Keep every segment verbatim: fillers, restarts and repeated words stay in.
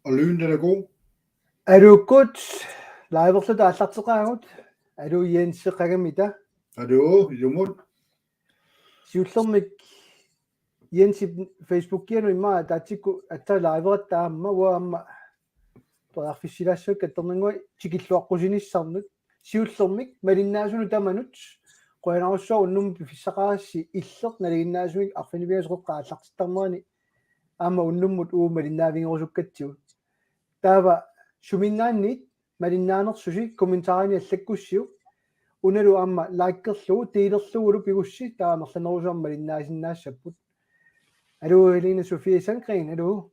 Aluu, Jens, aluu. Aluukkut, liverluta aallarteqaagut. Aluu, Jens, qangammita? Aluu, ilumut. Siullermik Jensip Facebookianut immaqa ataatsikkut aatsaat liveratta aamma, uanga aamma periarfissilaassuakka kattornannguaq tikilluaqqusinissannut. Siullermik malinnaasunut tamanut, qujanarsuaq unnummut piffissaqarassi, illeq nalinginnaasumik arfineq-pingasoqeqqap aallartittarnerani aamma unnummut uagut malinnaavigerusukkatsigu. Taava suminngaanniit malinnaanersusi kommentarini allakkussiuk. Unalu aamma likerlugu, delerlugulu pigussi, taava amerlanerusumik malinnaasinnaassapput. Aluu, Helene Sofie Sandgreen, aluu.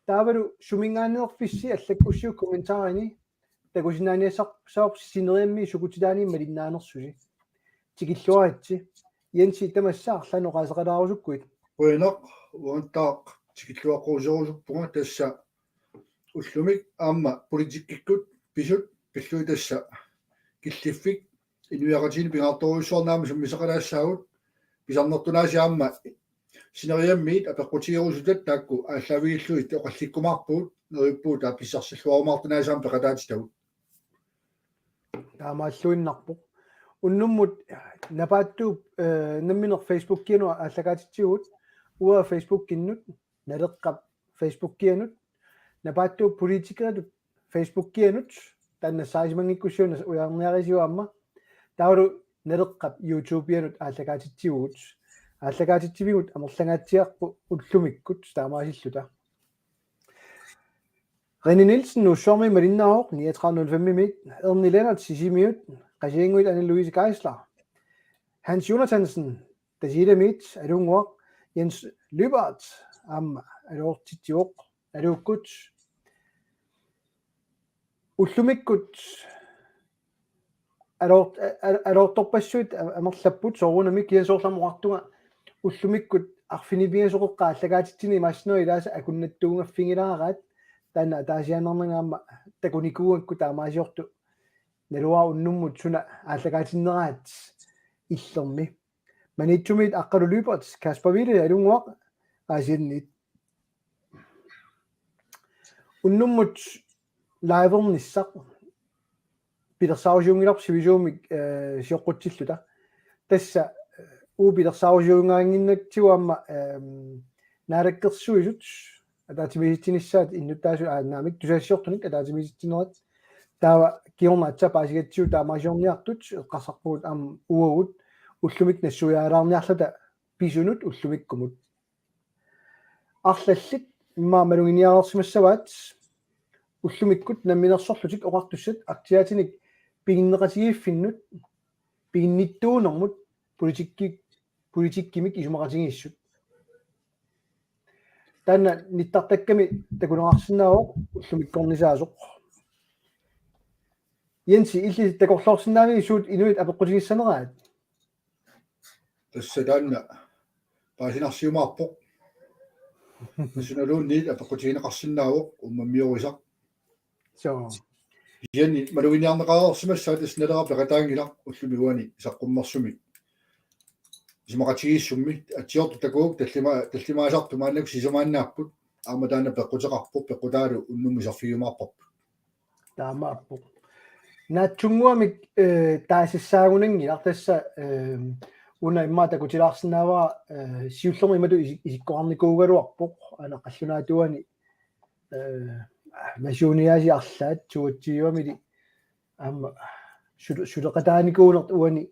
Taavalu suminngaanneerfissi allakkussiuk kommentarini, takusinnaaniassagaluarpoq sineriammiit sukutitaaniit malinnaanersusi. Tikilluaritsi. Jensi, tamassa arlaannik oqaaseqalaarusukkuit. Qujanaq, uangattaaq tikilluaqquserusuppunga, tassa ullumi aamma politikkikkut pisut pillugit, tassa killiffik inuiaqatigiinni pingaartorujussuarnik aamma sammisaqalaassaagut, pisarnertunaasiaq aamma sineriammiit apeqqutigerusutat taakku aallaavigillugit oqallikkumaarpugut, neriuppugut taava pissarsilluarumaartunik aamma peqataatitagut. Taamaalluinnarpoq. Unnummut Napaattuup, eh, nammineq Facebookianut aallakaatitsivugut, uanga Facebookinnut, Naleqqap Facebookianut, Napaattuup politikeritut Facebookianut, taanna nassaarisimanngikkussiuk ujarniarisiuk aamma. Taavalu Naleqqap YouTubeianut aallakaatitsivugut. Aallakaatitsivigut amerlangaatsiarput ullumikkut taamaasilluta. René Nielsen Nuussuarmiit malinnaavoq, niogtredive nul fem-imiit, Erni Lennert Sisimiut, Qasigiannguit Anne Louise Geisler, Hans Jonathansen Tasiilamiit, aluunnguaq, Jens Lyberth aamma aluutsitsivoq, aluukkut. Ullumikkut aluut-, a-, a-, aluuttorpassuit a-, amerlapput, soorunami kiisalu soorlu aamma oqartunga ullumikkut arfineq-pingasoqeqqap aallakaatitsineq imaassinnaavoq ilaasa akunnattuunngaffigilaaraat, taanna ataasiaannarnanga aamma takunikuugakku taamaasiortut, naluara unnummut suna aallakaatinneraat illermi. Maniitsumiit Aqqalu Lyberth, Kasper Wille, aluunnguaq, Aasianniit. Unnummut livernissaq pilersaarusiunngilarput sivisuumik, eh, sioqqutsilluta. Tassa, eh, uagut pilersaarusiunngaannginnatsigu aamma, ehm, Naalakkersuisut ataatsimiisitsinissaat innuttaasut, aa, naamik, tusagassiortunik ataatsimiisitsinerat. Taava kingorna aatsaat paasigatsigu taamaasiorniartut, eqqarsarpugut aamma uagut ullumikkut nassuiaalaarniarluta pisunut ullumikkumut. Arlallit immaqa maluginiareersimassavaat ullumikkut namminersorlutik oqartussat aktiaatinik piginneqatigiiffinnut piginnittuunermut politikki-, politikkimik isumaqatigiissut. Taanna nittartakkami takuneqarsinnaavoq ullumikkornisaasoq. Jensi, illit takorloorsinnaavigit suut inuit apeqqutigissaneraat? Tassa taanna paasinarsiumaarpoq. Tassuunaluunniit apeqqutigineqarsinnaavoq uummammiorusaq. Soo. Kisianni maluginiarneqareersimassavat, tassa Naleraq peqataanngilaq ullumi uani saqqummersumi isumaqatigiissummi, atsiortut takuuk tallima-, tallimaasartut maannakkut sisamaannaapput, aamma taanna peqquteqarpoq, peqqutaalu unnummut iserfigiumaarparput. Taamaappoq. Naatsunnguamik, eh, taasassaagunanngilaq, tassa, eh, una immaqa takutilaarsinnaavara, eh, siullermik imatut isi-, isikkoqarnikuugaluarpoq, aana qallunaatuani, eh, nasuuniaasiit arlaat suatsiuamili aamma sule-, suleqataanikuunertut uani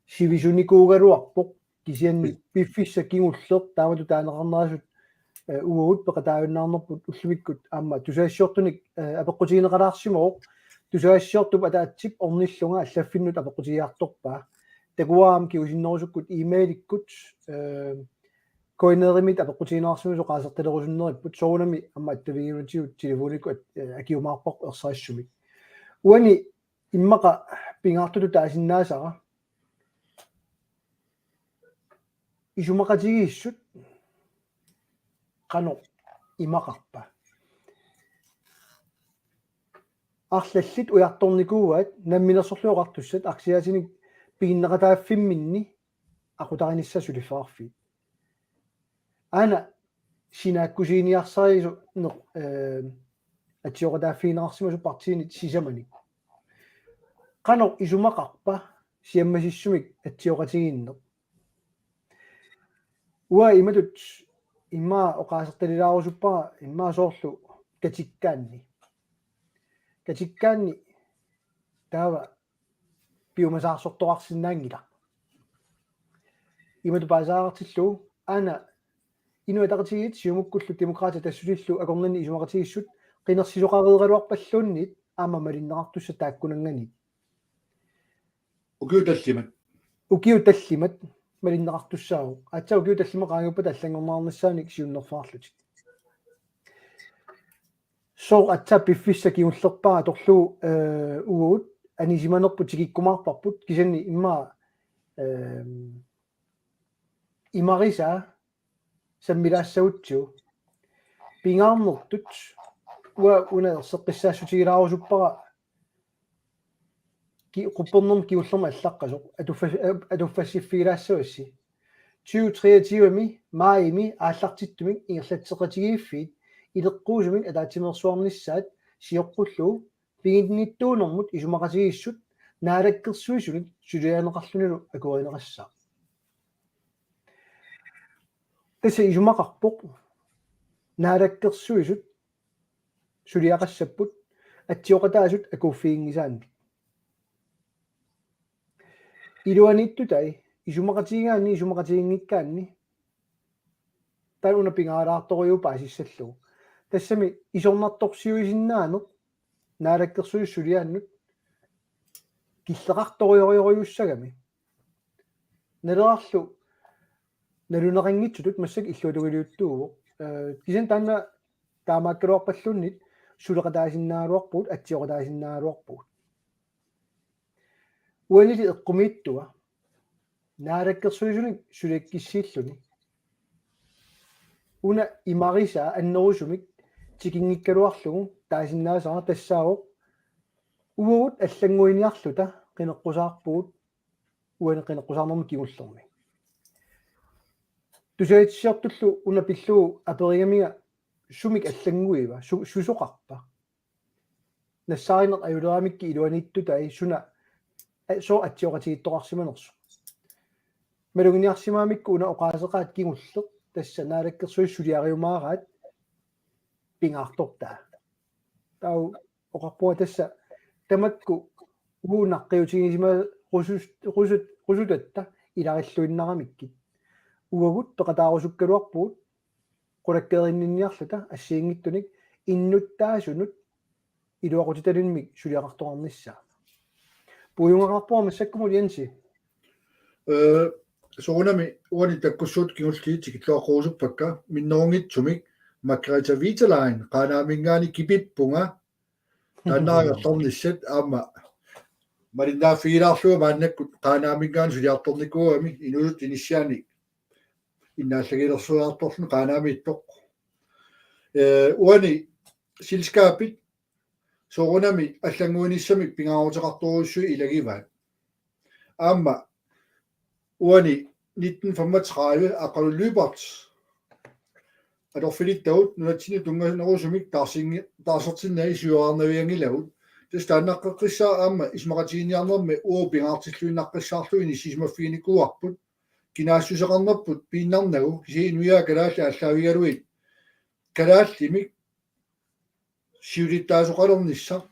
sivisunikuugaluarpoq, kisianni piffissaq kingulleq taamatut taaneqarnerasut, eh, uagut peqataajunnaarnerput ullumikkut aamma tusagassiortunik, eh, apeqqutigineqalaarsimavoq. Tusagassiortup ataatsip ornillunga allaffinnut apeqqutigiartorpaa. Takuara aamma kingusinnerusukkut e-mailikkut, eh, K N R-imiit apeqqutigineqarsimasut oqaasertalerusunneripput, soorunami aamma attavigiunnatigut telefonikkut at-, eh, akiumaarparput ersarissumik. Uani immaqa pingaartutut taasinnaasara isumaqatigiissut qanoq imaqarpa? Arlallit ujartornikuuaat namminersorlutik oqartussat aktiaatinik piginneqataaffimminni aqutarinissaat suliffeqarfiit. Aana sinaakkusiiniarsarisoq neq-, eh, atsioqataaffigineqarsimasoq partiinit sisamanik. Qanoq isumaqarpa siammasissumik atsioqatigiinneq? Uanga imatut immaqa oqaasertalilaarusuppara immaqa soorlu katikkaanni. Katikkaanni taava piumasaarsortoqarsinnaanngilaq. Imatut paasisaqartillugu aana Inuit Ataqatigiit Siumukkullu Demokraatit Atassutillu akornanni isumaqatigiissut qinersisoqareeraluarpalluunniit aamma malinneqartussat taakkunanngaanniit. Ukiut tallimat. Ukiut tallimat malinneqartussaavoq. Aatsaat ukiut tallimat qaangiuppata allanngorneqarnissaanik siunnerfaarlutik. Sooq aatsaat piffissaq kingullerpaaq atorlugu, eh, uagut anisimanerput tikikkumaarparput kisianni immaqa, eh, imarisaa sammilaassagutsigu. Pingaarnertut uanga una erseqqissaassutigilaarusupparpara ki-, quppernermut kingullermut allaqqasoq atuffa-, atuffassiffigilaassavassi. Tyve treogtyve-mi maajimi aallartittumik ingerlatseqatigiiffiit ileqquusumik ataatsimeersuarnissaat sioqqullugu piginnittuunermut isumaqatigiissut Naalakkersuisunit suliarineqarlunilu akuerineqassaaq. Tassa isumaqarpoq Naalakkersuisut suliaqassapput atsioqataasut akuuffiginngisaannut. Iluaniittutai isumaqatigigaanni isumaqatiginngikkaanni taanna una pingaartorujuuvoq paasissallugu. Tassami isornartorsiuisinnaaneq Naalakkersuisut suliaannut killeqartorujorujorujussuugami. Nalerarlu naluneqanngitsutut massakkut illuatungiliuttuuvoq. Eh, kisianni taanna taamaakkaluarpalluunniit suleqataasinnaagaluarpugut, atsioqataasinnaagaluarpugut. Uanili eqqumiitsuat Naalakkersuisunik suliakkissiilluni una imarisaa annerusumik tikinngikkaluarlugu taasinnaasara tassaavoq uagut allannguiniarluta qineqqusaarpugut uani qineqqusaarnermi kingullermi. Tusagassiortullu una pillugu aperigamiga sumik allannguiva, su-, susoqarpa? Nassaarineq ajuleramikkit iluaniittutai suna, eh, sooq atsioqatigiittoqarsimanersoq. Maluginiarsimagamikku una oqaaseqaat kingulleq tassa Naalakkersuisut suliariumaaraat pingaartortaa. Taava oqarpunga tassa tamakku uagut naqqiutigisimarusus-, rusut-, rusutatta ilarilluinnaramikkit. Uagut peqataarusukkaluarpugut qulakkeerinninniarluta assigiinngitsunik innuttaasunut iluaqutitalimmik suliaqartoqarnissaa. Puigungaqarpunga massakkumut Jensi. Eh, soorunami uani takkussuuttut kingulliit tikilluaqqurusuppakka minnerunngitsumik Margrethe Wietterlein Qaanaaminngaanniit kipippunga taanna angerlarnissat aamma malinnaaffigilaarlugu maannakkut Qaanaaminngaanniit suliartornikuugami inuusuttut inissianik innaallagilersuiartorluni Qaanaamiittoq. Eh, uani selskabit soorunami allannguinissamik pingaaruteqartorujussuit ilagivaat. Aamma uani nitten femogtredive Aqqalu Lyberth atorfilittagut nunatsinni tunnganerusumik taarsingi-, taarsertinnagit siuarnavianngilagut. Tassa taannaqqeqqissaaq aamma isumaqatigiinniarnermi uagut pingaartilluinnaqqissaarlugu inissisimaffiginikuuarput. Kinaassuseqarnerput piinnarnagu kisianni inuiaat kalaallit aallaavigalugit kalaallimik siulittaasoqalernissaq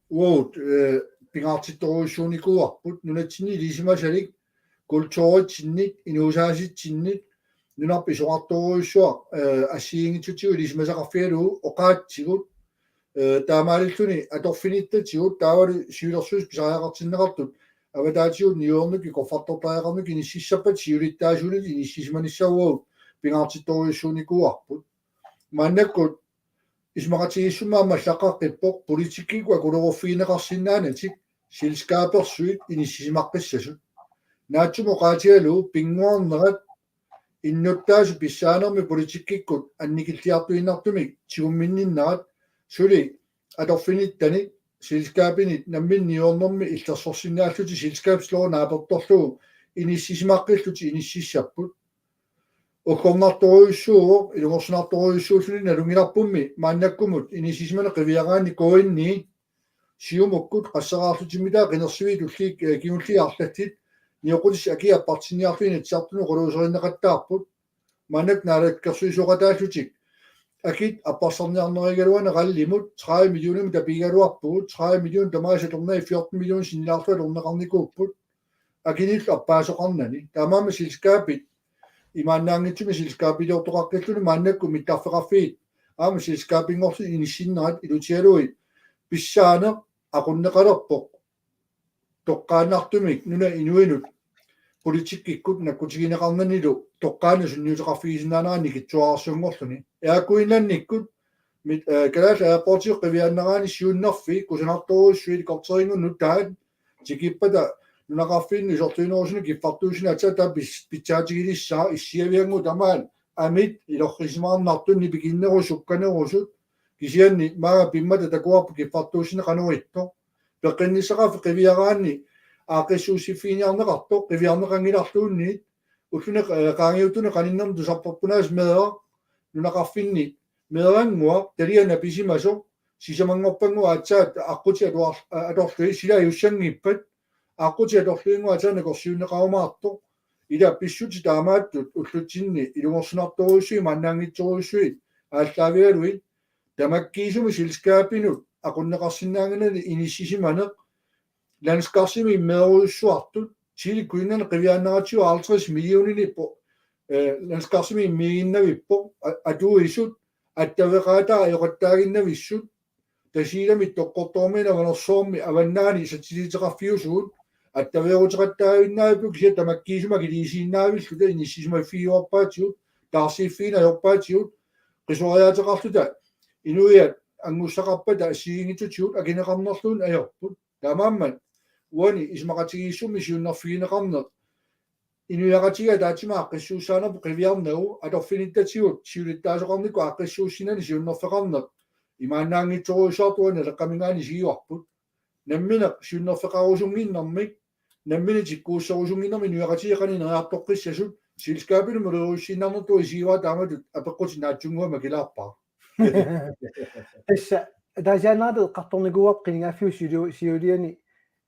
uagut, eh, pingaartittorujussuunikuuarput nunatsinni ilisimasalik kulturitsinnit, inuusaasitsinnit, nunarput isorartorujussuaq, eh, assigiinngitsutigut ilisimasaqarfigalugu oqaatsigut, eh, taamaalilluni atorfinittatigut taavalu siulersuisut pisariaqartinneqartut avataatigut niuernukkut kuffertortariaqarnukkut inississappat siulittaasuunik inissisimanissaq uagut pingaartittorujussuunikuuarput. Maannakkut isumaqatigiissummi aamma allaqqaqqippoq politikkikkut akuleruffigineqarsinnaanatik selskabersuit inissisimaqqissasut. Naatsumik oqaatigalugu pinnguarnerat innuttaasut pissaanermi politikkikkut annikilliartuinnartumik tigumminninnerat suli atorfinittanik selskabinit namminneq niuernermi illersorsinnaallutik selskabslov naapertorlugu inissisimaqqillutik inississapput. Uggornartorujussuuvoq, ilungersunartorujussuulluni nalunngilarpummi maannakkumut inissisimaneq qiviaraanni K N-i Siumukkut qasseraarlutimmitaa qinersivik tulliit, eh, kingulliit arlallit nioqqutissat akii appartinniarlugit Inatsisartunut oqaluuserinneqattaarput. Maannakkut naalakkersuisooqataallutik akit apparsarniarnerigaluarluni RAL-imut tredive millionimut tapigaluarpugut, tredive million tamaasa atornagit fjorten million sinnilaarlugu atorneqarnikuupput. Akinillu appaasoqarnani. Taamaammat selskabit imaannaanngitsumik selskabiliortoqaqqilluni maannakkut mittarfeqarfiit aamma selskabinngorlutik inissinnerat ilutigalugit pissaaneq aqunneqalerpoq. Toqqaannartumik nunap inuinut politikkikkut nakkutigineqarnanilu toqqaannaq sunniuteqarfigisinnaanerannik ikittuararsuanngorluni. Air Greenlandikkut mit, eh, Kalaallit Airportikkut qiviaannaraanni siunnerfik kusanartorujussuit helikopterinnguit nutaat tikippata nunaqarfinnut isorliunerusunik kiffartuussineq aatsaat taava pis-, pitsaatigilissaaq issiaviannguaq tamaat amit ilorrisimaarnartut nipikinnerusut sukkanerusut kisianni maanga pimmata takuarput kiffartuussineq qanoq ittoq. Peqqinnissaqarfik qiviaraanni aaqqissuussiffiginiarneqartoq qiviarneqanngilarluunniit ulluni, eh, qaangiuttuni qaninnerni tusarparput aasiit meeraq nunaqarfinni meerannguaq taliaq napisimasoq sisamanngorpannguaq aatsaat aqqutit atuar-, atorlugit sila ajussanngippat aqqutit atorluinnguaq aatsaat nakorsiunneqarumaartoq ila pissutsit taamaattut ullutsinni ilungersunartorujussuit imaannaanngitsorujussuit aallaavigalugit tamakkiisumik selskabinut aqunneqarsinnaanngilaq inissisimaneq landskarsimik meerujussuartut Telia Greenland qiviaannaratsigu halvtreds millioninippoq, eh, landskarsimik immiiginnavippoq a-, atuisut attaveqaataat ajoqattaaginnavissut Tasiilamit Toqqortoormiit Avanersuarmi avannaani satiliiteqarfiusugut attaveeruteqattaaginnavippugut kisianni tamakkiisumik akiliisiinnaavilluta inissisimaffigiuarpaatigut taarsiiffigineq ajorpaatigut qisuariaateqarluta inuiaat angussaqarpata assigiinngitsutigut akineqarnerluunniit ajorput. Taamaammat uani isumaqatigiissummi siunnerfigineqarneq inuiaqatigiit ataatsimut aaqqissuussaanerput qiviarnagu atorfinittatigut siulittaasoqarnikkut aaqqissuussinerni siunnerfeqarneq imaannaanngitsorujussuartut uani Naleqqaminngaanniit isigivarput. Nammineq siunnerfeqarusunnginnermik, nammineq tikkuusserusunnginnermik inuiaqatigiit qanoq ineriartoqqissasut selskabinut maleruussiinnarnertut isigivara taamatut apeqqutit naatsunnguamik akilaarpara. Tassa ataasiaannarata eqqartornikuuarput qinigaaffiup siu-, siuliani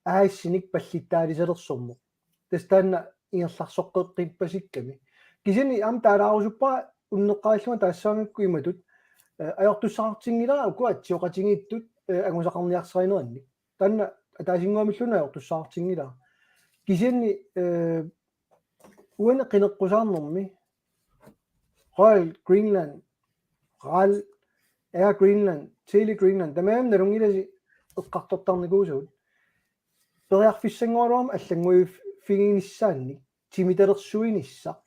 aassinik pallittaalisalersorneq. Tassa taanna ingerlarsoqqeqqippasikkami. Kisianni aamma taalaarusuppara unneqqarillunga taassaamikku imatut, eh, ajortussaqartinngilara uku atsioqatigiittut, eh, angusaqarniarsarinerannik. Taanna ataasinnguamilluunniit ajortussaqartinngilara. Kisianni, eh, uani qineqqusaarnermi Royal Greenland, RAL, Air Greenland, Telia Greenland, tamarmik nalunngilasi eqqartortarnikuusagut. Periarfissanngoraluarmat allannguiffiginissaannik, timitalersuinissaq.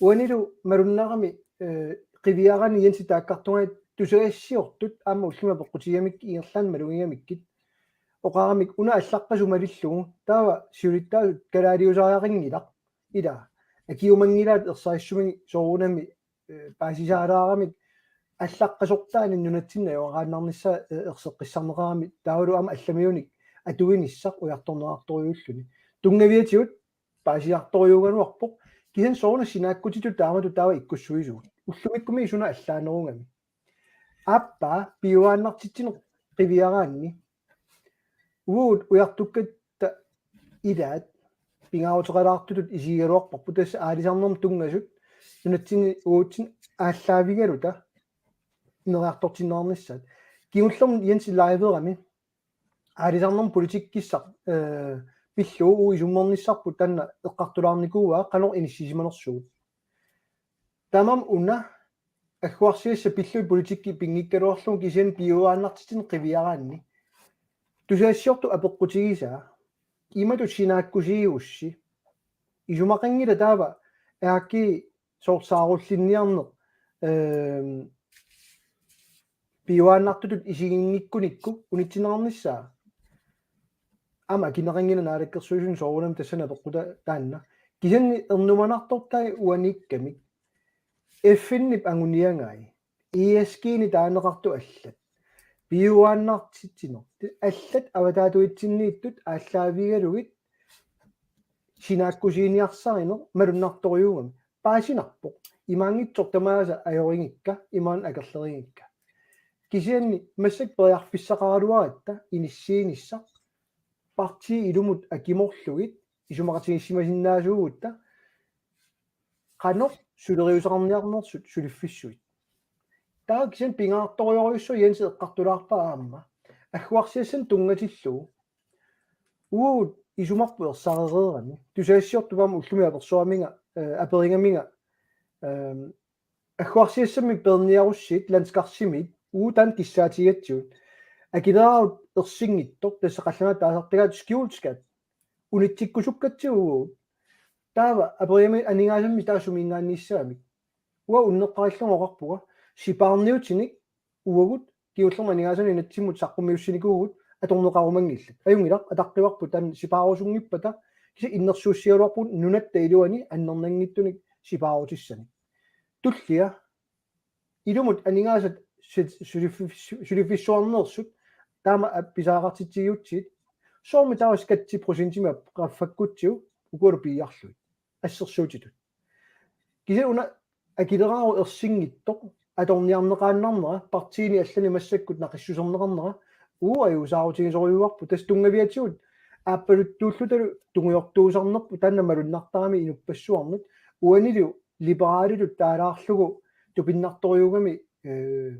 Uanilu malunnarami, eh, qiviaraanni Jensi taakkartunga tusagassiortut aamma ullumi apeqqutigigamikkit ingerlaannaq malugigamikkit. Oqaramik una allaqqasut malillugu, taava siulittaasut kalaaliusariaqanngilaq. Ila, akiumanngilaat ersarissumik soorunami, eh, paasisaalaaramik allaqqasortaani nunatsinni ajoraannarnissaa, eh, erseqqissarneqarami taavalu aamma allamiunik atuinissaq ujartorneqartorujuulluni. Tunngaviatigut paasisartorujuugaluarpoq, kisianni soorunami sinaakkutitut taamatut taava ikkussuisugut. Ullumikkummi suna allaanerugami. Aappaa piujuaannartitsineq qiviaraanni. Uagut ujartukkatta ilaat pingaaruteqalaartutut isigigaluarparput tassa aalisarnermut tunngasut nunatsinni uatsinnut aallaavigaluta ineriartortinneqarnissaat. Kingullermik Jensi live-erami aalisarnermut politikkissaq, eh, pillugu uagut isummernissarput taanna eqqartulaarnikuuaa qanoq inissisimanersugut. Tamanna una agguarsiassat pillugit politikki pinngikkaluarlugu kisianni piujuaannartitsineq qiviaraanni. Tusagassiortut apeqqutigisaa. Imatut sinaakkusigigussi. Isumaqanngilaq taava aakki soorlu saarullinniarneq, ehm, piujuaannartutut isiginngikkunikku unitsinneqarnissaa. Aamma akineqanngilaq naalakkersuisuni soorunami tassani apeqqutaa taanna. Kisianni ernumanartortai uaniikkamik. F N-ip anguniagai. E S G-ni taaneqartut allat. Piujuaannartitsineq. Allat avataatuitsinniittut aallaavigalugit sinaakkusiginiarsarineq malunnartorujuugami. Paasinarpoq. imaanngitsoq tamaasa ajorigikka, imaanngitsoq akerlerigikka. Kisianni massakkut periarfissaqaraluaratta inissiinissaq, partii ilumut akimorlugit isumaqatigiissimasinnaasuugutta qanoq suleriuseqarniarnersut suliffissuit. Taava kisianni pingaartorujussuaq Jensi eqqartulaarpaa aamma. Agguarsiassanik tunngatillugu. Uagut isumarput ersarereerami. Tusagassiortup aamma ullumi apersuaramiga, eh, aperigaminga, ehm, agguarsiassammik peerniarussigit, landskarsimit, uagut taanna kissaatigigatsigut. Akileraarut ersinngitsoq, tassa qallunaatut taasartagaat skjulskat. Unitsikkusukkatsigu uagut. Taava aperigaminga aningaasanik taava sumiinngaanniissagamik. Uanga unneqqarillugu oqarpunga, sipaarniutinik uagut kingullermik aningaasanik inatsimmut saqqummiussinikuuvugut atorneqarumanngillat. Ajunngilaq, ataqqivarput taanna sipaarusunngippata, kisianni innersuussigaluarpugut nunatta iluani annernanngitsunik sipaarutissanik. Tullia, ilumut aningaasat sul-, suliffi-, suliffissuarneersut, taama ap-, pisariaqartitsigiutsigit, soormi taava skatsi procentimik qaffakkutsigu, ukualu piiarlugit. Assersuutitut. Kisianni una akileraarut ersinngitsoq atorniarneqaannarnera, partiini allani massakkut naqissuserneqarnera, uagut ajuusaarutigisorujussuuarput, tassa tunngaviatigut aappaluttuullutalu tungujortuusarnerput, taanna malunnartarami inuppassuarnut, uanilu liberalilut taalaarlugu tupinnartorujuugami, eh,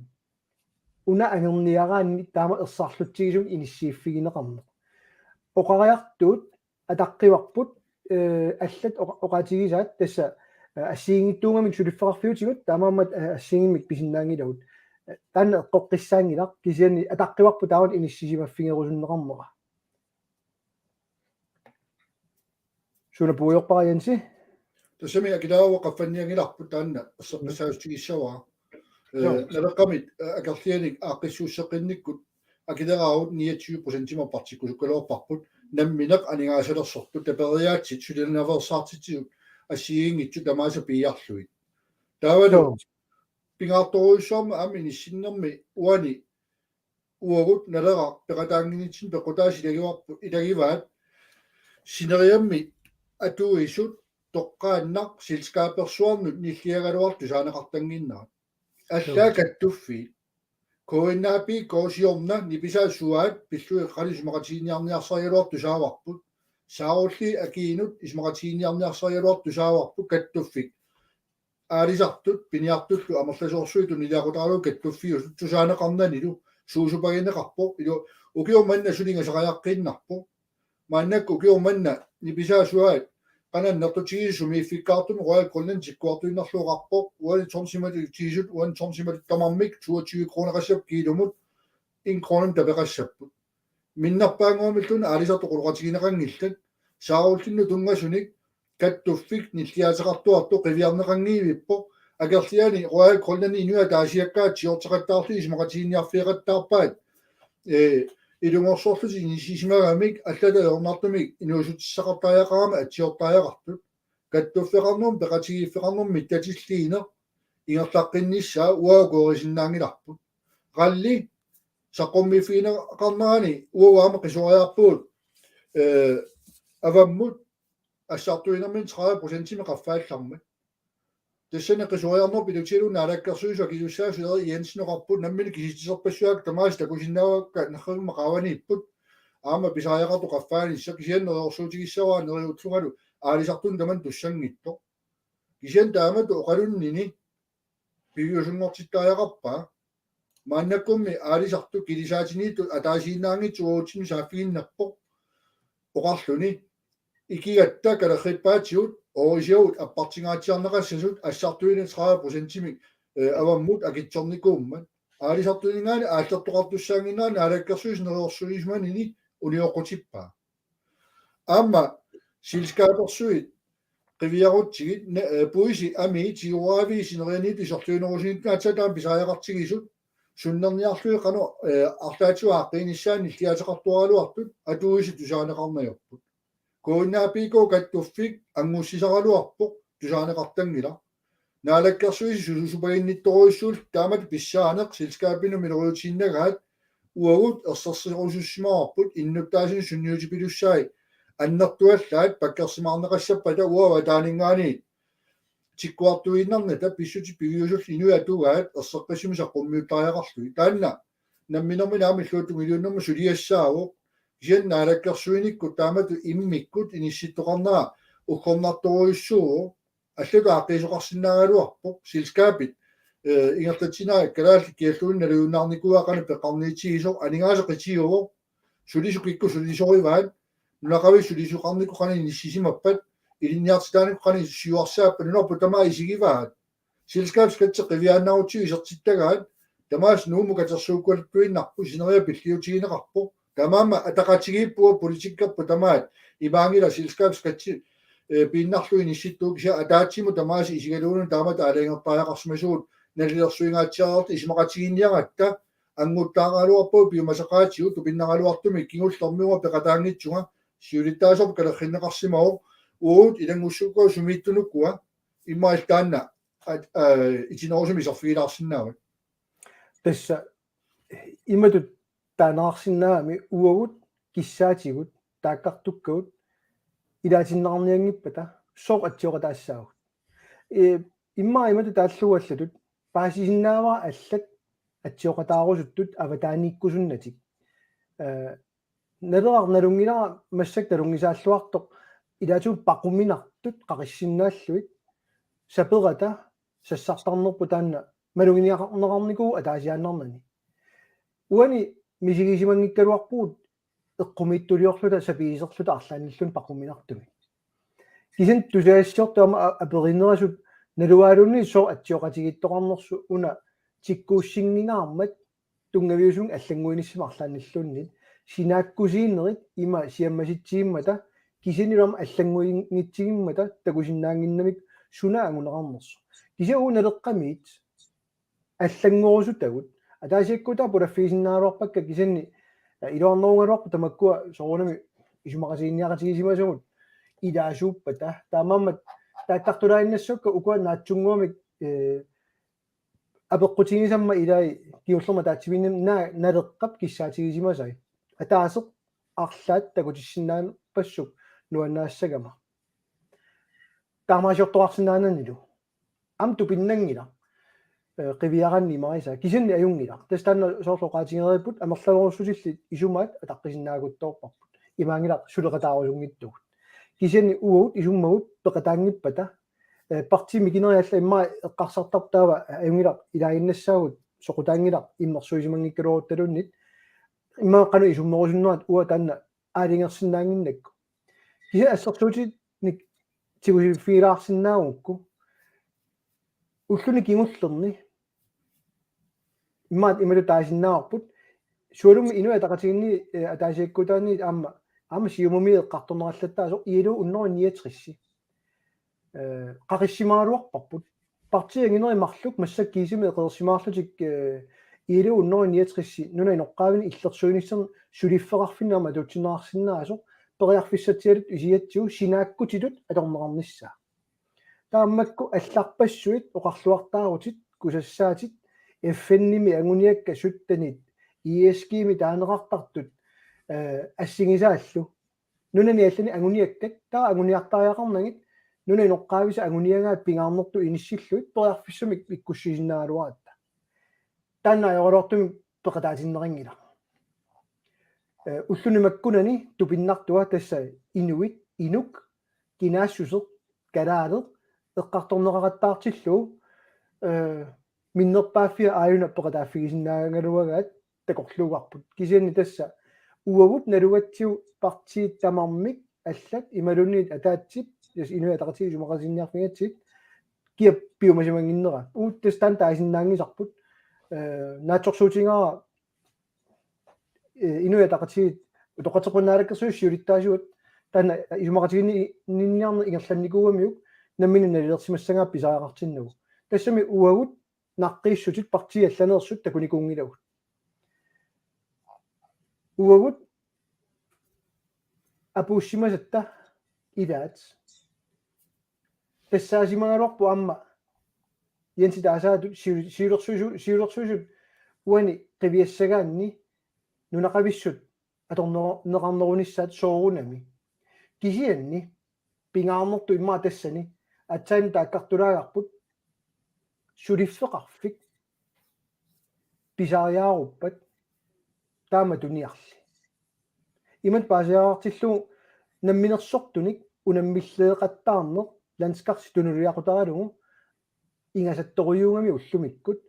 una angerniaraanni taama ersarlutsigisumik inissiiffigineqarneq. Oqariartuut ataqqivarput, eh, allat oqa-, oqaatigisaat tassa, eh, assigiinngitsuugamik suliffeqarfiutigut, taamaammat, eh, assigiimmik pisinnaanngilagut. Eh, taanna eqqoqqissaanngilaq, kisianni ataqqivarput taava inissisimaffigerusunneqarnera. Suna puigorpara, Jensi? Tassami akileraarut qaffannianngilarput taanna, assa-, mm, assaassutigissavara. Joo. Eh, Naleqqamit, eh, akerlianik aaqqissuusseqqinnikkut akileraarut niogtyve procentimik partikkusukkaluarparput, nammineq aningaasalersortut, taperiaatsit suliniaveersaartitsisut assigiinngitsut tamaasa piiarlugit. Taavalu, joo, pingaartorujussuarmik aamma inissinnermi uani uagut Naleraq peqataannginnitsinni peqqutaasut ilagivarput, ilagivaat sineriammi atuisut toqqaannaq selskabersuarnut nilliagaluartut tusaaneqartannginnerat. Allaat, joo, kattuffiit. K N A P K siorna nipisaat suaat pillugit qanoq isumaqatiginninniarsarigaluartut tusaavarput. Saarulliit akiinut isumaqatiginninniarsarigaluartut tusaavarput kattuffik. Aalisartut piniartullu amerlasoorsuit tunniuteqartaralugu kattuffiusut tusaaneqarnanilu suusupagineqarpoq, ilu ukiut manna sulingasariaqqiinnarpoq. Maannakkut ukiut manna nipisaat suaat qanoq annertutigisumik sumiiffikkaartumik Royal Greenland tikkuartuinnarlugu oqarpoq, uani tonsimatut tigisut, uani tonsimatut tamarmik toogtyve kroneqassapput kiilumut, en krone tapeqassapput. Minnerpaannguamilluunniit aalisartut oqaloqatigineqanngillat, saarullinnut tunngasunik kattuffik nilliaateqartuartoq qiviarneqanngivippoq, akerlianik Royal Greenlandip inuit ataasiakkaat siorteqattaarlugit isumaqatiginninniarfigeqattaarpaat, eh, ilungersorlutik inissisimagamik allatut ajornartumik inuussutissaqartariaqarami atsiortariaqartut. Kattuffeqarnermut peqatigiiffeqarnermut mittatilliineq ingerlaqqinnissaa uagut koorisinnaanngilarput. Rally saqqummiiffigineqarnerani uagut aamma qisuariarpugut, eh, avammut assartuinermini tredive procentimik qaffaallarmat. Tassani qisuariarnerput ilutigalugu naalakkersuisut akisussaasoq Erik Jensen oqarpoq nammineq kisitsiserpassuit tamaasa takusinnaavakka nerrivimma qaavaniipput. Aamma pisariaqartoq qaffaanissaq, kisianni neriorsuutigissavara neriullungalu aalisartunut tamanut tussanngitsoq. Kisianni taamatut oqalunnini piviusunngortittariaqarpaa. Maannakkummi aalisartut kilisaatiniittut ataasiinnaanngitsut uatsinnut saaffiginnarpoq oqarluni: Ikigatta kalerrippaatigut oorisigut appartingaatsiarneqassasut assartuineq tredive procentimik, eh, avammut akitsornikuummat. Aalisartuninngaanniit aallertoqartussaannginnerani naalakkersuisut neriorsuisimanini unioqqutippaa. Aamma selskabersuit qiviarutsigit, ne-, eh, puisi amii tiguravii sinerianiit isorliunerusuninngaanniit taama pisariaqartigisut, sunnerniarlugit qanoq, eh, arlaatigut aaqqiinissaannik nilliaateqartuaraluartut atuisut tusaaneqarneq ajorput. K N A P K kattuffik angussisaraluarpoq, tusaaneqartanngilaq. Naalakkersuisut suusupaginnittorujussuullutik taamatut pissaaneq selskabinut miloriutiinnagaat uagut erserserusussimavarput innuttaasunut sunniutipilussaai annertuallaat pakkersimaarneqassappata uagut ataaninngaanniit tikkuartuiinnarnata pissutsit piviusullu inuit atugaat erseqqissumik saqqummiuttariaqarlugit. Taanna namminermi naamilluutungiliunnermi suliassaavoq, kisianni naalakkersuinikkut taamatut immikkut inissittoqarnera uggornartorujussuuvoq, allatut aaqqiisoqarsinnaagaluarpoq, selskabit, eh, ingerlatsinaat kalaallit kialluunniit nalunaarnikuuaat qanoq peqarniitigisoq, aningaasat qitiuvoq, sulisut kikkut sulisorivaat, nunaqavit sulisoqarnikkut qanoq inissisimappat, ilinniartitaanikkut qanoq siuarsaappat, nunarput tamaat isigivaat. Selskabsskatsi qiviaannaarutsigu isertittagaat, tamaasa Nuummut katersuukkaluttuinnarpoq, sineriak pilliutigineqarpoq. Taamaammat ataqatigiippugut, politikkerput tamaat, imaanngilaq selskabsskatsi, eh, piinnarlugu inissittugut, kisianni ataatsimut tamaasa isigalugu taamatut aalajangertariaqarsimasugut, nalilersuingaatsiarluta isumaqatigiinniaratta, anguttaaraluarpagut piumasaqaatigut, tupinnaraluartumik kingullermi uanga peqataanngitsunga, siulittaasoq kalerrinneqarsimavoq, uagut ilanngussukkagut sumiittunukua, immaqa taanna, at-, eh, itinerusumik iserfigilaarsinnaavat. Tassa imatut taaneqarsinnaagami uagut kissaatigut, taakkartukkagut, ilaatinneqarnianngippata, sooq atsioqataassaagut. Eh, immaqa imatut taallugu allatut, paasisinnaavara allat atsioqataarusuttut avataaniikkusunnatik. Eh, Naleraq nalunngilara massakkut nalunngisaalluartoq ilaatigut paquminartut qaqissinnaallugit saperata sassartarnerput taanna maluginiaqarneqarnikuuvoq ataasiaannarnani. Uani misigisimanngikkaluarpugut eqqumiitsuliorluta sapiiserluta arlaannilluunniit paquminartumik. Kisianni tusagassiortut aamma a-, aperinerisut nalugaluunniit sooq atsioqatigiittoqarnersoq una tikkuussinngingaarmat tunngaviusumik allannguinissamut arlaannilluunniit, sinaakkusiinerit ima siammasitsigimmata, kisiannili aamma allannguinngitsigimmata takusinnaannginnamik suna anguneqarnersoq. Kisianni uagut Naleqqamiit allanngorusutagut ataasiakkuutaat pulaffigisinnaagaluarpakka, kisianni, eh, iluarnerugaluarput tamakkua soorunami isumaqatigiinniaqatigisimasugut ilaasuuppata. Taamaammat taakkartulaaginnassavakka ukua naatsunnguamik, eh, apeqqutigisammat ilai kingullermik ataatsimiinnermi Na-, Naleqqap kissaatigisimasai. Ataaseq arlaat takutissinnaanerpassuk nuannaassagama. Taamaasiortoqarsinnaananilu. Aamma tupinnanngilaq. Eh, qiviaraanni imarisaa. Kisianni ajunngilaq. Tassa taanna soorlu oqaatigereerput amerlanerussutillit isumaat ataqqisinnaaguttoorparput. Imaanngilaq suleqataarusunngitsugut. Kisianni uagut isummagut peqataanngippata, eh, partiit mikinerit allat immaqa eqqarsartarput taava, eh, ajunngilaq ilaaginnassaagut soqutaanngilaq immersuisimanngikkaluaruttaluunniit. Immaqa qanoq isummerusunnerat uanga taanna aalajangersinnaannginnakku. Kisianni assersuutinik tigusiffigilaarsinnaagukku. Ulluni kingullerni immaqa imatut taasinnaavarput. Sualummik Inuit Ataqatigiinni, eh, ataasiakkuutaanni aamma, aamma Siumumi eqqartorneqallattaasoq I L O hundrede niogtres. Eh, qaqissimagaluarparput. Partiit anginerit marluk massakkut kiisami eqeersimaarlutik, eh, I L O hundrede niogtres nunap inoqqaavinik illersuinissannut suliffeqarfinni aamma atuutsinneqarsinnaasoq periarfissatsialuttup isigatsigu sinaakkutitut atorneqarnissaa. Taammakku allarpassuit oqarluartaarutit, kusassaatit, F N-imi anguniakkat syttenit, I S G-mi taaneqartartut, eh, assigisaallu. Nunani allani anguniakkat, taava anguniartariaqarnagit, nunap inoqqaavisa anguniagaat pingaarnertut inissillugit, periarfissamik ikkussisinnaagaluaratta. Taanna ajoraluartumik peqataatinneqanngilaq. Eh, ulluni makkunani tupinnartua tassa inuit, inuk, kinaassuseq, kalaaleq, eqqartorneqaqattaartillugu, eh, minnerpaaffia aajuna peqataaffigisinnaagaluagaat takorluugarput. Kisianni tassa uagut nalugatsigu partiit tamarmik allat imaluunniit ataatsip, tassa Inuit Ataqatigiit isumaqatigiinniarfigatsigit, kia piumasimannginnera. Uagut tassa taanna taasinnaanngisarput, eh, naatsorsuutigaara, eh, Inuit Ataqatigiit utoqqatserpunnaarlakkersuisut siulittaasuat taanna isumaqatigiinni-, ninniarneq ingerlannikuugamiuk nammineq nalilersimassagaat pisariaqartinnagu. Tassami uagut naqqiissutit partiit allaneersut takunikuunngilagut. Uagut apuussimasatta ilaat. Tassaasimagaluarpoq aamma Jensi taasaatut siu-, siulersuisu-, siulersuisut uani qiviassagaanni nunaqavissut atorneqarnerunissaat soorunami. Kisianni pingaarnertut immaqa tassani aatsaat taakkartulaagarput suliffeqarfik pisariaaruppat taama tuniarli. Imatut paasisaqartillugu namminersortunik unammilleeqattaarneq landskarsi tunuliaqutaralugu ingasattorujuugami ullumikkut.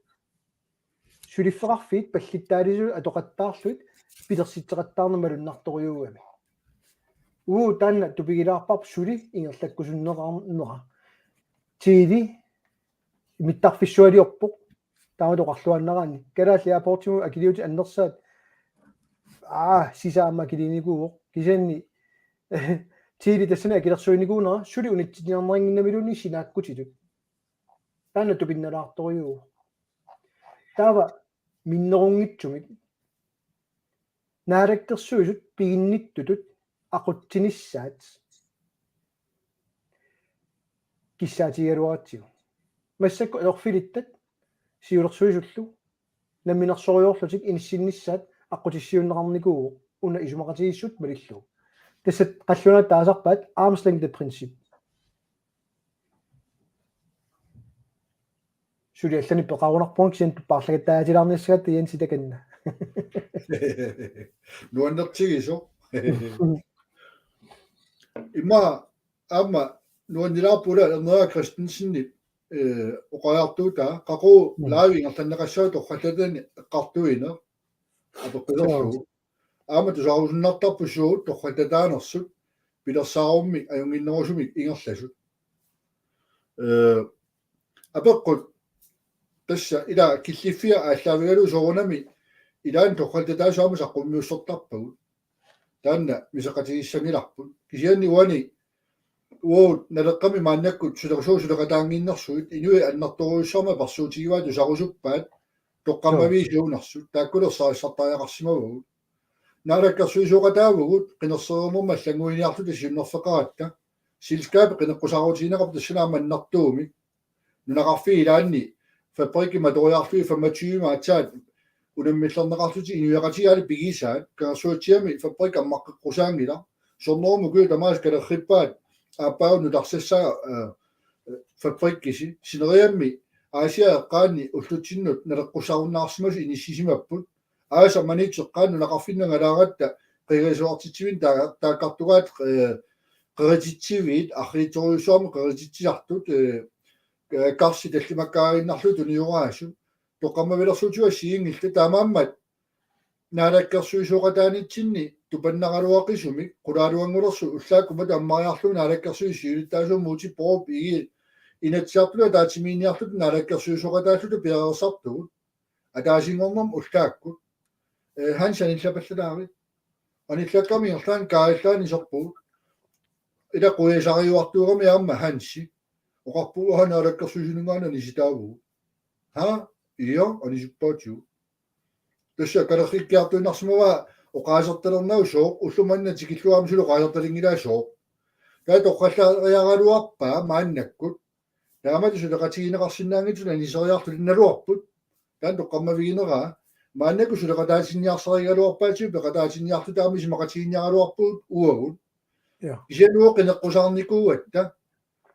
Suliffeqarfiit pallittaalisut atoqattaarlugit pilersitseqattaarneq malunnartorujuugami. Uu, taanna tupigilaarparput suli ingerlakkusunneqarnera. Tele mittarfissualiorpoq. Taama toqarluaannaraanni. Kalaallit Airportimut akiliutit annersaat. Aa, sisaama akilinikuuvoq. Kisianni Tele tassani akilersuinikuunera suli unitsinniarnerinnginnamiluunniit sinaakkutitut. Taanna tupinnalaartorujuuvoq. Taava minnerunngitsumik Naalakkersuisut piginnittutut aqutsinissaat kissaatigigaluaratsigu. Massakkut ajorfilittat siulersuisullu namminersorujoorlutik inissinnissaat aqqutissiuunneqarnikuuvoq una isumaqatigiissut malillugu. Tassa qallunaat taasarpaat arm's length princip. Suli allanik peqarunarpunga kisianni tuppaarlagattaatilaarnissagatta Jensi takanna. Nuannertigisoq. Ima aamma nuannilaarput ila Ernera Christensenip, eh, oqariartuutaa qaqugu Mm. live ingerlanneqassaaq torrallatani eqqartuineq apeqquserlugu. Aamma tusarusunnartarput suut torrallataanersut pilersaarummik ajunnginnerusumik ingerlasut. Eh, apeqqut tassa ila killiffia aallaavigalugu soorunami ilaanni torrallataasoq aamma saqqummiussortarpagut. Taanna misaqatigiissangilarput. Kisianni uani uagut Naleqqami maannakkut suleqataa suleqataannginnersugut inuit annertoorujussuarmik apersuutigivaat tusarusuppaat toqqammaviit suunersut taakkulersarissartariaqarsimavagut. Naalakkersuisooqataavugut qinersereernermut allannguiniarluta siunnerfeqaratta. Selskabit qineqqusaarutigineqarpoq tassani aamma annertuumik. Nunaqarfiit ilaanni fabrikkit matoriarlugit femogtyve aatsaat unammillerneqarlutik inuiaqatigiit aali pigisaat Kangersuatsiami fabrikkit ammaqqeqqusaanngilaq. Sornerumut ukiut tamaasa kalerrippaat aappaagu nutarsassaa, eh, fabrikkisi. Sineriammi Aasiaat eqqaanni ullutsinnut naleqqussarunnaarsimasut inissisimapput. Aasaq Maniitsoq eqqaanni nunaqarfinni angalaaratta qiviarsuartitsivinni taa-, taakkartugaat, eh, qerititsiviit, arriitsorujussuarmik qerititsisartut, eh, eh, karsi tallimakkaariinnarlugu tunioraasut. Toqqammavilersuutigut assigiinngillat taamaammat naalakkersuisooqataanitsinni tupannaraluaqisumik qulaaluanngulersut ullaakkut matut ammariarlugu naalakkersuisut siulittaasuat Múte Bourup Egede Inatsisartuni ataatsimiinniarluta naalakkersuisooqataalluta piareersartugut. Ataasinngornermi ullaakkut. Eh, Hans anillapallalaari. Anillakkaami ingerlaannaq kaajallaani iserpugut. Ila quiasariuartuugami aamma Hansi. Oqarpugut aana naalakkersuisuninngaanniit anisitaavugut. Ha? Io, anisippaatigut. Tassa kalerrikkiartuinnarsimavaa oqaasertalernagu sooq, ulloq manna tikillugu aamma suli oqaasertalinngilaa sooq. Taava torrallariaraluarpaa maannakkut. Taamatut suleqatigineqarsinnaanngitsut aniseriarlutik naluarput. Taanna toqqammavigineraa. Maannakkut suleqataatinniarsarigaluarpaatigut peqataatinniarluta aamma isumaqatigiinniaraluarpugut uagut. Ja. Kisianni uagut qineqqusaarnikuugatta.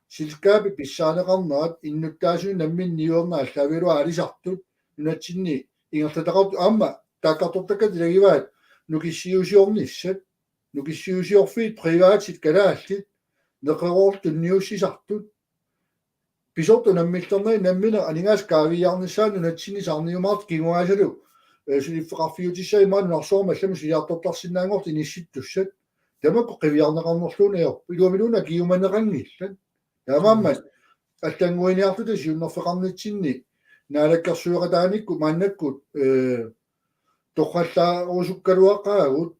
Selskabit pissaaneqarnerat innuttaasunik nammineq niuerneq aallaavigalugu aalisartut nunatsinni ingerlataqartut aamma taakkartortakkat ilagivaat nukissiuusiornissat, nukissiuusiorfiit privatit kalaallit, neqeroortut tunniussisartut, pisortaq unammillernagit nammineq aningaasat kaaviiaarnissaat nunatsinni saarniumaartut kingugaasalu, eh, suliffeqarfiutissat imaluunniit nunarsuarmi allamut suliartortarsinnaanngortut inissittussat. Tamakku qiviarneqarnerluunniit ajorput. Iluamiluunniit akiumaneqanngillat. Taamaammat allannguiniarluta siunnerfeqarnitsinni naalakkersuisoqataanikkut maannakkut, eh, torrallaarusukkaluaqaagut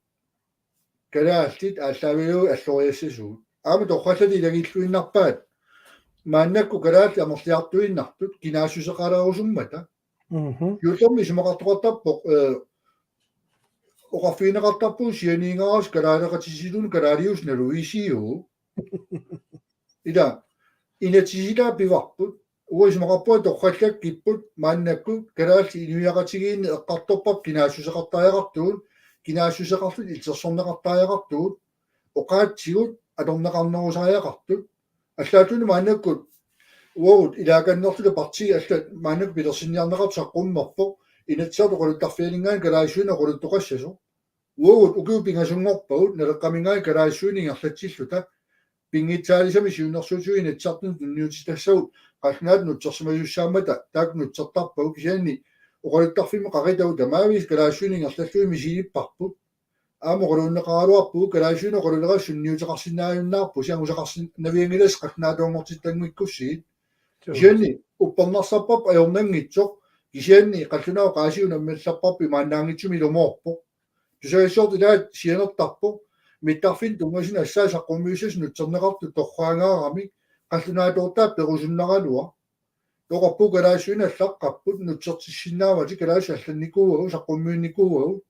kalaallit aallaavigalugu alloriassasugut. Aamma torrallatut ilagilluinnarpaat maannakkut kalaallit amerliartuinnartut kinaassuseqalerusummata. Mhm. Juullermi isumaqartoqartarpoq, eh, oqarfigineqartarpugut sianiinngaarassi kalaaleqatitsiluunniit kalaaliusut naluisiuk. Ila, inatsisilaa pivarput, uagut isumaqarpunga torrallakkipput, maannakkut, kalaallit inuiaqatigiinni eqqartorparput kinaassuseqartariaqartugut, kinaassuseqarlutik ilitsersorneqartariaqartugut, oqaatsigut, atorneqarnerusariaqartut, allaattunik maannakkut, Uagut ilaakannerluta partiit allat maannakkut pilersinniarneqartut saqqummerpoq, Inatsisartut oqaluttarfianinngaanniit kalaallisuinnaq oqaluttoqassasoq. Uagut ukiut pingasunngorpagut Naleqqaminngaanniit kalaallisuinnaq ingerlatsilluta, pinngitsaalisamik siunnersuutigut Inatsisartunut tunniutitassagut qallunaatut nutsersimasussaammata taakku nutsertarpagut, kisianni oqaluttarfimmi qaqitagut tamaavisa kalaallisuinnaq ingerlallugit misilipparput. Aamma oqaluunneqaraluarpugut, kalaallisuinnaq oqaluleqasut sunniuteqarsinnaajunnaarpusi, angusaqarsinnavianngilasi qallunaatuunngortittanngikkussigit. Suu. Kisianni uppernarsarparput ajornanngitsoq, kisianni qallunaat oqaasii unammilerparput imaannaanngitsumik ilumoorpoq. Tusagassiortoq ilaat sianertarpoq, mittarfinnut tunngasut assaat saqqummiussasut nutserneqartut torraangaaramik, qallunaatoortaat perusunnaraluaq. Oqarpugut kalaallisuinnaq allaqqapput, nutsertissinnaavatit, kalaallisut allannikuuagut, saqqummiunnikuuagut,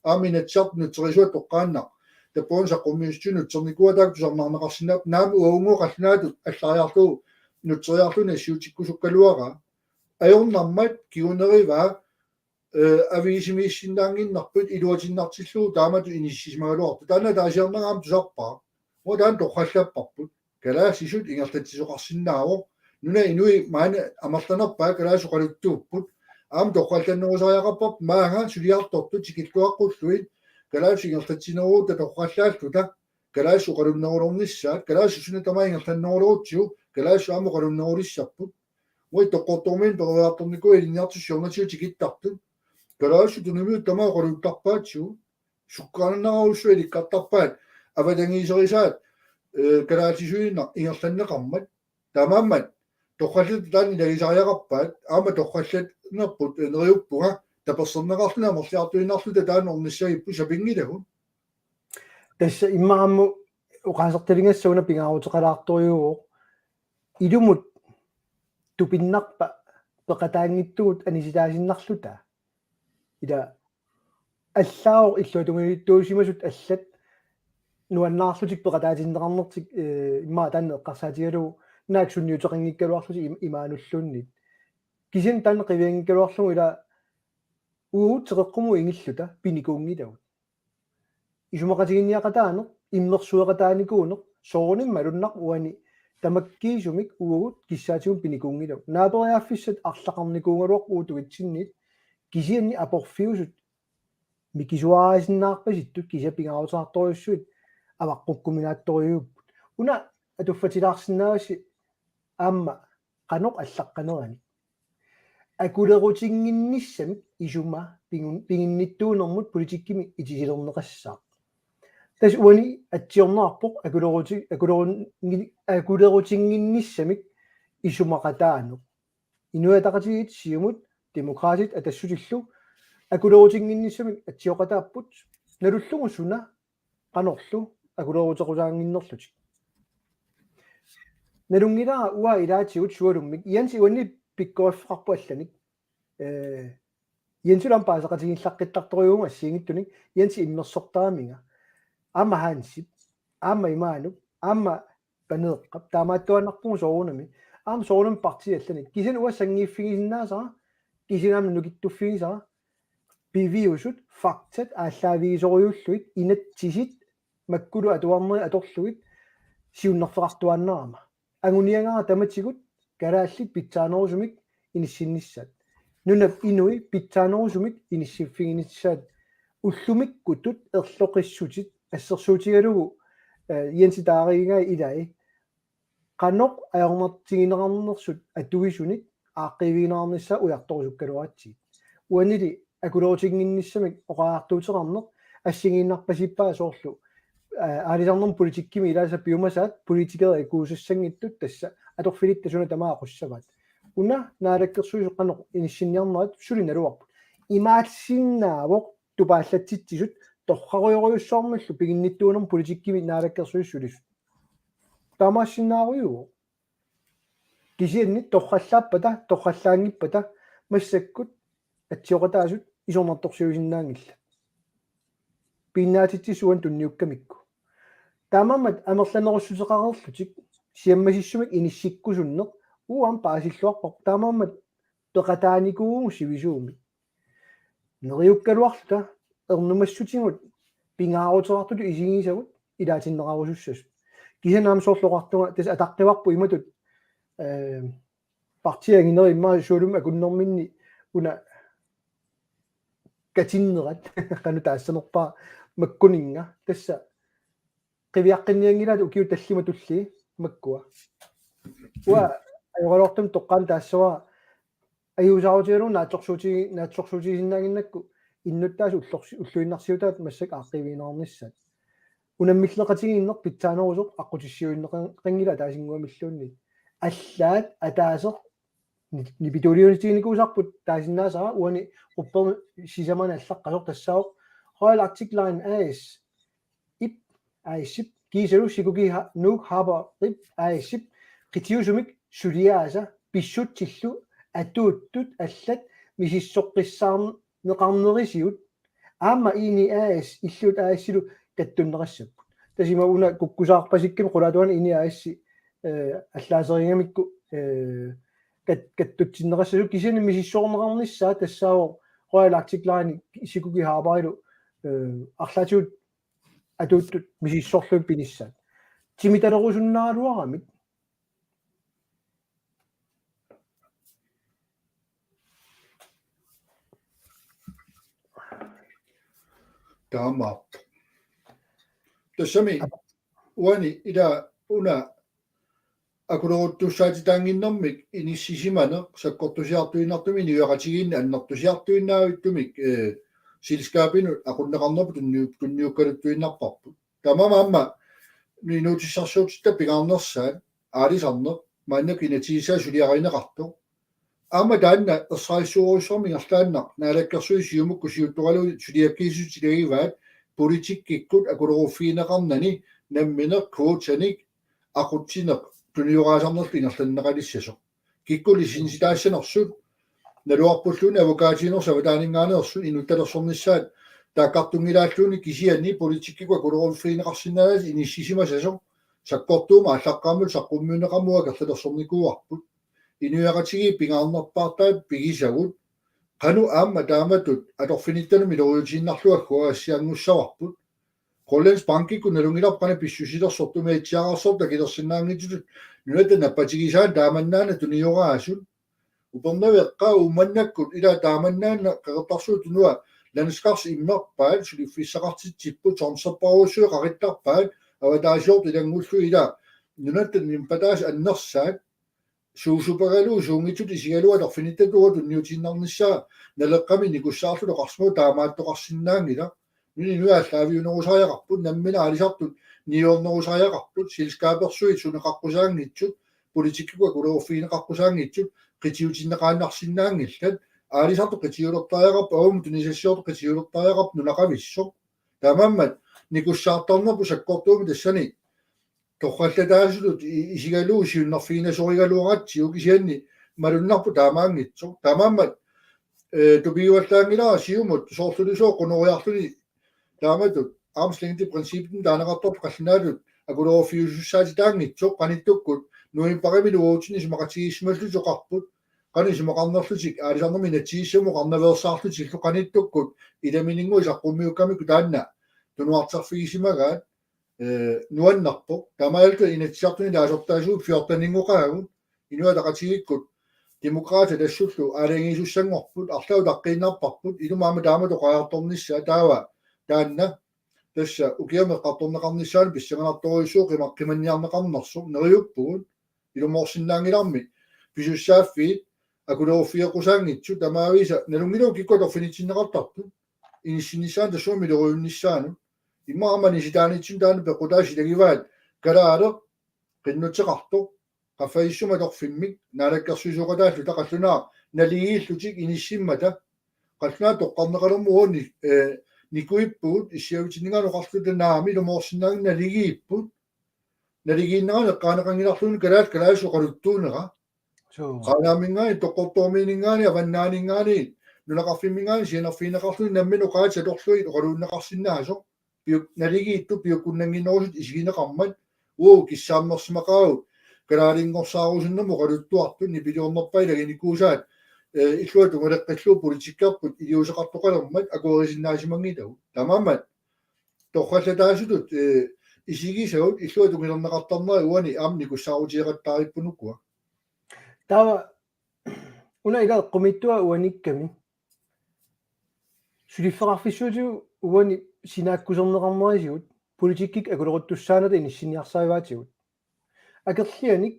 aamma Inatsisartut nutserisuat toqqaannaq. Tappavani saqqummiussutigut nutsernikuuagut, taakku tusarnaarneqarsinnaapput, naamik uagunnguaq qallunaatut allariarlugu nutseriarlugu nassiutikkusukkaluaraa. Ajornarmat kingunerivaa, eh, aviisimiissinnaannginnarput iluatinnartillugu taamatut inissisimagaluartoq. Taanna ataasiarnera aamma tusarpara. Uanga taanna torrallapparput. Kalaallisut ingerlatsisoqarsinnaavoq. Nunap inui maani amerlanerpaat kalaallisut oqaluttuupput. Aamma torrallannerusariaqarparput maanga suliartortut tikilluaqqullugit kalaallisut ingerlatsinerulluta torrallaalluta. Kalaallisut oqalunnerulernissaat, kalaallisut suna tamaat ingerlannerulerutsigu, kalaallisut aamma oqalunnerulissapput. Uagut Ittoqqortoormiunut peroriartornikuuagut ilinniartitsisut siornatigut tikittartut. Kalaallisut tunummiut tamaat oqaluttarpaatsigut. Sukkaannarujussuaq ilikkartarpaat avatangiiserisaat, eh, kalaallisuinnaq ingerlanneqarmat. Taamaammat torrallatut taanna ilagisariaqarpaat, aamma torrallannerput, eh, neriuppunga, tapersersorneqarluni amerliartuinnarluta taanna ornissagipput, sapinngilagut. Tassa immaqa aamma oqaasertaligassaq una pingaaruteqalaartorujuuvoq. Ilumut tupinnarpa peqataanngitsugut anisitaasinnarluta. Ila allaavoq illuatungiliuttuusimasut allat nuannaarlutik peqataatinneqarnertik, eh, immaqa taanna eqqarsaatigalugu naak sunniuteqanngikkaluarlutik im-, imaanulluunniit. Kisianni taanna qivianngikkaluarlugu ila uagut teqeqqumut ingilluta pinikuunngilagut. Isumaqatiginninniaqataaneq, immersueqataanikuuneq, soorunami malunnarpoq uani tamakkiisumik uagut kissaatigut pinikuunngilagut. Naaperiaaffissat arlaqarnikuugaluarput uagut tungitsinniit, kisianni aporfiusut mikisuaraasinnaarpasittut kisianni pingaaruteqartorujussuit avaqqukkuminaattorujuupput. Una atuffatilaarsinnaavassi aamma qanoq allaqqanerani. Akulerutinnginnissamik isuma pigun-, piginnittuunermut politikkimi itisilerneqassaaq. Tassa uani atsiorneqarpoq akuleruti-, akulerunngin-, akulerutinnginnissamik isumaqataaneq. Inuit Ataqatigiit, Siumut, Demokraatit, Atassutillu akulerutinnginnissamik atsioqataapput, nalullugu suna qanorlu akulerutequtaannginnerlutik. Nalunngilara uanga ilaatigut sualummik. Jens uani pikkoriffeqarpoq allanik. Eh, Jensilu aamma paaseqatigiillaqqittartorujuuvoq assigiinngitsunik. Jens immersortaraminga. Aamma Hansip, aamma Imaanup, aamma Paneeqqap, taamaattuaannarpugut soorunami. Aamma soorunami partiit allanik. Kisianni uanga sanngiiffigisinnaasara, kisianni aamma nukittuffigisara, piviusut, faktat aallaavigisorujuullugit, inatsisit makkulu atuarnerit atorlugit siunnerfeqartuaannarama. Anguniagara tamatigut kalaallit pitsaanerusumik inissinnissaat. Nunap inui pitsaanerusumik inissiffiginissaat, ullumikkutut erloqissutit assersuutigalugu, eh, Jensi taarigai ilai. Qanoq ajornartigineqarnersut atuisunik aaqqiivigineqarnissaa ujartorusukkaluaratsigit. Uanili akulerutinnginnissamik oqariartuuteqarneq assigiinnarpasippaa soorlu, eh, aalisarnermut politikkimi ilaasa piumasaat politikerit akuusassanngitsut tassa atorfilitta suna tamaat aqussavaat. Una Naalakkersuisut qanoq inissinniarnerat suli naluarput. Imaassinnaavoq tupaallatsitsisut torrarujorujussuarmillu piginnittuunermut politikkimi Naalakkersuisut sulisut. Taamaassinnaarujuuvoq. Kisianni torrallaappata, torrallaanngippata massakkut atsioqataasut isornartorsiuisinnaanngillat. Piginnaatitsisut uani tunniukkamikku. Taamaammat amerlanerussuteqareerlutik siammasissumik inissikkusunneq uanga paasilluarparput, taamaammat peqataanikuuvugut sivisuumik. Neriukkaluarluta ernumassutigut pingaaruteqartutut isigisagut ilaatinneqarusussasut. Kisianni aamma soorlu oqartunga tassa ataqqivarput imatut, eh, partiit anginerit immaqa sualummik akunnerminni una katinnerat qanoq taassanerpara makkuninnga tassa qiviaqqinnianngilaat ukiut tallimat tulliit makkua. Uanga ajoraluartumik toqqaannaq taassavara ajuusaarutigalugu naatsorsuuti-, naatsorsuutigisinnaannginnakku innuttaasut ullorsi-, ulluinnarsiutaat massakkut aaqqiivigineqarnissaat. Unammilleqatigiinneq pitsaanerusoq aqqutissiuunneqanngilaq ataasinnguamilluunniit. Allaat ataaseq ni-, nipituuliuutiginikuusarput taasinnaasara uani quppermi sisamani allaqqasoq tassaavoq Royal Arctic Line A/S-ip, A/S-ip, kiisalu Shikoku Ha-, Nuuk Harbourip A/S-ip qitiusumik suliaasa pissutsillu atuuttut allat misissoqqissaarneqarnerisigut aamma INI A/S illuat A/S-ilu kattunneqassapput. Tassa ima una kukkusaarpasikkami qulaatuani INI A/S, eh, allaaserigamikku, eh, kat-, kattutsinneqassasut kisianni misissorneqarnissaa tassaavoq Royal Arctic Line Shikoku Harbourilu, eh, arlaatigut atuuttut misissorlugit pinissaat. Timitalerusunnaagaluaramik. Taamaappoq. Tassami uani ila una akuleruttussaatitaannginnermik inissisimaneq sakkortusiartuinnartumik inuiaqatigiinni annertusiartuinnavittumik, eh, selskabinut aqunneqarnerput tunniu-, tunniukkaluttuinnarparput. Tamanna aamma inuutissarsiortitta pingaarnersaat aalisarneq maannakkut inatsisissaq suliarineqartoq. Aamma taanna ersarissarujussuarmik ingerlaannaq Naalakkersuisut Siumukkut siuttoralugu suliakkiissutsit ilagivaat politikkikkut akuleruffigineqarnani nammineq kvotanik aqutsineq tunioraasannerlu ingerlanneqalissasoq. Kikkut licensitaassanersut, naluarpulluunniit avokaatiinersut avataaninngaanneersut inuttalersornissaat taakkartunngilaalluunniit kisianni politikkikkut akuleruffigineqarsinnaasut inissisimasasoq sakkortuumik aallaqqaammut saqqummiunneqarmat akerlilersornikuuarput. Inuiaqatigiit pingaarnerpaartaat pigisagut qanoq aamma taamatut atorfinittanut miloriutiinnarlugu agguaassianngussavarput. Grønlandsbankikkut nalunngilarput qanoq pissusilersortut, umiatsiaararsortut akilersinnaanngitsutut nunatta nappatigisaanik taamannaana tunioraasut. Upernaveeqqat Uummannaakkut ila taamannaana Qeqertarsuup Tunuata Landskars immerpaat suliffissaqartitsipput, tonserparujussuit qaqittarpaat, avataasiortut ilanngullugit ila nunatta nimpataasut annersaat suusupagalugu suunngitsutut isigalugu atorfinittatut tunniutiinnarnissaa Naleqqami nikussaarluta oqarsimavoq taamaattoqarsinnaanngilaq. Nunat inuit aallaaviunerusariaqarput, nammineq aalisartut niuernerusariaqarput, selskabersuit suneqaqqusaanngitsut, politikkikkut akuleruffigineqaqqusaanngitsut, qitiutinneqaannarsinnaanngillat, aalisartut qitiulertariaqarput, avammut tunisassiortut qitiulertariaqarput nunaqavissoq. Taamaammat nikussaartarnerput sakkortuumik tassani torrallataasutut i-, isigalugu siunnerfiginasorigaluaratsigu kisianni malunnarpoq taamaanngitsoq. Taamaammat, eh, tupigivallaanngilara Siumut soorlulusooq qunoriarluni taamatut armslængdeprincippimik taaneqartartut qallunaatut akuleruffiusussaatitaanngitsoq qanittukkut novembarimilu uagutsinnut isumaqatigiissimallutik oqarput qanoq isumaqarnerlutik aalisarnermut inatsisissamut oqarnaveersaarlutillu qanittukkut ilamininnguit saqqummiukkamikku taanna tunuarterfigisimagaat, eh, nuannerpoq. Taamaalilluta Inatsisartuni ilaasortaasugut fjorteninngoqaagut, Inuit Ataqatigiikkut Demokraatit tassullu aalajangiisussanngorput, arlaat utaqqiinnarparput, ilumut aamma taamatut oqariartornissaa taava taanna tassa ukiamut eqqartorneqarnissaanut pissanganartorujussuuvoq qima-, qimanniarneqarnersoq, neriuppugut, ilumoorsinnaanngilarmi pisussaaffiit akuleruffigeqqusaanngitsut, tamaavisa nalunngilagut kikkut atorfinitsinneqartartut inissinnissaannut tassunga miloriunnissaanut. Immaqa aamma anisitaanitsinni taanna peqqutaasut ilagivaat kalaaleq qinnuteqartoq qaffasissumik atorfimmik naalakkersuisooqataalluta qallunaat naligiillutik inissimmata. Qallunaat toqqarneqalermata uani, eh, nikuippugut issiavitinninngaanniit oqarluta naamik ilumoorsinnaanngilaq naligiipput. Naligiinnerani eqqaaneqanngilarluunniit kalaallit kalaallisut oqaluttuunera. Suu. Qaanaaminngaanniit, Qaqortormiininngaanniit, Avannaaninngaanniit, nunaqarfimminngaanniit sianerfigineqarluni nammineq oqaatsit atorlugit oqaluunneqarsinnaasoq. Piuk-, naligiittut piukkunnannginnerusuttut isigineqarmat. Uagut kissaammersimaqaagut kalaalinngorsaarusumik oqaluttuartut nipiliornerpaat ilaginikuusaat, eh, illuatungaleqqillugu politikkerput iliuuseqartoqalermat akuerisinnaasimanngitagut. Taamaammat torrallataasutut, eh, isigisagut illuatungilerneqartarnerat uani aamma nikussaarutigeqattaarippunukua. Taava Una ila eqqumiitsuat uanikkami. Suliffeqarfissuutigut uani sinaakkuserneqarnerisigut politikkikkut akuleruttussaanata inissinniarsarivaatigut. Akerlianik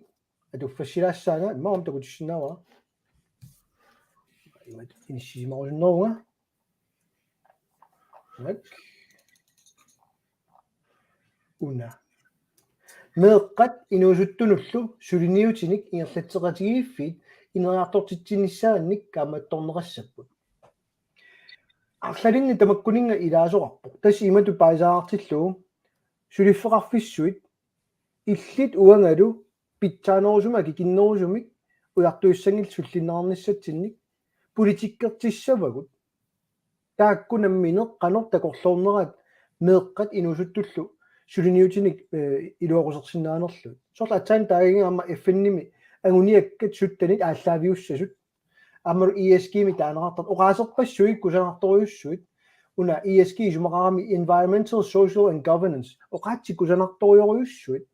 atuffassilaassaanga immaqa takutissinnaavara. Imatut inissisimarusunnerunga. Tak. Una. Meeqqat inuusuttunullu suliniutinik ingerlatseqatigiiffiit ineriartortitsinissaannik kaammattorneqassapput. Arlalinni tamakkuninnga ilaasoqarpoq. Tassa imatut paasisaartillugu suliffeqarfissuit illit uangalu pitsaanerusumik akikinnerusumik ujartuissanngillat sullinneqarnissatsinnik politikkertissavagut. Taakku nammineq qanoq takorloorneraat meeqqat inuusuttullu suliniutinik, eh, iluaqusersinnaanerlugit. Soorlu aatsaat taagiga aamma F N-imi anguniakkat syttenit aallaaviussasut. Aammalu E S G-mi taaneqartartut oqaaserpassuit kusanartorujussuit. Una E S G isumaqarami environmental, social and governance. Oqaatsit kusanartorujorujussuit.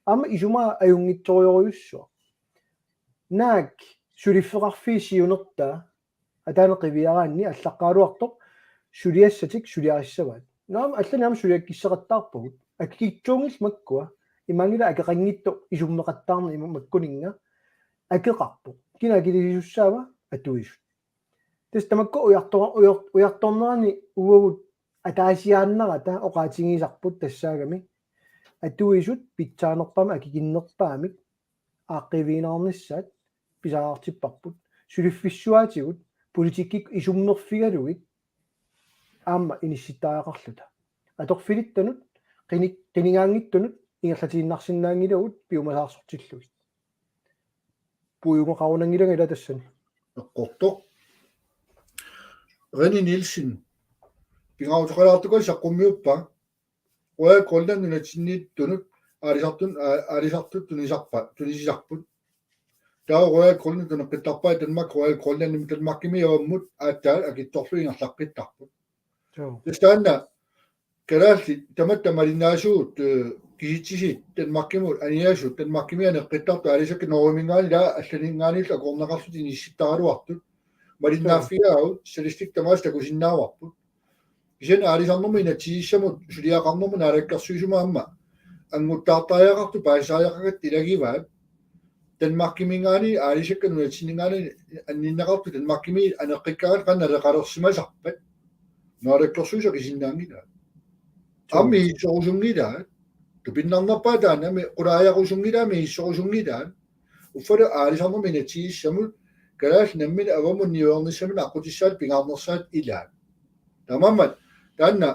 Aamma isumaa ajunngitsorujorujussuaq. Naak suliffeqarfiit siunertaa ataani qiviaraanni allaqqagaluartoq suliassatik suliarissavaat. Naamik allanik aamma suliakkissaqattaarpagut. Akikitsuunngillat makkua. Imaanngilaq akeqanngitsoq isummeqattaarneq ima makkuninnga akeqarpoq. Kina akiliisussaava? Atuisut. Tassa tamakku ujarto-, ujar-, ujartornerani uagut ataasiaannarata oqaatigisarput tassaagami. Atuisut pitsaanerpaamik akikinnerpaamik aaqqiivigineqarnissaat pisariaqartipparput. Suliffissuaatigut politikkikkut isummerfigalugit aamma inissittariaqarluta. Atorfilittanut, qini-, qinigaanngitsunut ingerlatiinnarsinnaanngilagut piumasaarsortillugit. Puigungaqarunanngilanga ila tassani. Eqqortoq. René Nielsen. Pingaaruteqalaartukkut saqqummiuppa. Royal Greenland nunatsinniittunut aalisartun-, aa-, aalisartut tunisarpa-, tunisisarput. Taava Royal Greenland tuneqqittarpai Danmark Royal Greenlandimut Danmarkimi avammut aatsaat akitsorlugit ingerlaqqittarput. Joo. Tassa taanna kalaallit tamatta malinnaasugut, eh, kisitsisit Danmarkimut aningaasaat Danmarkimi aneqqittartut aalisakkat Norgeminngaanniit ila allaninngaanniillu akornaqarlutik inissittaraluartut. Malinnaaffigaavut, statistik tamaasa takusinnaavarput. Kisianni aalisarnermut inatsisissamut suliaqarnermut naalakkersuisumut aamma anguttaartariaqartut paasisariaqarput ilagivaat. Danmarkiminngaanniit aalisakkat nunatsinninngaanniit anninneqartut Danmarkimi aneqqikkaangat qanoq naleqalersimasarpat. Naalakkersuisut akisinnaanngilaat. Aamma misissorusunngilaat. Tupinnarnerpaat taanna aamma qulaajarusunngilaat misissorusunngilaat. Uffalu aalisarnermut inatsisissamut kalaallit namminneq avammut niuernissaminnik aqqutissaat pingaarnersaat ilaat. Taamaammat taanna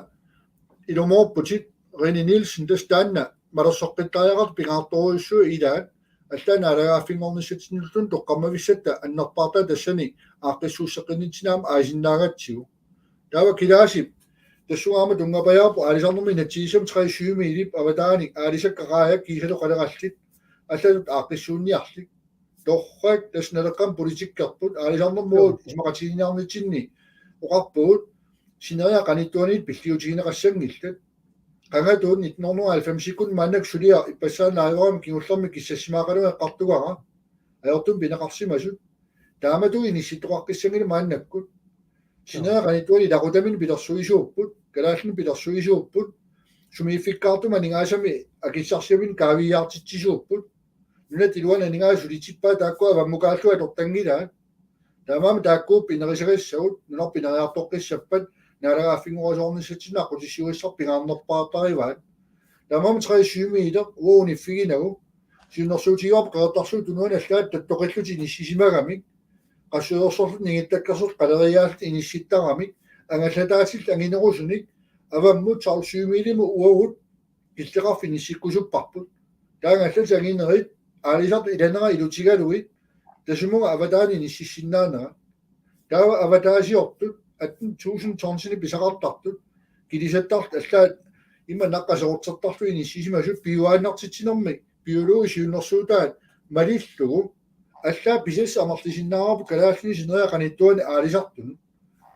ilumoorputit René Nielsen tassa taanna malersoqqittariaqartut pingaartorujussuit ilaat allaat naalagaaffinngornissatsinnulluunniit toqqammavissatta annerpaartaat tassani aaqqissuusseqqinnitsinni aamma aasinnaagatsigu. Taava kilaasip tassunga aamma tunngapajaarpoq aalisarnermut inatsisissamut tre syvmilip avataanik aalisakkat raajat kiisalu qalerallit allatut aaqqissuunniarlik. Torrak tassa naleqqamik politikkerput aalisarnermut isumaqatigiinniarnitsinni oqarpugut sineriak qanittuaniit pilliutigineqassanngillat. Qangatut nitten hundrede og halvfemsikkut maannakkut suliaq ippassaq liveramik kingullermik kissassimaaqalunga eqqartugara. Ajortumik pineqarsimasut. Taamatut inissittoqaqqissanngilaq maannakkut. Sineriak qanittuani ilaqutaminnut pilersuisuupput, kalaallinut pilersuisuupput, sumiiffikkaartumik aningaasamik akissarsiaminnik kaaviiaartitsisuupput. Nunat iluanni aningaasat sulitippaat taakku avammukaallutik atortanngilaat. Taamaammat taakkuupput inerisagassagut, nunarput ineriartoqqissappat, naalagaaffinngorisoornissatsinnut aqqutissiugassarput pingaarnerpaartarivaat. Taamaammat tre syvmileq uagut uniffiginagu, siunnersuutigivarput Qeqertarsuup Tunuani allaat tattoqillutik inissisimagamik, qassuersorlutik ningittakkersorlutik qaleriaallutik inissittaramik, angallataatillit anginerusunik, avammut Charles syvmilimut uagut killeqarfik inissikkusupparput. Taanna allaat anginerit, aalisartut ilanera ilutigalugit, tassunga avataani inississinnaanera. Taava avataasiortut atten tusind tonsinik pisaqartartut, kilisattartut allaat ima naqqaserutsertarlutik inissisimasut piuaannartitsinermik biologisk siunnersuutaat malillugu, allaat pisassat amerlisinnaavarput kalaallinit sineriak qanittuani aalisartunut.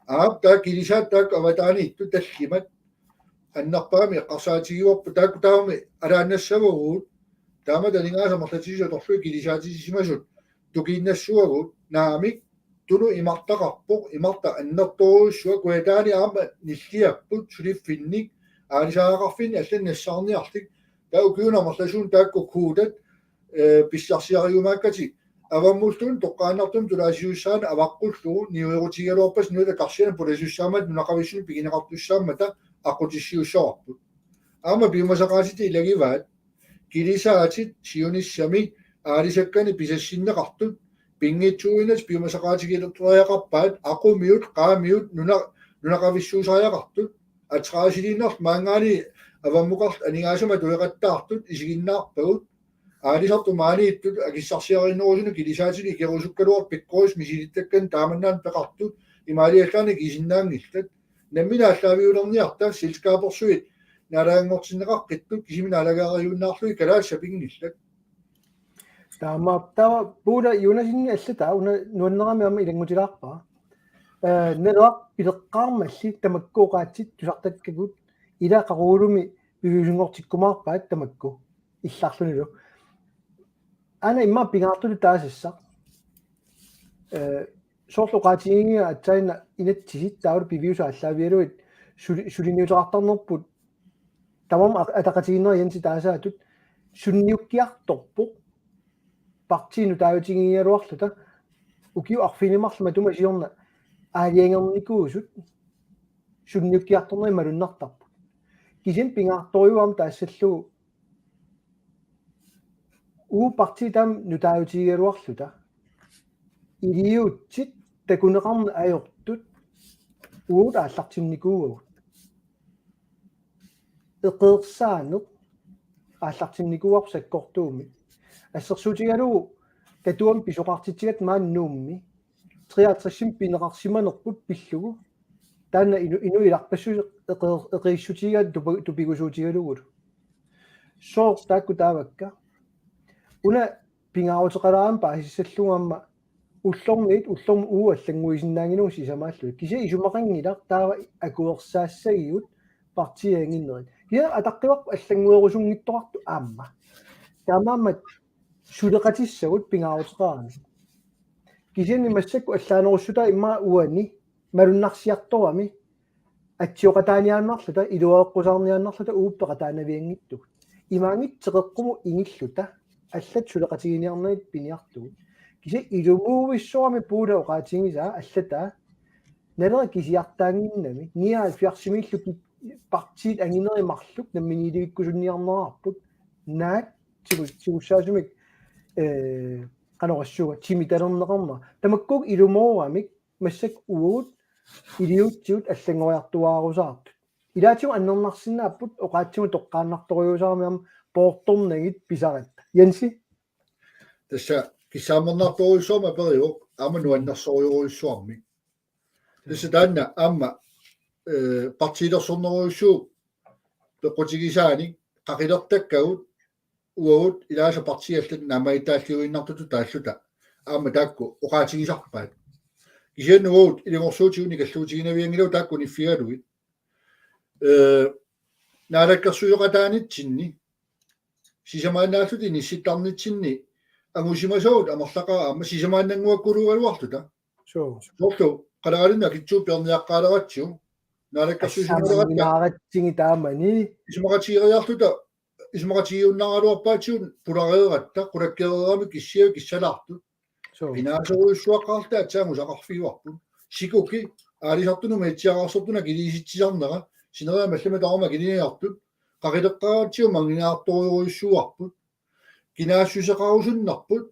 Aap, taava kilisaat taakku avataaniittut tallimat annerpaamik eqqarsaatigivarput, taakku taavami alaannassavagut, taamatut aningaasat amerlatigisut atorlugit kilisaatisimasut tukiinnassavagut, naamik, tunut imartaqarpoq, imartaq annertoorujussuaq, Kujataani aamma nilliapput suliffinnik, aalisagaqarfinnik allanut nassaarniarlik, taava ukiuni amerlasuuni taakku quutat, eh, pissarsiariumaakkatik, avammulluunniit toqqaannartumik tulaasisussaaneq avaqqullugu niuerutigigaluarpasi nunatta karsianit pulasussaammat nunaqavissunik pigineqartussaammata aqqutissiuussavarput. Aamma piumasaqaatitit ilagivaat, kilisaatit siunissami aalisakkanik pisassinneqartut, pinngitsuuinnaq piumasaqaatigilertariaqarpaat, aqumiut, qaamiut, nuna-, nunaqavissuusariaqartut, atraasiliinnarlu maanngaanniit avammukartut aningaasanik atueqattaartut isiginnaarpagut, aalisartut maaniittut akissarsiarinerusunut kilisaatinik ikerusukkaluartut pikkorissut misilittakkanik taamannaana peqartut imaaliallaannaq kiisinnaanngillat. Nammineq aallaaviulerniarta selskabersuit naalaganngortinneqaqqittut kisimi naalagaariunnaarlugit kalaallit sapinngillat. Taama, taava Puula Jonassenip allataa una nuannerami aamma ilanngutilaarpara. Eh, Naleraq pileqqaarmalli tamakku oqaatsit tusartakkagut ila qaqugulumi piviusunngortikkumaarpaat tamakku illarlunilu. Aana immaqa pingaartutut taasassaq. Eh, soorlu oqaatigigiga aatsaannaq inatsisit taavalu piviusut aallaavigalugit suli-, suliniuteqartarnerput tamarmik a-, ataqatigiinnerat Jensi taasaatut sunniukkiartorpoq partiinut taavatigigaluarluta ukiut arfineq-marluk matuma siorna aalajangernikuusut sunniukkiartornerit malunnartarput. Kisianni pingaartorujuuvoq aamma taassallugu uagut partiit taama nutaajutigigaluarluta iliuutsit takuneqarneq ajortut uagut aallartinnikuuagut. Eqeersaaneq aallartinnikuuarput sakkortuumik. Assersuutigalugu Katuami pisoqartitsigatta maani Nuummi treoghalvtredsimik pineqarsimanerput pillugu. Taanna inu-, inuit ilarpassui eqeer-, eqiissutigigaat tupi-, tupigusuutigalugulu. Sooq taakku taavakka? Una pingaaruteqalaarami paasissallugu aamma ullormiit, ullormut uagut allannguisinnaanngilagut sisamaallugit. Kisianni isumaqanngilaq taava akuersaassagigut partiit anginerit. Kisianni ataqqivarput allannguerusunngitsoqartoq aamma. Taamaammat suleqatissagut pingaaruteqarami. Kisianni massakkut allaanerussutaa immaqa uani malunnarsiartorami atsioqataaniaannarluta, iluareqqusaarniaannarluta uagut peqataanavianngitsugut. Imaanngitsoq teqeqqumut ingilluta allat suleqatiginiarnerit piniartugut. Kisianni ilumuuvissorami Puula oqaatigisaa allataa Naleraq kisiartaannginnami nioghalvfjerdsimiillu ki-, partiit anginerit marluk namminiilivikkusunniarnerarput, naak tigu-, tigussaasumik, eh, qanoq oqassuunga, timitalerneqarnera. Tamakkuupput ilumooramik massakkut uagut iliuutsigut allanngoriartuaarusaartut. Ilaatigut annernarsinnaapput oqaatsimut toqqaannartorujussuusarami aamma poortornagit pisaratta. Jensi? Tassa kissaammernartorujussuarmik aperivoq aamma nuannersorujorujussuarmik. Tassa taanna aamma, eh, partiilersornerujussuup peqqutigisaanik qaqilertakkagut uagut ilaasa partiit allat naammagittaalliuinnartutut taalluta aamma taakku oqaatigisarpaat. Kisianni uagut ilungersuutigut nikalluutiginavianngilagut taakku uniffigalugit. Eh, naalakkersuisoqataanitsinni sisamaannaalluta inissittarnitsinni angusimasagut amerlaqaat aamma sisamaannannguakkuluugaluarluta. Suu. Soorlu Qaleralinnik akitsuut piorniaqqaaleratsigu. Naalakkersuisoqataaniit assammingaaratsigit taamani. Isumaqatigiiaarluta, isumaqatigiunnaaraluarpaatigut pulareeratta, qulakkeereeramik kissiavi kissalaartut. Suu. Pinaasorujussuaqqaarluta aatsaat angusaqarfigivarput. Sikuki aalisartunut Nuummiatsiaararsortunut akiliisitsisarnera, sineriak allamik tamarmik akiliinnartut, qaqileqqaaratsigu mannginnartorujussuuarput. Kinaassuseqarusunnarput,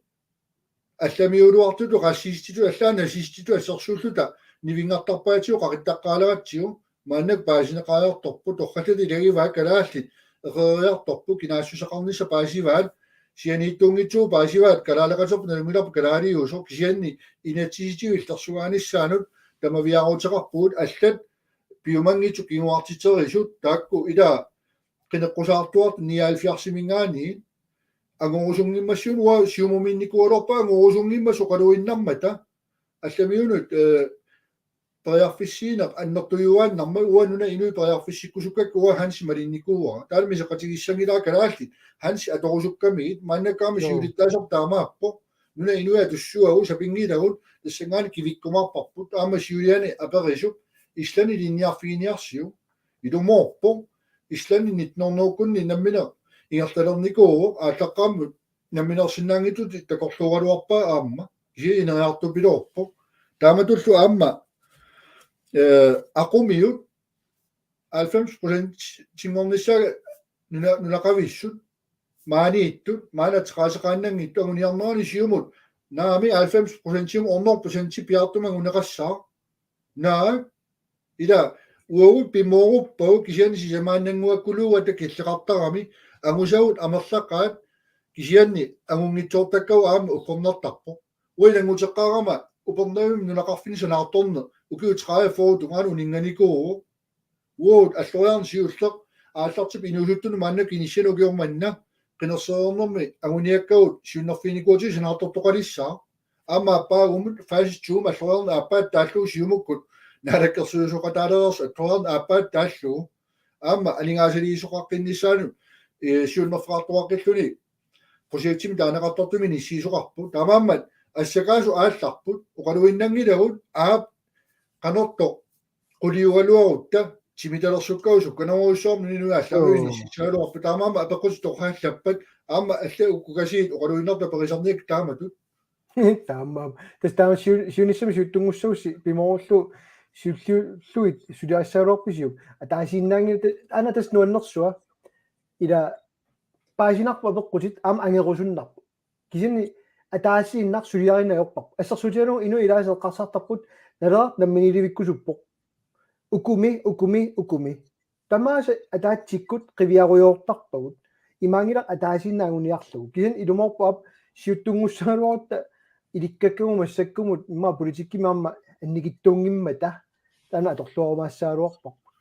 allamiuluartutut, racistisut, allaat nazistisut assersuulluta nivinngartarpaatigut qaqittaqqaaleratsigu, maannakkut paasineqariartorput, torrallatit ilagivaat kalaallit eqeeriartorput, kinaassuseqarnissaq paasivaat, sianiittuunngitsuuvoq paasivaat, kalaaleqaterput nalunngilarput kalaaliusoq, kisianni inatsisitigut illersornissaanut tamaviaaruteqarpugut, allat piumanngitsut kinguartiterisut, taakku ilaa qineqqusaartuartut nioghalvfjerdsimiingaanniit angorusunngimmassuk, uanga Siumumiinnikuugaluarpara angorusunngimmat oqaluinnarmata, allamiunut, eh, periarfissiineq annertujuaannarmat, uanga nunap inui periarfissikkusukkakka uanga Hansi malinnikuuara. Taanna misoqatigissanngilara kalaallit Hansi atorusukkamigit, maannakkut aamma Joo. siulittaasarput taamaappoq. Nunap inui atussuagut sapinngilagut tassanngaanniit kivikkumaarparput. Aamma siuliani aperisup Island ilinniarfiginiarsiuk. Ilumoorpoq. Islandi nittenhundredekunni nammineq ingerlalernikuuvoq, aallaqqaammut namminersinnaanngitsut takorluugaluarpaat aamma. Kisianni ineriartupiloorpoq. Taamatullu aamma, eh, aqumiut halvfems procentinngornissaat nuna-, nunaqavissut maaniittut, maani ateqaateqaannanngitsut anguniarnerani siumut, naamik halvfems procentimut hundrede procenti piaartumik anguneqassaaq. Naak, ila, uagut pimooruppagut kisianni sisamaannannguakkuluugatta killeqartarami, angusagut amerlaqaat, kisianni angunngitsoortakkagut aamma uggornartarpoq. Uanga ilannguteqqaarama Upernavimmi nunaqarfinni sanaartorneq ukiut tredive fyrre tungaanut uninnganikuuvoq. Uagut alloriarneq siulleq aallartippoq inuusuttunut maannakkut inissianut ukioq manna qinersereernermi anguniakkagut siunnerfiginikuuatigit sanaartortoqalissaaq. Aamma aappaagumut fase to-mut alloriarneq aappaata taallugu siumukkut naalakkersuisooqataalereersoq alloriarneq aappaata taallugu. Aamma aningaasaliisoqaqqinnissaanut, eh, siunnerfeqartoqaqqilluni projektimi taaneqartartumi inissiisoqarpoq. Taamaammat assakaasut aallarput, oqaluinnanngilagut, aap, qanortoq quliugaluarutta, timitalersukkagut sukkanerujussuarmik nunap inui allarujuit Joo. inississagaluarput. Taamaammat apeqqutit torraallappat, aamma allat ukkukasiit oqaluinnartut aperisarniakkit taamatut. Taamaammat. Tassa taama siu-, siunissami siuttunngussagussi pimoorullugu siulliullugit suliassagaluarpisiuk. Ataasiinnaanngilaq ta-, aana tassa nuannersua. Ila paasinarpoq apeqqutit aamma angerusunnarpoq. Kisianni ataasiinnaq suliarineq ajorparput. Assersuutigalugu inuit ilaasa eqqarsartarput Naleraq namminiilivikkusuppoq. Ukumi, ukumi, ukumi. Tamaasa ataatsikkut qiviarujoortarpagut. Imaanngilaq ataasiinnaq anguniarlugu. Kisianni ilumoorpoq aap siuttunngussagaluarutta ilikkakkagut massakkumut immaqa politikkimi aamma annikitsuunngimmata. Taanna atorluarumaassagaluarparput.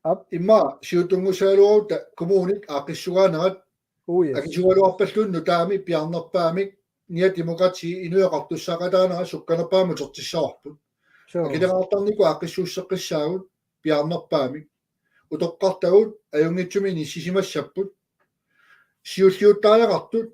Aap. Immaqa siuttunngussagaluarutta kommunit aaqqissugaanerat Oh, yes. Akisugaluarpalluunniit nutaamik piaarnerpaamik Nia Demokrati inuiaqartussaaqataanerat sukkanerpaamik utertissavarput. Sure. Akileraartarnikut aaqqissuusseqqissaagut piaarnerpaamik. Utoqqartagut ajunngitsumik inissisimassapput. Siulliuttariaqartut,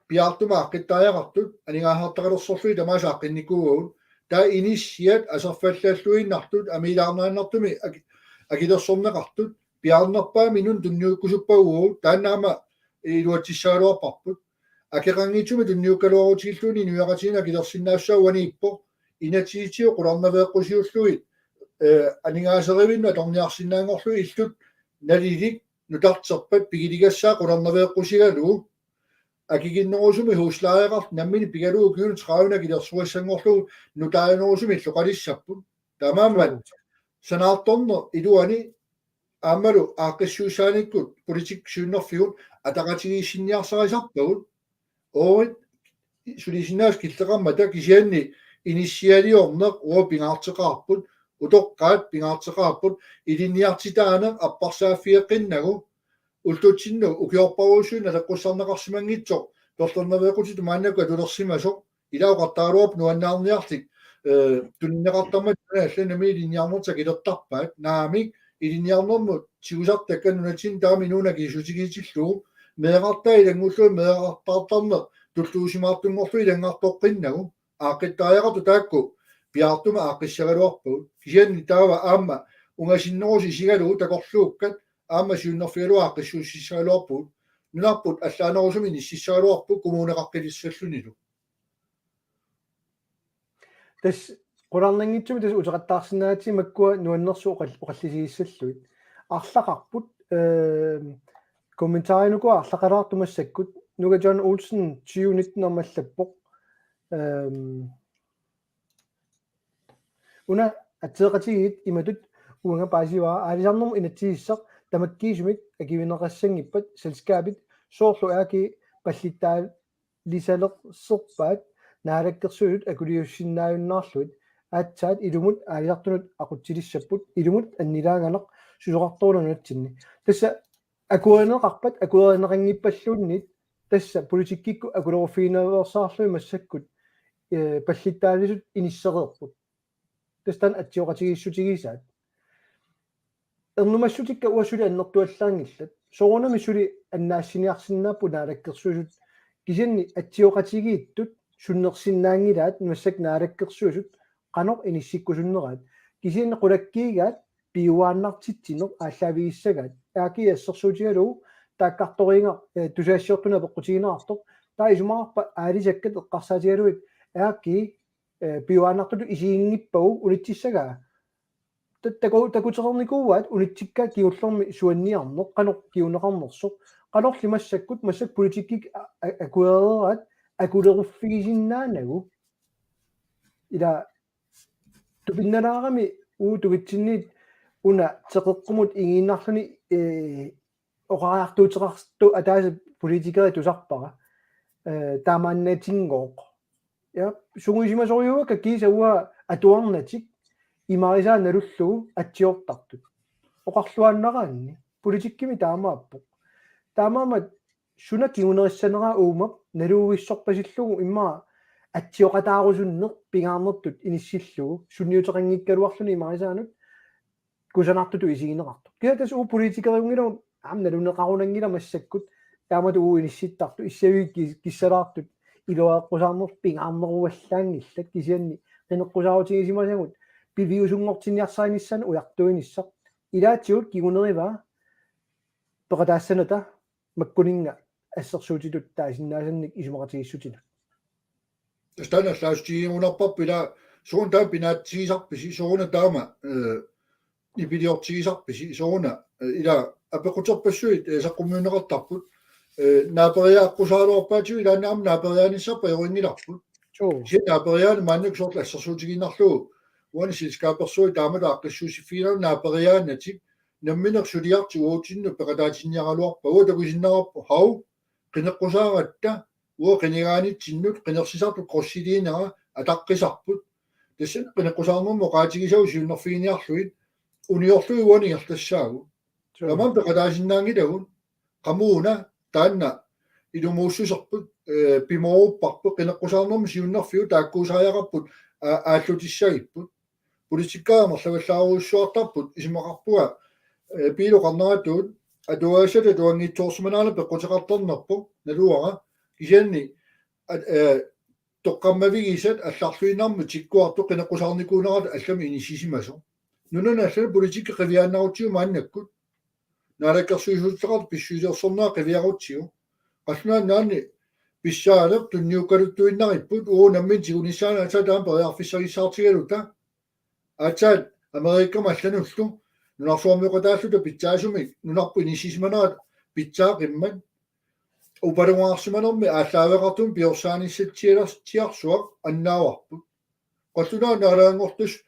piaartumik aaqqittariaqartut, aningaasartaqalersorlugit tamaasa aaqqinnikuuagut. Taava inissiat aserfallalluinnartut, amiilaarnaannartumik aki-, akilersorneqartut, piaarnerpaamik inunnut tunniukkusuppagut, taanna aamma iluatsissagaluarparput. Akeqanngitsumik tunniukkaluarutigilluunniit inuiaqatigiinni akilersinnaassusaa uaniippoq, inatsisitigut qularnaveeqqusiullugit, eh, aningaaserivinnut atorniarsinnaanngorlugit illut nalilik nutarterpat pigiligassaat qularnaveeqqusigalugu. Akikinnerusumik huslejeqartoq nammineq pigalugu ukiunut tredive akilersugassanngorlugu nutaanerusumik illoqalissapput. Taamaammat Sure. sanaartorneq iluani aammalu aaqqissuussaanikkut politikkikkut siunnerfigut ataqatigiissinniarsarisarpagut. Oorit sulisinnaasut killeqarmata kisianni inissialiorneq uagut pingaarteqaarput, utoqqaat pingaarteqaarput, ilinniartitaaneq apparsaaffigeqqinnagu, ullutsinnut ukiorparujussuit naleqqussarneqarsimanngitsoq perlernaveeqqutit maannakkut atulersimasoq, ila oqartaraluarpoq nuannaarniarlik, eh, tunineqartarmat nuna allanut nammineq ilinniarnertik akilertarpaat, naamik, ilinniarnermut tigusartakkat nunatsinni taama inuuneq akiuutigitillugu, meerartaat ilanngullugit meerartaartarneq tulluusimaartunngorlugu ilanngartoqqinnagu, aaqqittariaqartut taakku piaartumik aaqqissagaluarpagut. Kisianni taava aamma ungasinnerusoq isigalugu takorluukkat aamma siunnerfigalugu aaqqissuussissagaluarpugut. Nunarput allaanerusumik inississagaluarpugut kommuneqaqqilissallunilu. Tassa qularnanngitsumik tassa uteqattaarsinnaagatsigu makkua nuannersut oqal-, oqallisigissallugit. Arlaqarput, ehm, kommentarinukua arlaqalaartoq massakkut, Nuka John Olsen tyve nitten aamma allappoq. Ehm, una atseeqatigiit imatut uanga paasivara: aalisarnermut inatsisissaq tamakkiisumik akuerineqassanngippat selskabit soorlu aaki pallittaa- lisalersorpaat Naalakkersuisut akuliussinnaajunnaarlugit, aatsaat ilumut aalisartunut aqutsilissapput, ilumut annilaanganeq susoqartoruna nunatsinni. Tassa akuerineqarpat, akuerineqanngippalluunniit, tassa politikkikkut akuleruffiginaveersaarlugit massakkut, eh, pallittaalisut inissereerput. Tassa taanna atsioqatigiissutigisaat. Ernumassutikka uanga suli annertuallaanngillat. Soorunami suli annaassiniarsinnaapput Naalakkersuisut Kisianni atsioqatigiittut sunnersinnaanngilaat massakkut naalakkersuisut qanoq inissikkusunneraat. Kisianni qulakkiigaat piuaannartitsineq aallaavigissagaat. Aakii assersuutigalugu taakkartoriinnaq, eh, tusagassiortunik apeqqutigineqartoq. Taava isumaqarpat aalisakkat eqqarsaatigalugit aakii, eh, piuaannartutut isiginngippagu unitsissagaa. Ta-, taku-, takutereernikuuaat unitsikkaat kingullermi suanniarneq, qanoq kinguneqarnersoq. Qanorli massakkut, massakkut politikkikkut a-, a-, akuereeraat akuleruffigisinnaanagu. Ila tupinnalaarami uagut tungitsinniit una teqeqqumut igiinnarluni, eh, oqariartuuteqartoq ataaseq politikerit tusarpara. Eh, taamaannatinngooq. Ja, sungiusimasorujuakka kiisa uanga atuarnatik imarisaa nalullugu atsiortartut. Oqarluaannaraanni. Politikkimi taamaappoq. Taamaammat suna kingunerissaneraa uuma naluvissorpasillugu immaqa atsioqataarusunneq pingaarnertut inissillugu sunniuteqanngikkaluarluni imarisaanut kusanartutut isigineqartoq. Kisianni tassa uagut politikeriunngilagut aamma naluneqarunanngilaq massakkut taamatut uagut inissittartut issavigit ki-, kissalaartut iluaqqusaarneq pingaarneruallaanngillat kisianni qineqqusaarutigisimasagut piviusunngortinniarsarinissaanut ujartuinissaq ilaatigut kingunerivaa peqataassanata makkuninnga assersuutitut taasinnaasannik isumaqatigiissutinut. Tassa taanna allaasutigigunarparput ila sooruna taama pinaatsigisarpisi, sooruna taama, eh, nipiliortigisarpisi, sooruna, eh, ila apeqquterpassuit, eh, saqqummiunneqartarput, eh, naaperiaaqqusaagaluarpaatigut ilaanni aamma naaperiaanissarput ajorinngilarput. Suu. Kisianni naaperiaani maannakkut soorlu assersuutigiinnarlugu uani selskabersuit taamatut aaqqissuussiffigineqarnerat naaperiaannatik namminneq suliartik uagutsinnut peqataatinniaraluarpagut, uagut takusinnaavarput, hav, qineqqusaaratta, uagut qinigaanitsinnut qinersisartut crossiliinera ataqqisarput. Tassani qineqqusaarnermut oqaatigisagut siunnerfiginiarlugit uniorlugit uani ingerlassaagut. Suu. Tamanna peqataasinnaanngilagut, qamuuna taanna ilumuussuserput, eh, pimoorupparput, qineqqusaarnermut siunnerfigut taakkuusariaqarput, aa-, aallutissagipput. Politikkerit amerlavallaarujussuartarput isumaqarpunga, eh, Piilu oqarneratuut atuagassat atuanngitsoorsimanera peqquteqartarnerpoq naluara kisianni at-, eh, toqqammavigisat allarluinnarmut tikkuartut qineqqusaarnikuunerata allamik inissisimasoq. Nunanut allanut politikki qiviaannarutsigu maannakkut. Naalakkersuisuuteqartut pissusilersornerat qiviarutsigu. Qallunaat Nunaanni pissaaneq tunniukkaluttuinnaripput uagut nammineq tigunissaanut aatsaat taama periarfissagissaartigaluta. Aatsaat Amerikami allanullu nunarsuarmioqataalluta pitsaasumik nunarput inissisimanerat pitsaaqimmat. Upalungaarsimanermi aallaaveqartumik piorsaanissatsialersitsiarsuaq annaavarput. Qallunaat naalaanngortussat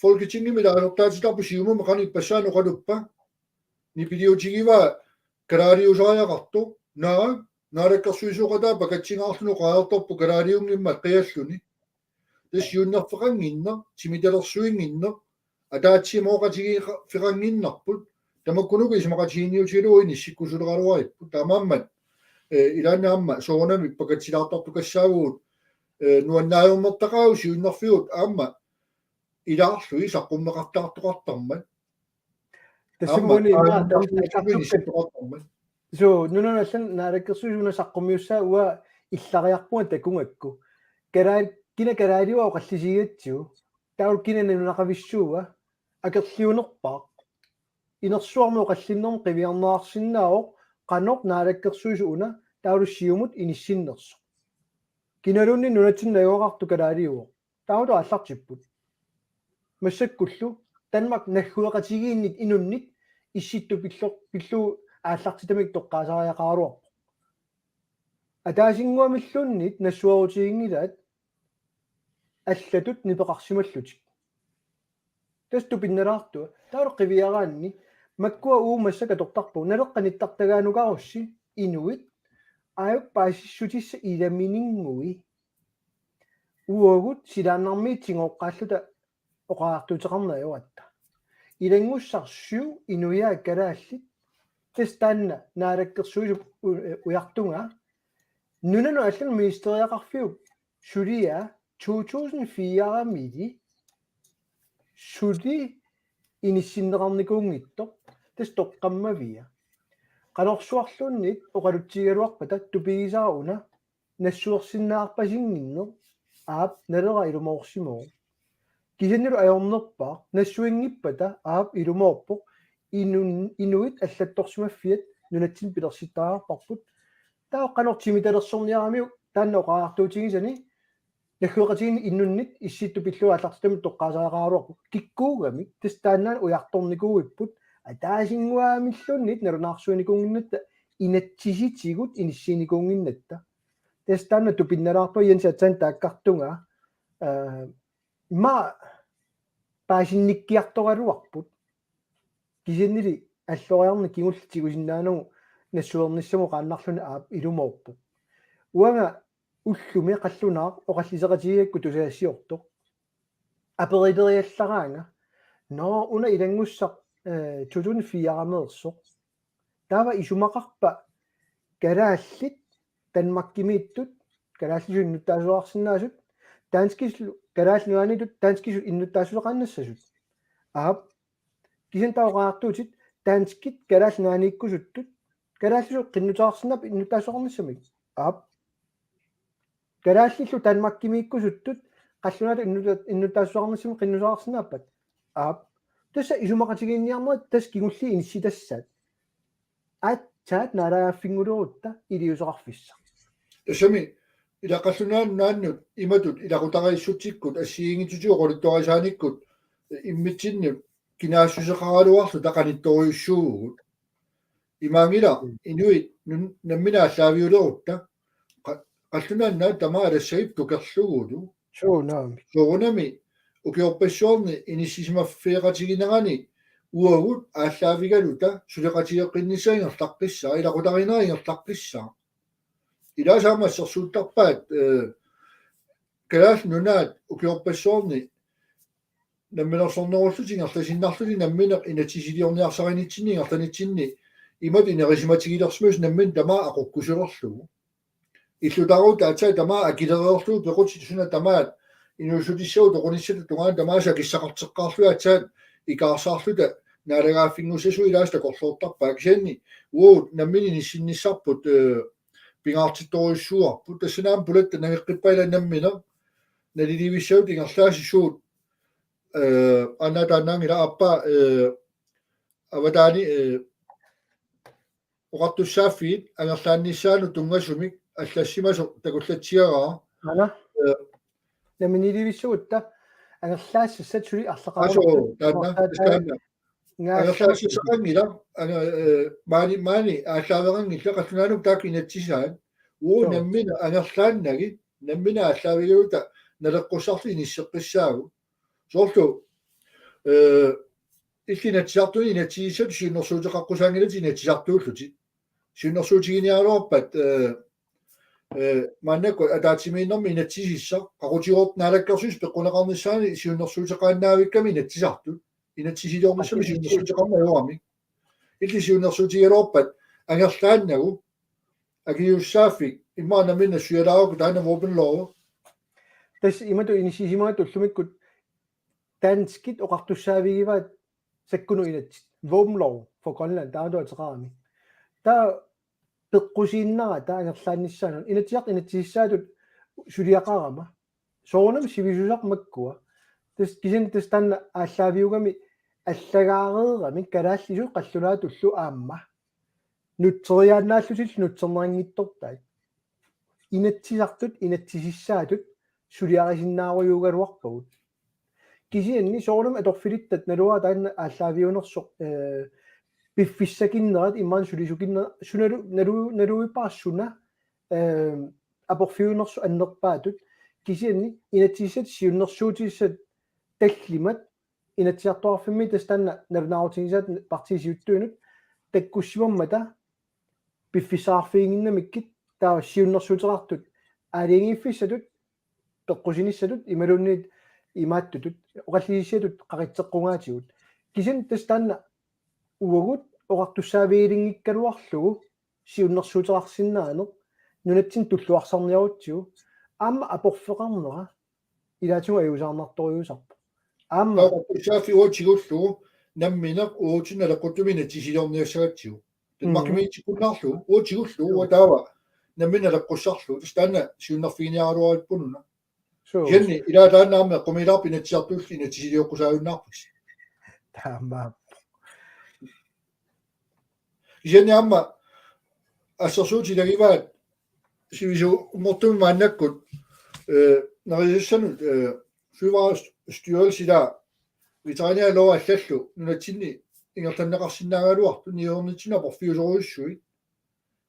Folketingimi ilaasortaatitarput Siumumi qanoq ippassaanut oqaluppa. Nipiliutigivaa kalaaliusariaqartoq, naak, naalakkersuisooqataat pakatsingaarluni oqariartorpoq kalaaliunngimmat qialluni. Tassa siunnerfeqannginneq, timitalersuinnginneq, ataatsimooqatigiiqa-, -feqannginnarput, tamakkunuku isumaqatiginninniutigalugu inissikkusuleraluaripput, taamaammat, eh, ilaanni aamma soorunami pakatsilaartartukassaavugut, eh, nuannaajornertaqaagut siunnerfigut aamma ilaarlugit saqqummeqartaartoqartarmat. Tassami aamma uani immaqa aamma tassaassuttunik tassaassuttunik inisittoqartarmat. Suu, nunanut allanut naalakkersuisut una saqqummiussaat uanga illariarpunga takugakku. Kalaa-, kina kalaaliua oqallisigigatsigu. Taava kina nunaqavissuua akerliunerpaaq. Inersuarmi oqallinnermi qiviarneqarsinnaavoq qanoq naalakkersuisut una taavalu Siumut inissinnersoq. Kinaluunniit nunatsinni najugaqartoq kalaaliuvoq. Taamatut aallartipput. Massakkullu Danmark naggueqatigiinnit inunnit Issittut pillu-, pillugu aallartitamik toqqaasariaqaraluarpoq. Ataasinnguamilluunniit nassuerutiginngilaat allatut nipeqarsimallutik. Tassa tupinnalaartua, taava qiviaraanni, makkua uagut massakkut atortarpagut, Naleqqap nittartagaanukarussi, inuit, aajuku paasissutissat ilamininngui. Uagut silaannarmiit tigooqqaalluta oqariartuuteqarneq ajoratta. Ilanngussaq syv inuiaat kalaallit, tassa taanna naalakkersuisup u-, ujartugaa. Nunanut allanut ministeriaqarfiup suliaa to tusind fire-mili suli inissinneqarnikuunngitsoq, tassa toqqammavia. Qanorsuarluunniit oqalutsigigaluarpata tupigisara una nassuersinnaarpasinnginneq, aap, Naleraq ilumoorsimavoq. Kisiannilu ajornerpaaq nassuinngippata, aap, ilumoorpoq, inun-, inuit allattorsimaffiat nunatsinni pilersittariaqarparput. Taava qanoq timitalersorniaramiuk taanna oqariartuutigisani, naggueqatigiinni innunnit Issittut Pillugu Aallartittamut toqqaasariaqaraluarpoq. Kikkuugamik, tassa taannaana ujartornikuuipput, ataasinnguamilluunniit nalunaarsuinikuunnginnatta, inatsisitigut inissiinikuunnginnatta. Tassa taanna tupinnalaarpunga Jens aatsaat taakkartunga, eh, ima paasinnikkiartoraluarput. Kisiannili alloriarneq kingulleq tigusinnaanagu nassuernissamut qaannarluni, aap, ilumoorpoq. Uanga ullumi qallunaaq oqalliseqatigiigakku tusagassiortoq aperileriallaraanga: Nå, una ilanngussaq, eh, to tusind fire-meersoq. Taava isumaqarpa kalaallit Danmarkimiittut kalaallisut innuttaasuuteqarsinnaasut, danskisut, Kalaallit Nunaanniittut danskisut innuttaasuuteqarsinnaasut? Aap. Kisianni taava oqariartuutit danskit Kalaallit Nunaanniikkusuttut kalaallisut qinnuteqarsinnaapput innuttaasuuteqarnissamik? Aap. Kalaallillu Danmarkimiikkusuttut qallunaatut innuta-, innuttaasuuteqarnissamik qinnuteqarsinnaappat? Aap. Tassa isumaqatigiinniarnerit tassa kingulliit inissitassaat. Aatsaat naalagaaffinngulerutta iliuuseqarfissaq. Tassami ila Qallunaat Nunaannut imatut ilaqutariissutsikkut assigiinngitsutigut oqaluttuarisaanikkut immitsinnut kinaassuseqaraluarluta qanittorujussuuvugut. Imaanngilaq, mm, inuit nun-, nammineq aallaaviulerutta qa-, Qallunaat Nunaat tamaat alassagit tukerlugulu. Suu, naamik. Soorunami ukiorpassuarni inissisimaffeqatiginerani uagut aallaavigaluta suleqatigeeqqinnissaa ingerlaqqissaaq, ilaqutariinnera ingerlaqqissaaq. Ilaasa aamma assersuuttarpaat, eh, Kalaallit Nunaat ukiorpassuarni namminersornerullutik ingerlasinnarlutik nammineq inatsisiliorniarsarinitsinni ingerlanitsinni imatut inerisimatigilersimasut nammineq tamaat aqukkusulerlugu. Illutaarutta aatsaat tamaat akilereerlugu pequtit suna tamaat inuussutissagut toqunissatut tungaanut tamaasa akissaqarteqqaarlugit aatsaat ikaarsaarluta naalagaaffinngussasut ilaasa takorloortarpaat. Kisianni uagut nammineq inissinnissarput, eh, pingaartittorujussuuarput. Tassani aamma pulatta nangeqqippat ila nammineq naliliivissagutta ingerlaasisut, eh, anna taannaanngilaq aappaa, eh, avataani, eh, oqartussaaffiit angerlaannissaannut tunngasumik allassimasoq takullatsiaraa. Aana. Eh. Namminiiliivissagutta angerlaassassat suli arlaqarama. Aso, taanna, taanna. Angerlaassassaqanngilaq, anga-, eh, maani, maani aallaaveqanngillat qallunaanut taakku inatsisaat. Uu, suu, nammineq angerlaannagit, nammineq aallaavigaluta naleqqussarluta inisseqqissaagut. Soorlu, eh, illit Inatsisartuni inatsisissatut siunnersuuteqaqqusaanngilatit Inatsisartuullutit. Siunnersuutiginiaraluarpat, eh, eh, maannakkut ataatsimiinnermi inatsisissaq, qaqutigoortoq Naalakkersuisut peqquneqarnissaannik siunnersuuteqaannavikkami Inatsisartut. Inatsisiliornissami siunnersuuteqarneq ajoramik. Illit siunnersuutigigaluarpat angerlaannagu, akiliussaaffik, immaqa nammineq sujalaarukkit taanna våbenlov. Tassa imatut inissisimagatsigit ullumikkut danskit oqartussaavigivaat sakkunut inatsit. Våbenlov for Grønland, taanna ateqarami. Taava peqqusiinnarata angerlaannissaanut. Inatsisartut inatsisissaatut suliaqarama. Soorunami sivisusarput makkua. Tassa kisianni tassa taanna aallaaviugami allagaareerami kalaallisut qallunaatullu aamma. Nutseriaannaallutillu nutserneqanngitsortai. Inatsisartut inatsisissaatut suliarisinnaarujuugaluarpagut. Kisianni soorunami atorfilittat naluara taanna aallaaviunersoq, eh, piffissakinnerat imaluunniit sulisukinnerat sunalu-, nalu-, naluippaassuna, eh, aporfiunersoq annerpaatut. Kisianni inatsisissatut siunnersuutissat tallimat Inatsisartoqarfimmi tassa taanna nalunaarutigisaat partiit siuttuinut takkussimammata piffissaqarfiginnginnamikkit taava siunnersuuteqartut aalajangiiffissatut peqqusinissatut imaluunniit imaattutut oqallisissiatut qaqitseqqugaatigut. Kisianni tassa taanna uagut oqartussaavigilinngikkaluarlugu siunnersuuteqarsinnaaneq nunatsinni tulluarsarniarutsigu aamma aporfeqarnera ilaatigut ajuusaarnartorujussuusarpoq. Aamma. Taava oqartussaaffiup uagut tigullugu nammineq uagutsinnut naleqquttumik inatsisiliorniassagatsigu. Mm. Danmarkimiitsikkunnaarlugu uagut tigullugu, joo, uanga taava nammineq naleqqussarlugu. Tassa taanna siunnerfiginiaraluarput una. Suu. Kisianni ilaa taanna aamma eqqumiilaarpoq Inatsisartullu inatsisiliortussaajunnaarpusi. Taamaappoq. Kisianni aamma assersuutigivaat sivisu ummortumik maannakkut, eh, nerisassarsiornermut, eh, fødevarestyrelse ilaa, veterinærlov allallu nunatsinni ingerlanneqarsinnaagaluartut niuernitsinnut aporfiusorujussuit.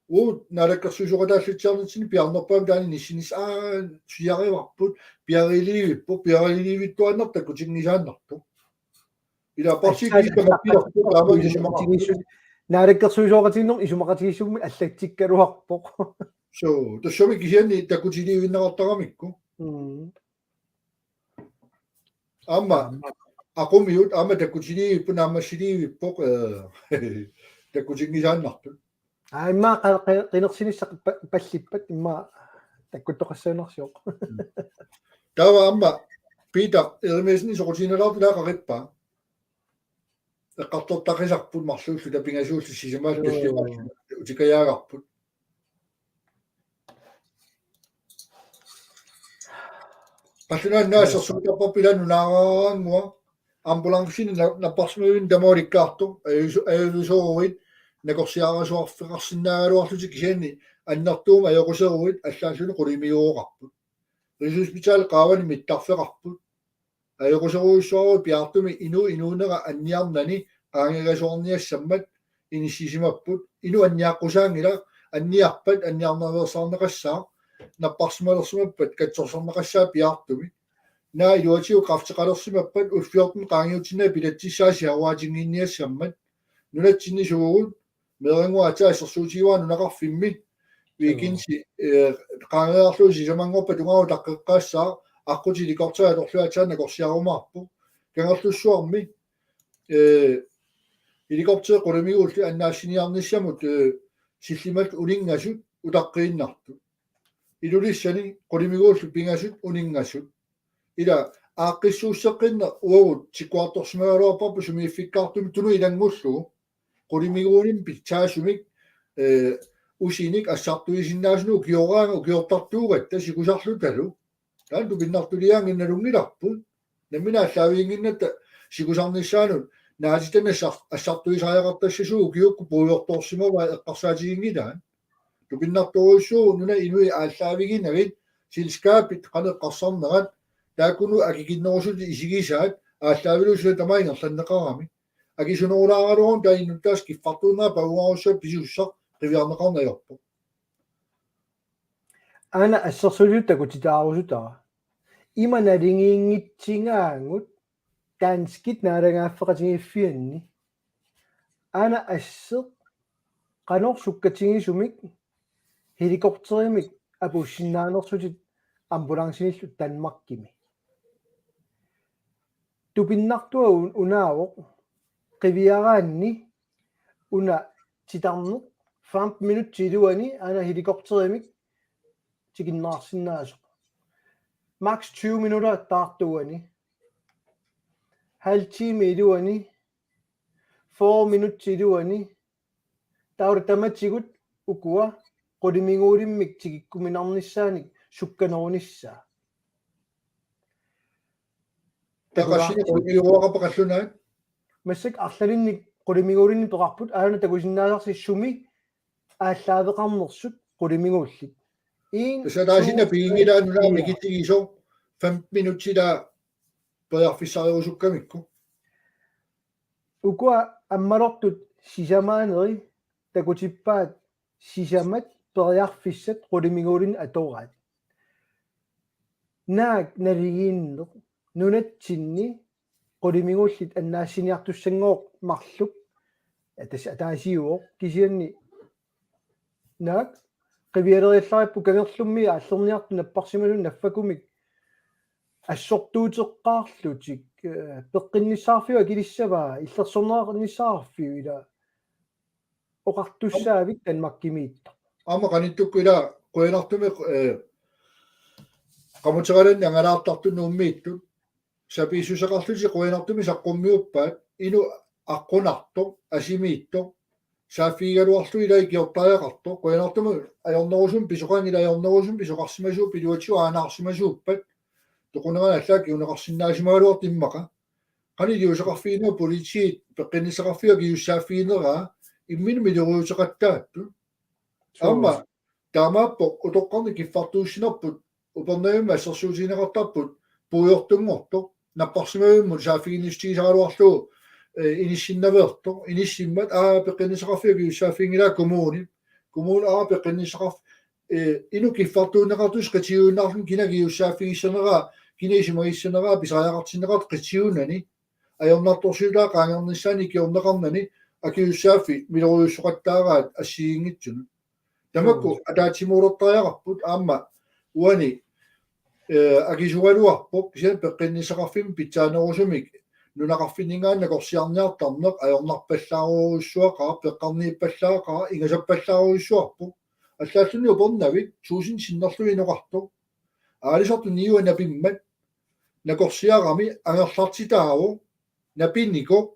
Uagut naalakkersuisooqataallatsiarnitsinni piaarnerpaamik taanna inissinissaq, aa, suliarivarput, piareerivippoq, piareerivittuaannartoq takkutinngisaannartoq. Ilaa, partiit kisiisa tamakkilerput taama isumaqarput. Naalakkersuisooqatigiinnermut isumaqatigiissummik allatsikkaluarpoq. Suu, tassami kisianni takkutilerneqartaramikku. Mm. Aamma, aamma aqumiut, aamma takkutilerput, naammassilivippoq, eh, takkutinngisaannartut. Aa, immaqa qa-, qa-, qinersinissaq pa-, pallippat immaqa takkuttoqassagunarsioq. Mm. Taava aamma Peter Jeremiassenip soqutiginalaartoq ilaa qarippaa. Eqqartortaqisarput marluulluta pingasuulluta sisamaat. Joo. Tallimaat utikajaagarput. Qallunaat naassersuuttarput ilaa nunaaraangua ambulanceni na-, napparsimavimmut tamalikkaartoq ajusu-, ajusoorujussuit nakorsiarisuarfeqarsinnaagaluarlutik kisianni annertuumik ajoquseruit allaalluni qulimiguuqarput. Rigshospitalet qaavani mittarfeqarput. Ajoquserujussuaruit piaartumik inuup inuunera anniarnani qaangigasoorniassammat inissisimapput. Inuk anniaqqusaanngilaq, anniarpat anniarnaveersaarneqassaaq, napparsimalersimappat katsorsarneqassaaq piaartumik. Naak iluatigut kræfteqalersimappat ullut fjorten qaangiutinnagu pilatsissaasi aruaatinnginniassammat. Nunatsinni suugut meerannguaq aatsaat assersuutigivara nunaqarfimmi weekendi, eh, qaangereerlugu sisamanngorpat tungaanut taqqeqqaassaaq, aqqutit helikopteri atorlugu aatsaat nakorsiarumaarpoq. Kangerlussuarmi, eh, helikopteri qulimiguulli annaassiniarnissamut, eh, sillimallu uninngasut utaqqiinnartut. Ilulissani qulimiguullu pingasut uninngasut. Ilaa, aaqqissuusseqqinneq uagut tikkuartorsimagaluarparput sumiiffikkaartumik tunut ilanngullugu. Qulimiguuninni pitsaasumik, eh, usinik assartuisinnaasunik ukioraanga ukiortartuugatta sikusarlutalu. Taanna tupinnartuliaannginnallunngilarput. Nammineq aallaaviginnginnatta sikusarnissaanut naatitanut assar-, assartuisariaqartassasugut ukiukkut puigortoorsimavaat eqqarsaatiginngilaat. Tupinnartorujussuuvoq nunap inui aallaaviginagit, selskabit qanoq eqqarsarnerat, taakkununnga akikinnerusutit isigisaat, aallaavigalugu suna tamaat ingerlanneqarami. Akisunerulaaraluaruni taava innuttaasut kiffartuunnerat pavugaarussaat pisussaq qiviarneqarneq ajorpoq. Aana assersuutitut takutitaarusuttara. Ima naligiinngitsingaagut danskit naalagaaffeqatigiiffianni. Aana asseq qanoq sukkatigisumik helikopterimik apuussinnaanersutit ambulancenillu Danmarkimi. Tupinnartua un-, unaavoq qiviaraanni una titarneq femten minutsit iluani aana helikopterimik tikinneqarsinnaasoq. Max tyve minutter taartuani. Halv time iluani. Fyrre minutsit iluani. Taava tamatigut ukua qulimiguulimmik tikikkuminarnissaanik sukkanerunissaa. Taqassini qulimiguuaqarpa qallunaat? Massakkut arlalinnik qulimiguulinnik peqarput, aana takusinnaasarsi sumi aallaaveqarnersut qulimiguullit. Iin tassa taasina suuq piginngilaat nunaa, ja, mikitigisoq femten minutsit ilaa periarfissarerusukkamikku. Ukua ammalortut sisamaaneri takutippaat sisamat periarfissat qulimiguulinnut atoraat. Naak naligiinneq nunatsinni qulimiguullit annaassiniartussanngooq marluk, tassa ataasiuvoq, kisianni naak qivialeriallarippoq kangerlummi aallerniartut napparsimasut naffakumik assortuuteqqaarlutik, eh, peqqinnissaqarfiup akilissavaa, illersorneqarnissaqarfiup ilaa oqartussaavik Danmarkimiittoq. Aamma qanittukkut ilaa qujanartumik, eh, qamuteralaanni angalaartartut Nuummiittut sapiissuseqarlutik qujanartumik saqqummiuppaat, inuk aqqunartoq, asimiittoq, saaffigigaluarlugu ilaa ikiortariaqartoq, qujanartumik ajornerusumik pisoqanngilaq, ajornerusumik pisoqarsimasuupput, iluatsigut aanaarsimasuuppat, toqunerani allaat kinguneqarsinnaasimaagaluartoq immaqa. Qanoq iliuuseqarfigineq politiit peqqinnissaqarfiup akisussaaffigineraa imminut miloriuteqattaattut. Aamma taamaappoq utoqqarnik kiffartuussinerput, Upernavimmi assersuutigineqartarput puigortunngortoq, napparsimavimmut saaffiginnissutigisaraluarlugu, eh, inissinnaveertoq, inissimmat, aa, peqqinnissaqarfiup akisussaaffiginngilaa kommuni, kommuni, aa, peqqinnissaqarf-, eh, inuk kiffartuunneqartussaq qitiuinnarluni kina akisussaaffigissaneraa, kina isumagissaneraa pisariaqartinneqartoq qitiunani, ajornartorsiutaat qaangernissaannik ikiorneqarnani, akisussaaffik miloriussoqattaaraat assigiinngitsunut. Tamakku ataatsimuulertariaqarput aamma uani, eh, akisugaluarpoq kisianni peqqinnissaqarfimmi pitsaanerusumik nunaqarfinninngaanniit nakorsiarniartarneq ajornarpallaarujussuaqaaq, peqqarniippallaaqaaq, ingasappallaarujussuarpoq. Allaalluni Upernavik tusind sinnerlugit inoqartoq. Aalisartut niuanapimmat nakorsiarami angerlartitaavoq, napinikoq,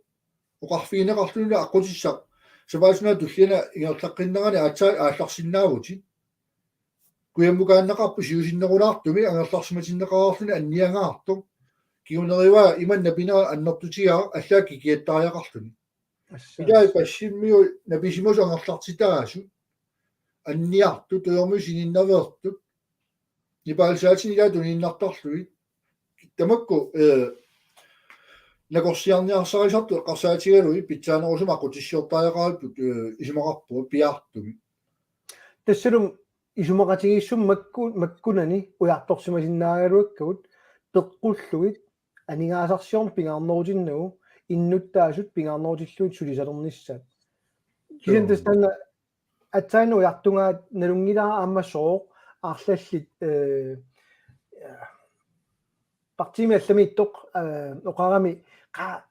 oqarfigineqarluni aqqutissaq sapaatip-akunnera tulliani ingerlaqqinnerani aatsaat aallarsinnaavutit. Kujammukaannaqarpoq siusinnerulaartumik angerlarsimatinneqareerluni anniangaartoq. Kingunerivaa imannak napinera annertutigaaq allaat kikiattariaqarluni. Ilai passimmiut napisimasut angerlartitaasut. Anniartut tujormut sininnaveertut. Nipaalisaatini ilaat tuniinnartarlugit. Tamakku, eh, nakorsiarniarsarisartut eqqarsaatigalugit pitsaanerusumik aqqutissiortariaqaripput, eh, isumaqarpunga piaartumik. Tassalumi isumaqatigiissumik makku-, makkunani ujartorsimasinnaagaluakkagut peqqullugit aningaasarsiorneq pingaarnerutinnagu innuttaasut pingaarnerutillugit sulisalernissaat. Kisianni tassa taanna aatsaannguaq ujartugaat nalunngilara aamma sooq arlallit, eh, partiimi allamiittoq, eh, oqarami qa-,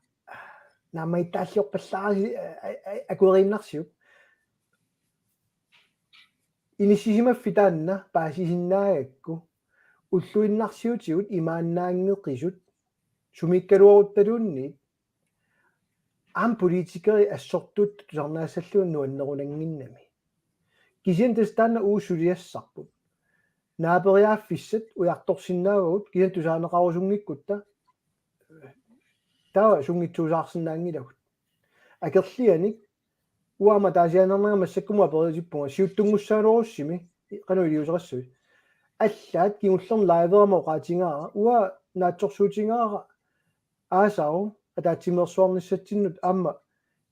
naammagittaalliorpallaarisi, eh, eh, eh, akueriinnarsiuk. Inissisimaffik taanna paasisinnaagakku ulluinnarsiutigut imaannaanngeqisut sumiikkaluaruttaluunniit aamma politikerit assortuuttut tusarnaassallugu nuannerunannginnami. Kisianni tassa taanna uagut suliassarput. Naaperiaaffissat ujartorsinnaavagut kisianni tusaaneqarusunngikkutta taava sunngitsuusaarsinnaanngilagut. Akerlianik uanga aamma ataasiaannarnanga massakkumut aperiutippunga siuttunngussagaluarussimi qanoq iliuuseqassavit. Allaat kingullermik liverama oqaatigaara uanga naatsorsuutigaara aasaq ataatsimeersuarnissatsinnut aamma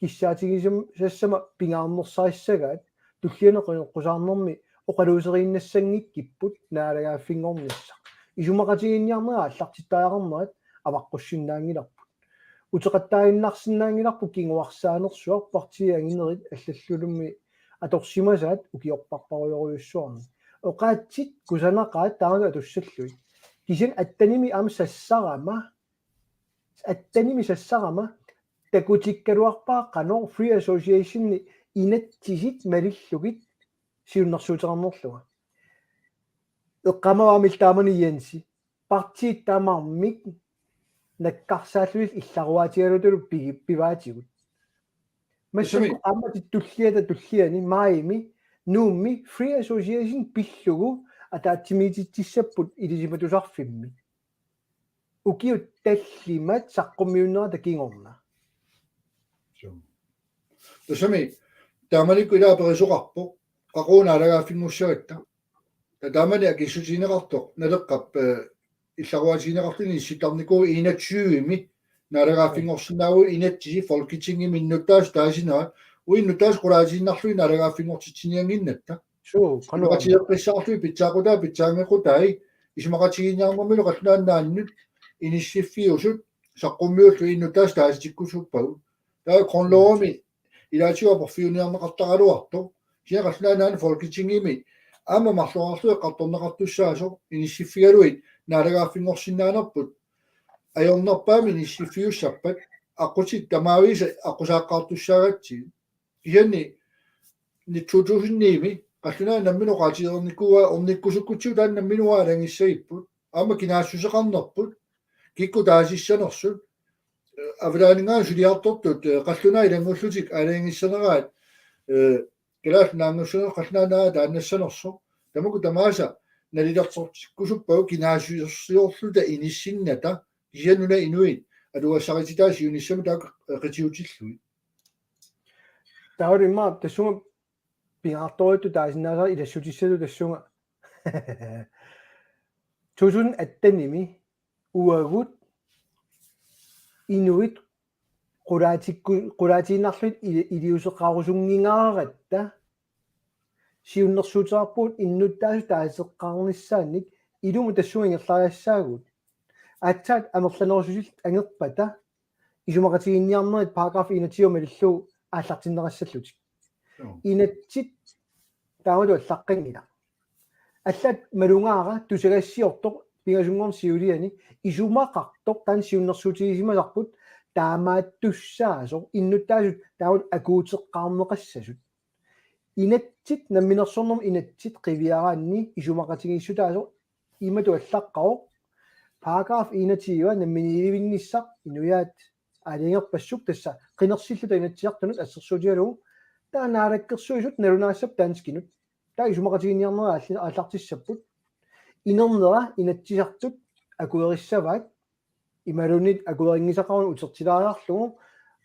kissaatigisassama pingaarnersarissagaat tulliani qineqqusaarnermi oqaluuseriinnassanngikkipput naalagaaffinngornissaq. Isumaqatigiinniarnerat aallartittariaqarnerat avaqqussinnaanngilarput. Uteqattaaginnarsinnaanngilarput kinguarsaanersuaq partiit anginerit allallulumi atorsimasaat ukiorparparujorujussuarnik. Oqaatsit kusanaqaat taanna atussallugit. Kisianni attenimi aamma sassarama, attenimi sassarama takutikkaluarpara qanoq Free Associationi inatsisit malillugit siunnersuuteqarnerlunga. Eqqaamavara aamma illit taamani Jensi. Partiit tamarmik nakkarsaallugit illaruaatigalugulu pigi-, pivaatigut. Massakkut qaammatit tulliata tulliani maajimi Nuummi Free Association pillugu ataatsimiititsissapput Ilisimatusarfimmi. Ukiut tallimat saqqummiunnerata kingorna. Suu. Tassami taamanikkut ilaa aperisoqarpoq, qaqugu naalagaaffinngussagatta. Ta-, taamani akissutigineqartoq Naleqqap, eh, illaruaatigineqarluni issittarnikuuvoq enogtyvemi naalagaaffinngorsinnaavugut inatsisit Folketingimi innuttaasut taasinerat, uagut innuttaasut qulaatiinnarlugit naalagaaffinngortitsiniannginnatta. Suu, qanoq aamma. Iluaqutigeqqissaarlugit pitsaaqutai, pitsaanngequtai, isumaqatigiinniarnermilu qallunaat nunaannut inissiffiusut saqqummiullugit innuttaasut taasitikkusuppagut. Taava grundlovimi ilaatigut aporfiuniarneqartaraluartoq. Kisianni qallunaat nunaanni Folketingimi aamma marloriarlugu eqqartorneqartussaasoq inissiffigalugit naalagaaffinngorsinnaanerput. Ajornerpaamik inissiffiussappat aqqutit tamaavisa aqqusaaqqaartussaagatsigit. Kisianni ni to tusind ni-mi qallunaat namminneq oqaatigereernikuuaa ornikkusukkutsigu taanna nammineq aalajangissagipput. Aamma kinaassuseqarnerput, kikkut taasissanersut, eh, avalaaninngaanniit suliartortut, eh, qallunaat ilanngullutik aalajangissaneraat, Ee, Kalaallit Nunaanngussanersoq qallunaat aamma taannassanersoq. Tamakku tamaasa nalilersortikkusuppagut kinaassusersiorluta inissinnata, kisianni una inuit atugassarititaat siunissami taakku qitiutillugit. Taava immaqa tassunga pingaartorujuttut taasinnaasara ilassutissatut tassunga. Tusind attenimi uagut inuit qulaatikku-, qulaatiinnarlutik ili-, iliuuseqarusunngingaaratta siunnersuuteqarpugut innuttaasut taaseqqaarnissaannik ilumut tassunga ingerlariassaagut. Aatsaat amerlanerussusillit angerpata isumaqatigiinniarnerit paragraf enogtyve malillugu aallartinneqassallutik. Joo. Inatsit taamatut allaqqanngilaq. Allaat malugaara tusagassiortoq pingasunngornermi siuliani isumaqartoq taanna siunnersuutigisimasarput taamaattussaasoq innuttaasut taamatut akuuteqqaarneqassasut. Inatsit namminersornermi inatsit qiviaraanni isumaqatigiissutaasoq imatut allaqqavoq. Paragraf enogtyve namminiilivinnissaq inuiaat aalajangerpassuk tassa qinersilluta Inatsisartunut assersuutigalugu taava naalakkersuisut nalunaassappat danskinut. Taava isumaqatigiinniarnerit aalli-, aallartissapput. Inernera Inatsisartut akuerissavaat imaluunniit akuerinngisaqaruni utertilaariarlugu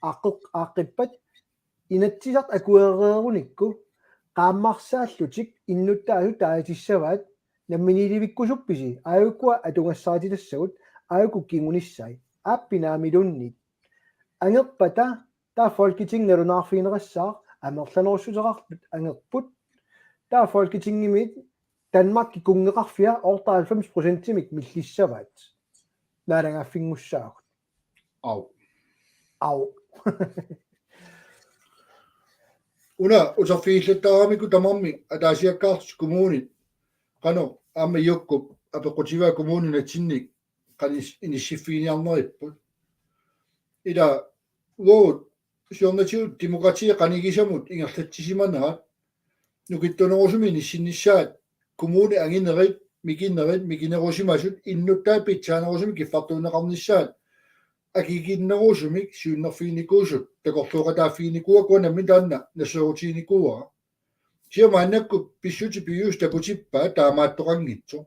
aaqqeq-, aaqqippat Inatsisartut akuereerunikku qaammarsaallutik innuttaasut taasissavaat namminiilivikkusuppisi aajukkua atugassarititassavut aajuku kingunissai aappinaamiluunniit. Angerpata taava Folketingip nalunaarfigineqassaaq amerlanerussuteqartut angerput. Taava Folketingimiit Danmarkip kunngeqarfia otteoghalvfems procentimik millissavaat. Naalagaaffinngussaagut. Au. Au. Una uterfigillattaaramikku tamarmik ataasiakkaartut kommunit qanoq aamma Jukkup apeqqutigaa kommuninatsinnik qanoq inissiffiginiarneripput. Ila uagut siornatigut demokrati qanigisamut ingerlatsisimanerat nukittunerusumik inissinnissaat kommunit anginerit, mikinerit, mikinerusimasut innuttaasut pitsaanerusumik kiffartuunneqarnissaat akikinnerusumik siunnerfiginikuusut takorluuqataaffiginikuuakka uanga nammineq taanna nassuerutiginikuuara. Kisianni maannakkut pissutsit piviusut takutippaa taamaattoqanngitsoq.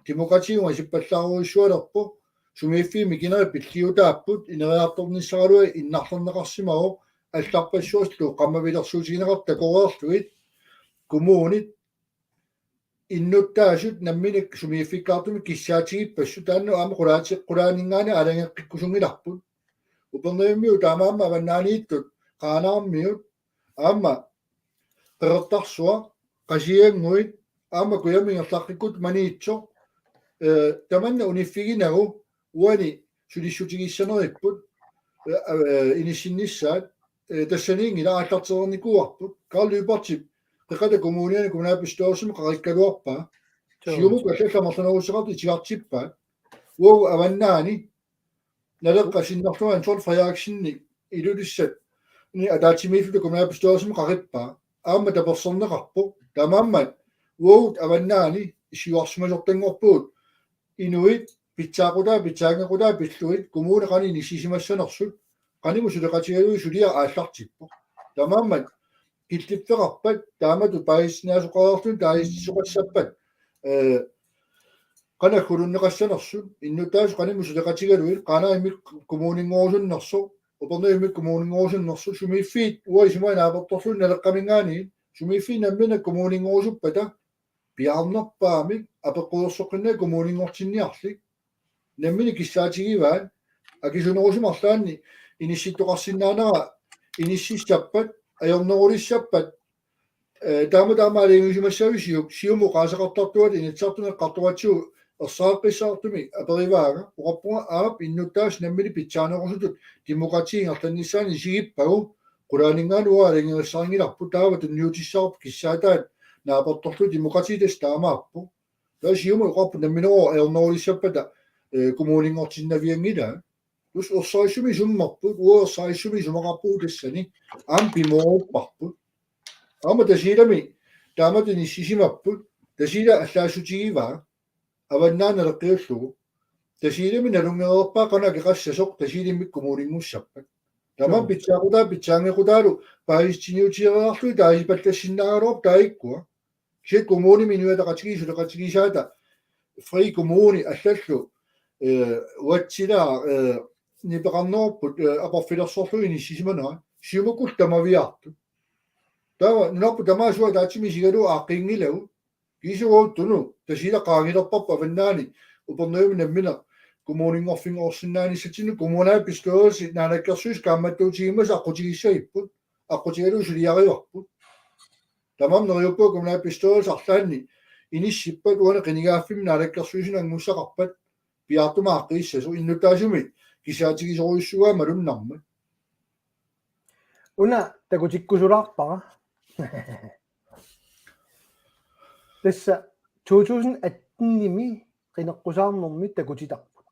Demokratiunga sippallaarujussualerpoq, sumiiffiit mikinerit pilliutaapput, ineriartornissaraluaq innarlerneqarsimavoq, allarpassuarlu qammavilersuutigineqartut takoreerlugit, kommunit innuttaasut nammineq sumiiffikkaartumik kissaatigippassuit taanna aamma qulaati-, qulaaninngaanniit aalajangeqqikkusunngilarput. Upernavimmiut taamaammat avannaaniittut, Qaanaarmiut, aamma Qeqertarsuaq, Qasigiannguit, aamma Kujammi ingerlaqqikkutta Maniitsoq, ee, tamanna uniffiginagu uani sulissutigissaneripput, ee, ee, inissinnissaat, ee, tassaniinngilaq aallartereernikuuarput. Karl Lyberthip Qeqqata Kommuniani kommunalbestyrelsimi qaqikkaluarpaa. Joo. Siumup allallu amerlanerussuteqartut itigartippaat. Uagut avannaani Naleqqap sinnerlugu Hans Ole Frederiksenip Ilulissani ataatsimiilluta kommunalbestyrelsimi qaqippaa. Aamma taperserneqarpoq. Taamaammat uagut avannaani siuarsimasortanngorpugut inuit pitsaaqutaat pitsaanngequtaat pillugit kommunit qanoq inissisimassanersut qanimut suleqatigalugit suliaq aallartippoq. Taamaammat killiffeqarpat taamatut paasisinnaasoqareerluni taasisoqassappat, ee, qanoq agguaanneqassanersut, innuttaasut qanimut suleqatigalugit, Qaanaaq immikkut kommuninngorussanersoq, Upernavik immikkut kommuninngorussanersoq, sumiiffiit uanga isumaga naapertorlugit Naleqqaminngaanniit, sumiiffiit namminneq kommuninngorusuppata, piaarnerpaamik apeqqusersoqqinnagu kommuninngortinniarlik. Nammineq kissaatigivaat, akisunerusumik arlaannik inissittoqarsinnaanera inississappat, ajornerulissappat, ee, taama taama aalajangiusimassavisiuk, Siumup oqaaseqartartuata Inatsisartuni eqqartoratsigu ersareqqissaartumik aperivaanga, oqarpunga aap innuttaasut nammineq pitsaanerusutut demokrati ingerlannissaanut isigippagu, qulaaninngaanniit uagut aalajangerissarinngilarput, taava tunniutissavarput kissaataat naapertorlugu demokrati tassa taamaappoq. Taava Siumut oqarput nammineq ajornerulissappata, ee, kommuninngortinnavianngilaa. Tassa ersarissumik isummerput, uagut ersarissumik isumaqarpugut tassani, aamma pimoorupparput. Aamma Tasiilami taamatut inissisimapput, Tasiilaq allaassutigivaat, avannaani naleqqiullugu. Tasiilami nalunngereerpaa qanoq akeqassasoq Tasiilaq immikkut kommuninngussappata. Tamanna pitsaaqutaalu, pitsaangeqqutaalu paasissutigiutereerlugit taasipallassinnaagaluarput taakku. Kisianni kommunimi inuiaqatigiit suleqatigisaata, Fri Kommuni allallu, eh, uatsila, eh, nipeqarnerput, eh, aporfilersorlugu inissisimanera. Siumukullu tamaviaartut. Taava nunarput tamaasa ataatsimi isigalugu aaqqiinngilagut. Kiisa uagut Tunu Tasiilaq qaangilerparput avannaani Upernavimmi nammineq kommuninngorfinngorsinnaanissatsinnut kommunalbestyrelsi naalakkersuisut kaammattuutigimmata aqqutigissagipput, aqqutigalugu suliarivarput. Tamanna neriuppunga kommunalbestyrelsi arlaanni inissippat uani qinigaaffimmi naalakkersuisunut anngussaqarpat piaartumik aaqqiissasoq innuttaasumik kissaatigisorujussuugamik malunnarmat. Una takutikkusulaarpara. Tassa to tusind atten-imi qineqqusaarnermi takutitarput.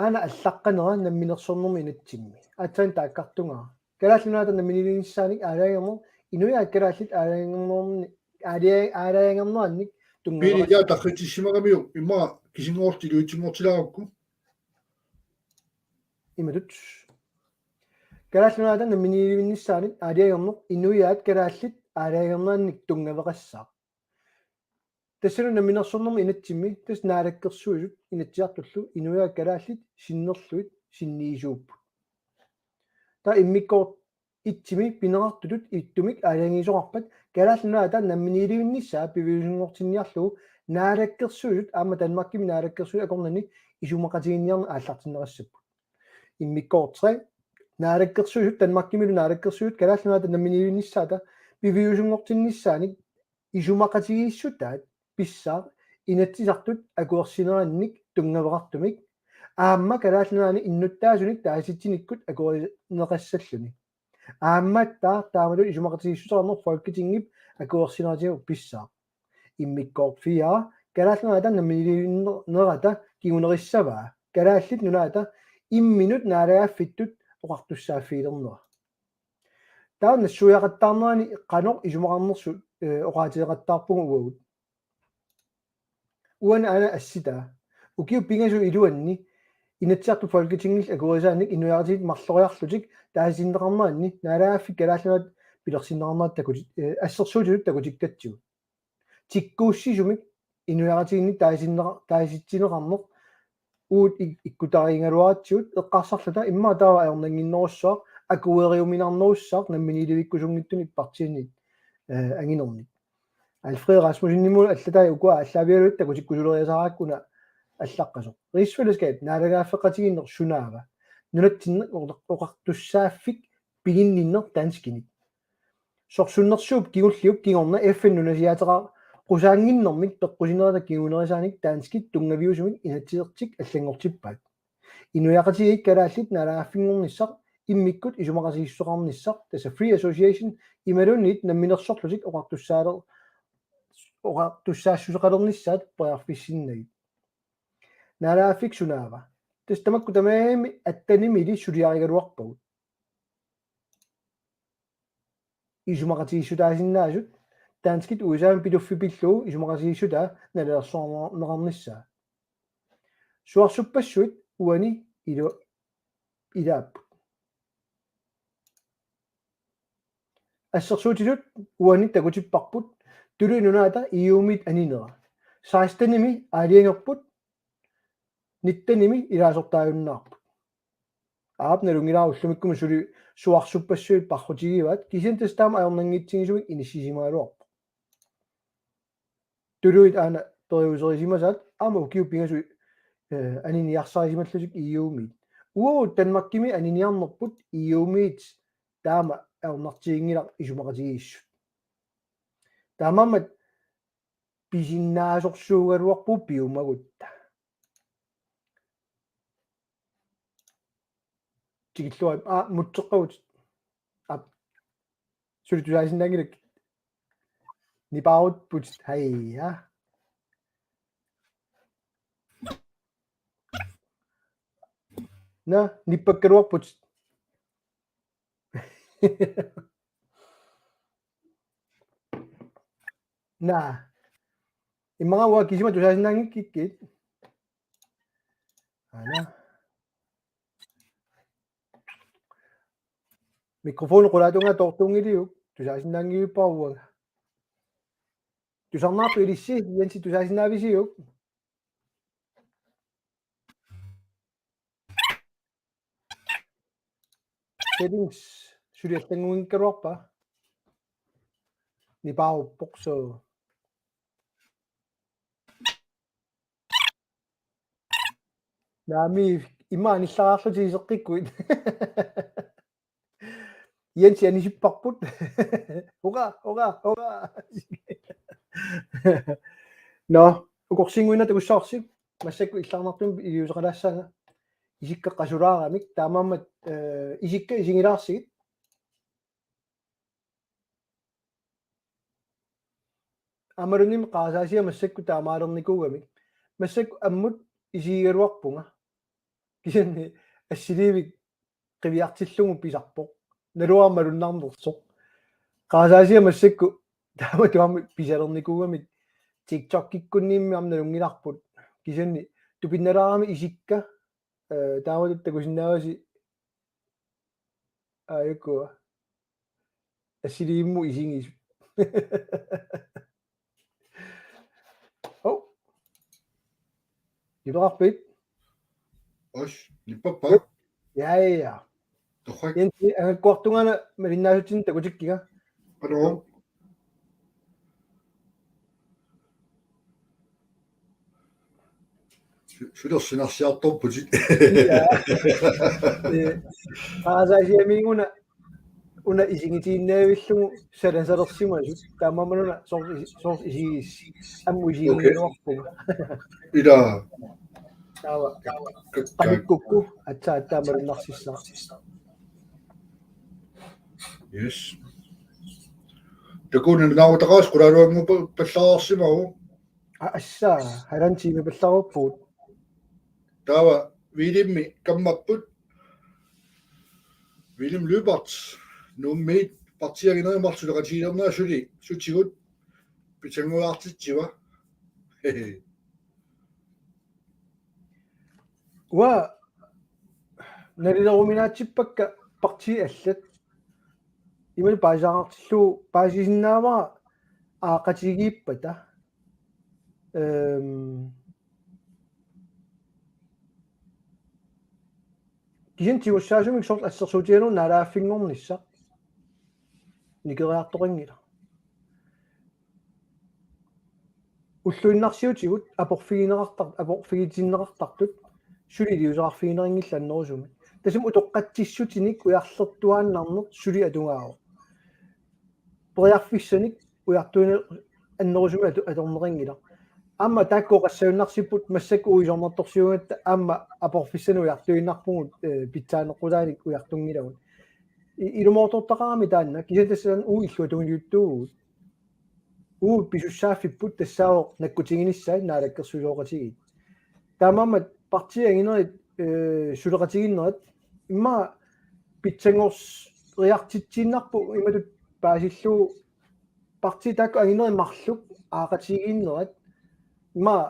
Aana allaqqanera namminersornermi inatsimmi. Aatsaat taakkartunga. Kalaallit Nunaata namminiilivinnissaanik aalajangerneq, inuiaat kalaallit aalajangernerni-, aalija-, aalajangernerannik Pili, tunngaveqassaaq. Ija tarritissimagamiuk, immaqa kisinngorti luitsinngortilaarukku. Imatut. Kalaallit Nunaata namminiilivinnissaanik aalajangerneq, inuiaat kalaallit aalajangernerannik tunngaveqassaaq. Tassalu namminersornermi inatsimmi, tassa Naalakkersuisut Inatsisartullu inuiaat kalaallit sinnerlugit sinniisuupput. Taava immikkoortoq et-imi pineqartutut ittumik aalajangiisoqarpat Kalaallit Nunaata namminiilivinnissaa piviusunngortinniarlugu Naalakkersuisut aamma Danmarkimi naalakkersuisut akornanni isumaqatigiinniarneq aallartinneqassapput. Immikkoortoq tre, Naalakkersuisut, Danmarkimilu naalakkersuisut Kalaallit Nunaata namminiilivinnissaata piviusunngortinnissaanik isumaqatigiissutaat pissaaq Inatsisartut akuersinerannik tunngaveqartumik aamma Kalaallit Nunaanni innuttaasunik taasitsinikkut akuerineqassalluni. Aammattaaq taamatut isumaqatigiissuteqarneq Folketingip akuersineratigut pissaaq. Immikkoortoq fire, Kalaallit Nunaata namminiilivinnerata kingunerissavaa Kalaallit Nunaata imminut naalagaaffittut oqartussaaffigilernera. Taava nassuiaqattaarnerani qanoq isumaqarnersut, eh, oqaatigeqattaarpugut uagut. Uani aana assitaa. Ukiut pingasut iluanni Inatsisartut Folketingillu akuerisaanik inuiaqatigiit marloriarlutik taasitinneqarneranni naalagaaffik Kalaallit Nunaat pilersinneqarnerat takuti-, eh, assersuutitut takutikkatsigu. Tikkuussisumik inuiaqatigiinnik taasitinneqa-, taasitinneqarneq uagut ik-, ikkutarigaluaratsigu eqqarsarluta immaqa taava ajornannginnerussaaq akueriuminarnerussaaq namminiilivikkusunngitsunik partiinit, eh, anginernik. Alfred Rasmussenimut allatai ukua aallaavigalugit takutikkusuleriasaaraakkit una allaqqasoq. Rigsfællesskab naalagaaffeqatigiinneq sunaava? Nunatsinni oqar-, oqartussaaffik piginninneq danskinit. Sorsunnersuup kingulliup kingorna F N nunasiaateqaqqusaaginnarmik peqqusinerata kingunerisaanik danskit tunngaviusumik inatsisertik allanngortippaat. Inuiaqatigiit kalaallit naalagaaffinngornissaq immikkut isumaqatigiissuteqarnissaq, tassa free association, imaluunniit namminersorlutik oqartussaaler-, oqartussaassuseqalernissaat periarfissinnagit. Naalagaaffik sunaava? Tassa tamakku tamarmik attenimili suliarigaluarpagut. Isumaqatigiissutaasinnaasut, danskit U S A-mi Pituffik pillugu isumaqatigiissutaa nalilersorneqarnissaa. Suarsuppassuit uani ilu-, ilaapput. Assersuutitut uani takutipparput Tuluit Nunaata E U-miit aninera. Sekstenimi aalajangerput, nittenimi ilaasortaajunnaarput. Aap, nalunngilara ullumikkut suli suarsuppassuit paarrutigivaat, kisianni tassa taama ajornanngitsigisumik inissisimagaluarpoq. Tuluit aana periuserisimasaat aamma ukiut pingasut, eh, aniniarsarisimallutik E U-miit. Uagut Danmarkimi aniniarnerput E U-miit taama ajornartiginngilaq isumaqatigiissut. Taamaammat pisinnaasorsuugaluarpugut piumagutta. Tikilluarit, aa, mutseqqavutit. Aap. Suli tusaasinnaanngilakkit. Nipaarupput, haja. Naa, nippakkaluarput. Naa. Immaqa uanga kisima tusaasinnaanngikkikkit. Aana. Mikrofoni qulaatungaa toortuunngiliuk, tusaasinnaanngivipparput uanga. Tusarnaarpit ilissi, Jensi, tusaasinnaavisiuk? Settings suli allanngunngikkaluarpa? Nipaaruppoq suu. Naamik, ima anillaraarlutit iseqqikkuit. Jensi anisipparput. Hurra, hurra, hurra. Nå, ukorsiinnguinnaq takussavarsi. Massakkut illarnartumik iliuuseqalaassaanga. Isikka qasulaaramik, taamaammat, eh, isikka isigilaarsigit. Aammaluunniit qarasaasiaq massakkut taamaalernikuugamik. Massakkut ammut isigigaluarpunga. Kisianni assiliivik qiviartillugu pisarpoq. Naluara malunnarnersoq. Qarasaasiaq massakkut taamatut aamma pisalernikuugamik TikTokikkunniimmi aamma nalunngilarput. Kisianni tupinnalaarami isikka, eh, taamatut takusinnaavasi aajukua. Assiliivimmut isigisut. Hov. Nipeqarpit? Os, nippappa? Ja, ja. Torrak. Jensi, angakkuartungaana malinnaasutsinni takutikkiga. Hallo. Su-, sulersinarsiartorputit. Ja. Eh, qarasaasiamiiguna una isigitiinnavillugu salansalersimasut. Taamaammat una soorlu isi-, soorlu isigis-, ammut Okay. Isigigaluarpunga. Ila. Taava. Kakkaak. Qanikkukku, aatsaat aamma malunnarsissaaq. Yes. Takuuk nalunaarutaqaasi qulaaluannguuppallaarsimavoq. A-, assa, halvanden time pallaaruppugut. Taava Wilhelmi kammapput. Wilhelm Lyberth, Nuummiit, partiit anginerit marluk suleqatigilernerat suli, sutigut, pitsannguaartitsiva. Uanga nalileruminaatsippakka partiit allat. Imaluunniit paasisaaqartillugu paasisinnaavara aaqqatigiippata. Ehm, kisianni tigussaasumik soorlu assersuutigalugu naalagaaffinngornissaq nikeriartoqanngilaq. Ulluinnarsiutigut aporfigineqartar-, aporfigitinneqartartut suli iliuuseqarfigineqanngillat annerusumik. Tassami utoqqatsissutinik ujarlertuaannarneq suli atugaavoq. Periarfissanik ujartuine-, annerusumik atu-, atorneqanngilaq. Aamma taakku oqassagunarsipput massakkut uisornartorsiugatta aamma aporfissanik ujartuinnarpugut, eh, pitsaaneqqutaanik ujartunngilagut. I-, ilumoortortaqarami taanna, kisianni tassa uagut illuatungiliuttuuvugut. Uagut pisussaaffipput tassaavoq nakkutiginissaat naalakkersuisooqatigiit. Taamaammat partiit anginerit, eh, suleqatigiinnerat immaqa pitsanngoriartitsiinnarpoq imatut paasillugu partiit taakku anginerit marluk aaqqatigiinnerat immaqa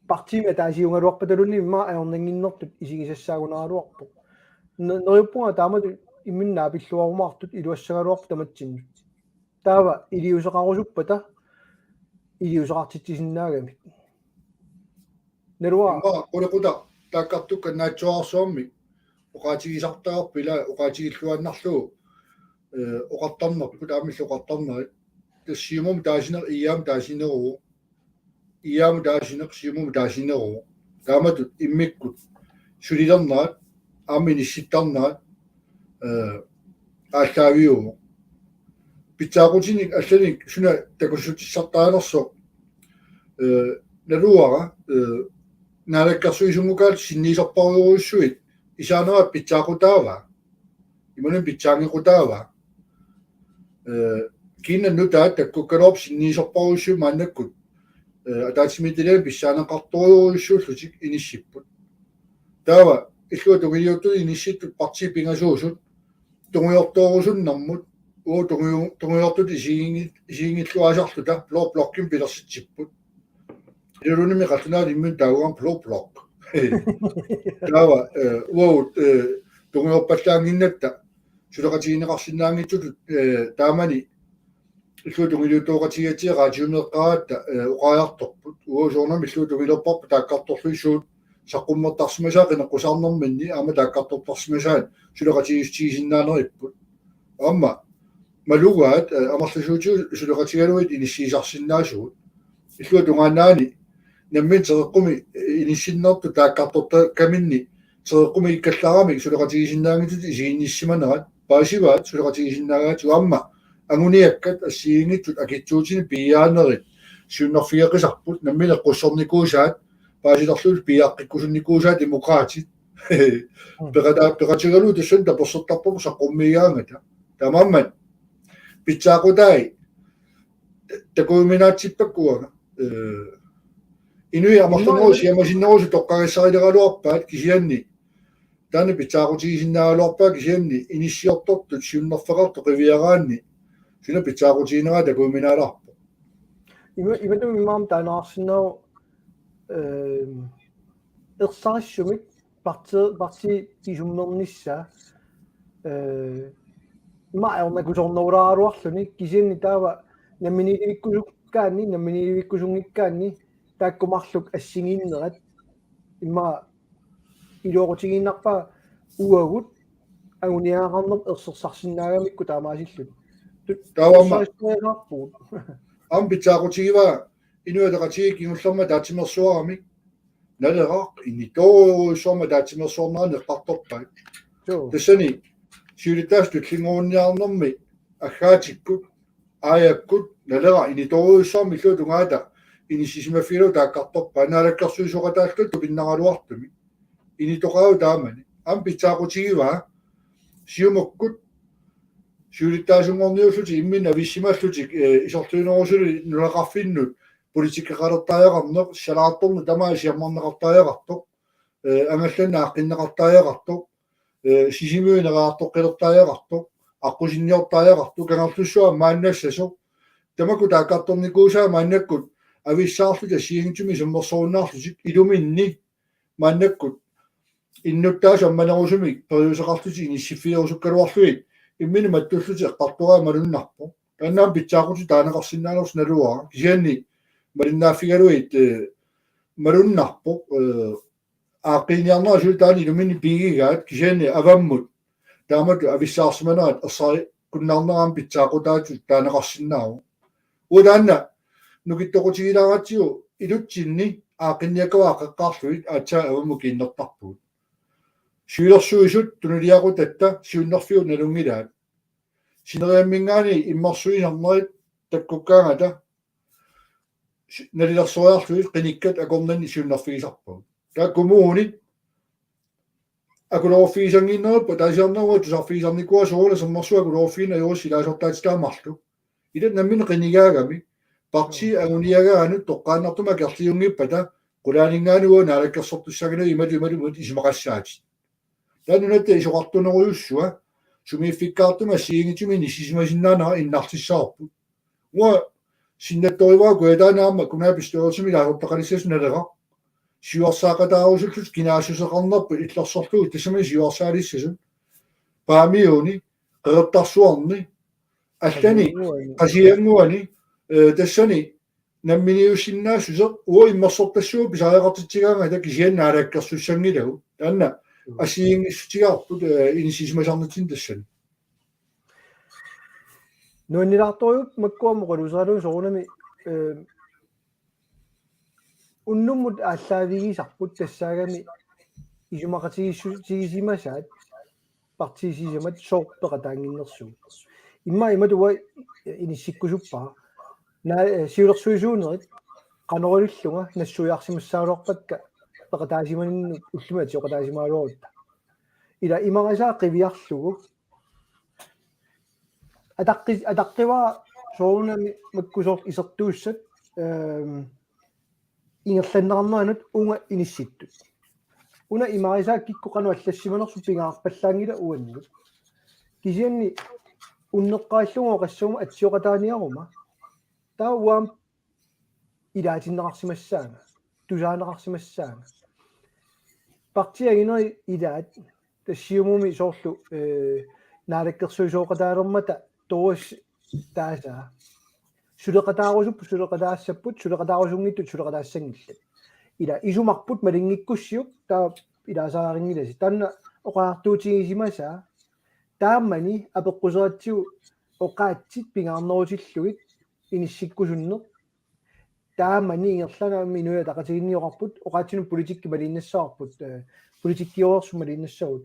partiimi ataasiugaluarpataluunniit immaqa ajornannginnertut isigisassaagunaraluarpoq. Ne-, neriuppunga taamatut imminut naapilluarumaartut iluassagaluarpoq tamatsinnut. Taava iliuuseqarusuppata iliuuseqartitsisinnaagamik. Naluara. Immaqa qulequtaq taakkartukka naatsuarsuarmi oqaatigisartagarput ila oqaatigilluinnarlugu, eh, oqartarnerput aamma illit oqartarnerit. Tassa Siumumut taasineq, I A-mut taasineruvoq. I A-mut taasineq, Siumumut taasineruvoq. Taamatut immikkut sulilernerat, aamma inissittarnerat, eh, aallaaviuvoq. Pitsaaqutinik allanik suna takussutissartariaqarnersoq, eh, naluara, eh, naalakkersuisunngukaat sinniisorparujorujussuit isaaneraat pitsaaqutaava. Imaluunniit pitsaanngequtaava. Eh, kiinnannut taava takkukkaluarput sinniisorparujussuit maannakkut, eh, ataatsimiititaliami pissaaneqartorujussuullutik inissipput. Taava illuatungiliuttut inissittut partiit pingasuusut tungujortoorusunnermut, uagut tunguju-, tungujortutut isigingi-, isiginngilluinnarluta blå blokkimik pilersitsipput. Iluunimi qallunaat imminut taagugaangata blå blok. Taava, eh, uagut, eh, tungiorpallaannginnatta suleqatigineqarsinnaanngitsutut, eh, taamani illuatungiliuttooqatigigatsigu raatiumeeqqaaratta, eh, oqariartorput. Uagut soorunami illuatungilerparput taakkartorlugit suut saqqummertarsimasaat qineqqusaarnerminni aamma taakkartortarsimasaat suleqatigiissutigisinnaaneripput. Aamma malugaat, eh, amerlasuutigut suleqatigalugit inissiisarsinnaasugut. Illuatungaani nammineq teqeqqumi, eh, inissinnertut taakkartortakkaminni teqeqqumikkallaramik suleqatigisinnaanngitsutut isiginnissimanerat paasivaat suleqatigisinnaagaatigut aamma anguniakkat assigiinngitsut akitsuutinik piiaanerit siunnerfigeqisarput nammineq qussornikuusaat paasilerlutik piiaqqikkusunnikuusaat Demokraatit. Peqata-, peqatigalugu tassani tapersersortarpagut saqqummiigaangata. Taamaammat pitsaaqutai takujuminaatsippakka uanga. Eh, inuit amerlanerusoq siammasinnerusoq toqqagassarileraluarpaat kisianni taanna pitsaaqutigisinnaaluarpaat kisianni inissiortortut siunnerfeqartut qiviaraanni suna pitsaaqutigineraat takujuminaalaarpoq. Ima-, imatut immaqa taaneqarsinnaavoq, ehm, ersarissumik parti-, partiit isummernissaa, eh, ima ajornakusoornerulaaraluarluni kisianni taava namminiilivikkusukkaanni, namminiilivikkusunngikkaanni taakku marluk assigiinnerat immaqa iluaqutigiinnarpaa uagut anguniagaqarnerput ersersarsinnaagamikku taamaasillutik. Tu-, taava aamma ersarissuiaarpugut. Aamma pitsaaqutigivaa Inuit Ataqatigiit kingullermik ataatsimeersuaramik Naleraq initoorujussuarmik ataatsimeersuarnerannut eqqartorpaat. Suu. Tassani siulittaasup tullinnguunniarnermi aggaatikkut, aajakkut, Naleraq initoorujussuarmik illuatungaata inissisimaffigalugu taakkartorpaat naalakkersuisooqataalluta tupinnaraluartumik. Initoqaavoq taamani. Aamma pitsaaqutigivaa Siumukkut siulittaasunngorniullutik imminnut avissimallutik, eh, isorliunerusuli nunaqarfinnut politikkeqalertariaqarneq, salaartorneq tamaat siammarneqartariaqartoq, eh, angallanneq aaqqinneqartariaqartoq, eh, Sisimiut ineriartoqqilertariaqartoq, aqqusinniortariaqartoq, Kangerlussuaq maannassasoq, tamakku taakkartornikuusaat maannakkut avissaarlutik assigiinngitsumik isummersorunnaarlutik iluminni maannakkut innuttaasut ammanerusumik periuseqarlutik inissiffigerusukkaluarlugit imminut mattullutik eqqartoraat malunnarpoq. Taanna aamma pitsaaqutit taaneqarsinnaanersoq naluara. Kisianni malinnaaffigalugit, eh, malunnarpoq, eh, aaqqiiniarnerat suli taanna iluminni pigigaat kisianni avammut taamatut avissaarsimanerat ersarikkunnaarnerat aamma pitsaaqutaatut taaneqarsinnaavoq. Uanga taanna nukittoqutigilaaratsigu ilutsinni aaqqinniakkavaa qeqqarlugit aatsaat avammut kiinnertarpugut. Siulersuisut tunuliaqutatta siunnerfigut nalunngilaat. Sineriamminngaanniit immersuisarnerit takkukkaangata si-, nalilersoriarlugit qinikkat akornanni siunnerfigisarpagut. Taava kommunit akuleruffigisanngornerput taasiarnerua tusarfigisarnikuuara soorlu sermersuup akuleruffigineq ajorussi ilaasortaatitaamarlu. Ila nammineq qinigaagami partii anguniagaanut toqqaannartumik akerliunngippata qulaaninngaanniit uagut naalakkersortussanngillat imatut imatut imatut isumaqassaatit. Taanna nunatta isoqartunerujussua sumiiffikkaartumik assigiinngitsumik inissisimasinnaanera innartissavarput. Uanga sinnattorivara Kujataani aamma kommunalbestyrelsimi ilaasortaqalissasut Naleraq. Siuarsaaqataarusullutik kinaassuseqarnerput illersorlugu tassami siuarsaalissasoq. Paamiuni, Qeqertarsuarni, allani, Qasigiannguani. Qasigiannguani, eh, tassani namminiussinnaassuseq uagut immersortassuugut pisariaqartitsigaangata kisianni naalakkersussanngilagut. Taanna, mm, assigiinngissutigaarput, eh, inissisimasarnitsinni tassani. Nuannilaartorujuuvoq makku aamma oqaluuseralugu soorunami, eh, unnummut aallaavigisarput tassaagami isumaqatigiissutigisimasaat partiit sisamat sooq peqataannginnersugut. Immaqa imatut uagut inissikkusuppara. Naa, eh, siulersuisuunerit qanoq ilillunga nassuiarsimassagaluarpakka peqataasimaninnut ullumikkut atsioqataasimagaluarutta. Ila imarisaa qiviarlugu. Ataqqi-, ataqqivara soorunami makku soorlu isertuussat, ehm, ingerlanneqarneranut uunga inissittut. Una imarisaa kikkut qanoq allassimanersut pingaarpallaanngilaq uannut. Kisianni unneqqarillunga oqassagukkit atsioqataaniaruma. Taava uanga ilaatinneqarsimassaanga, tusaaneqarsimassaanga. Partiit anginerit ilaat Tassa Siumumi soorlu, eh, naalakkersuisooqataalermata Doris taasaa. Suleqataarusupput, suleqataassapput, suleqataarusunngitsut, suleqataassanngillat. Ila isumarput malinngikkussiuk, taava ilaasariaqanngilasi. Taanna oqariartuutigisimasaa. Taamani apeqquseratsigu oqaatsit pingaarnerutillugit inissikkusunneq. Taamani ingerlaannaq Inuit Ataqatigiinni oqarput, oqaatsinut politikki maliinnassavarput, eh, politikkioreersut maliinnassagut.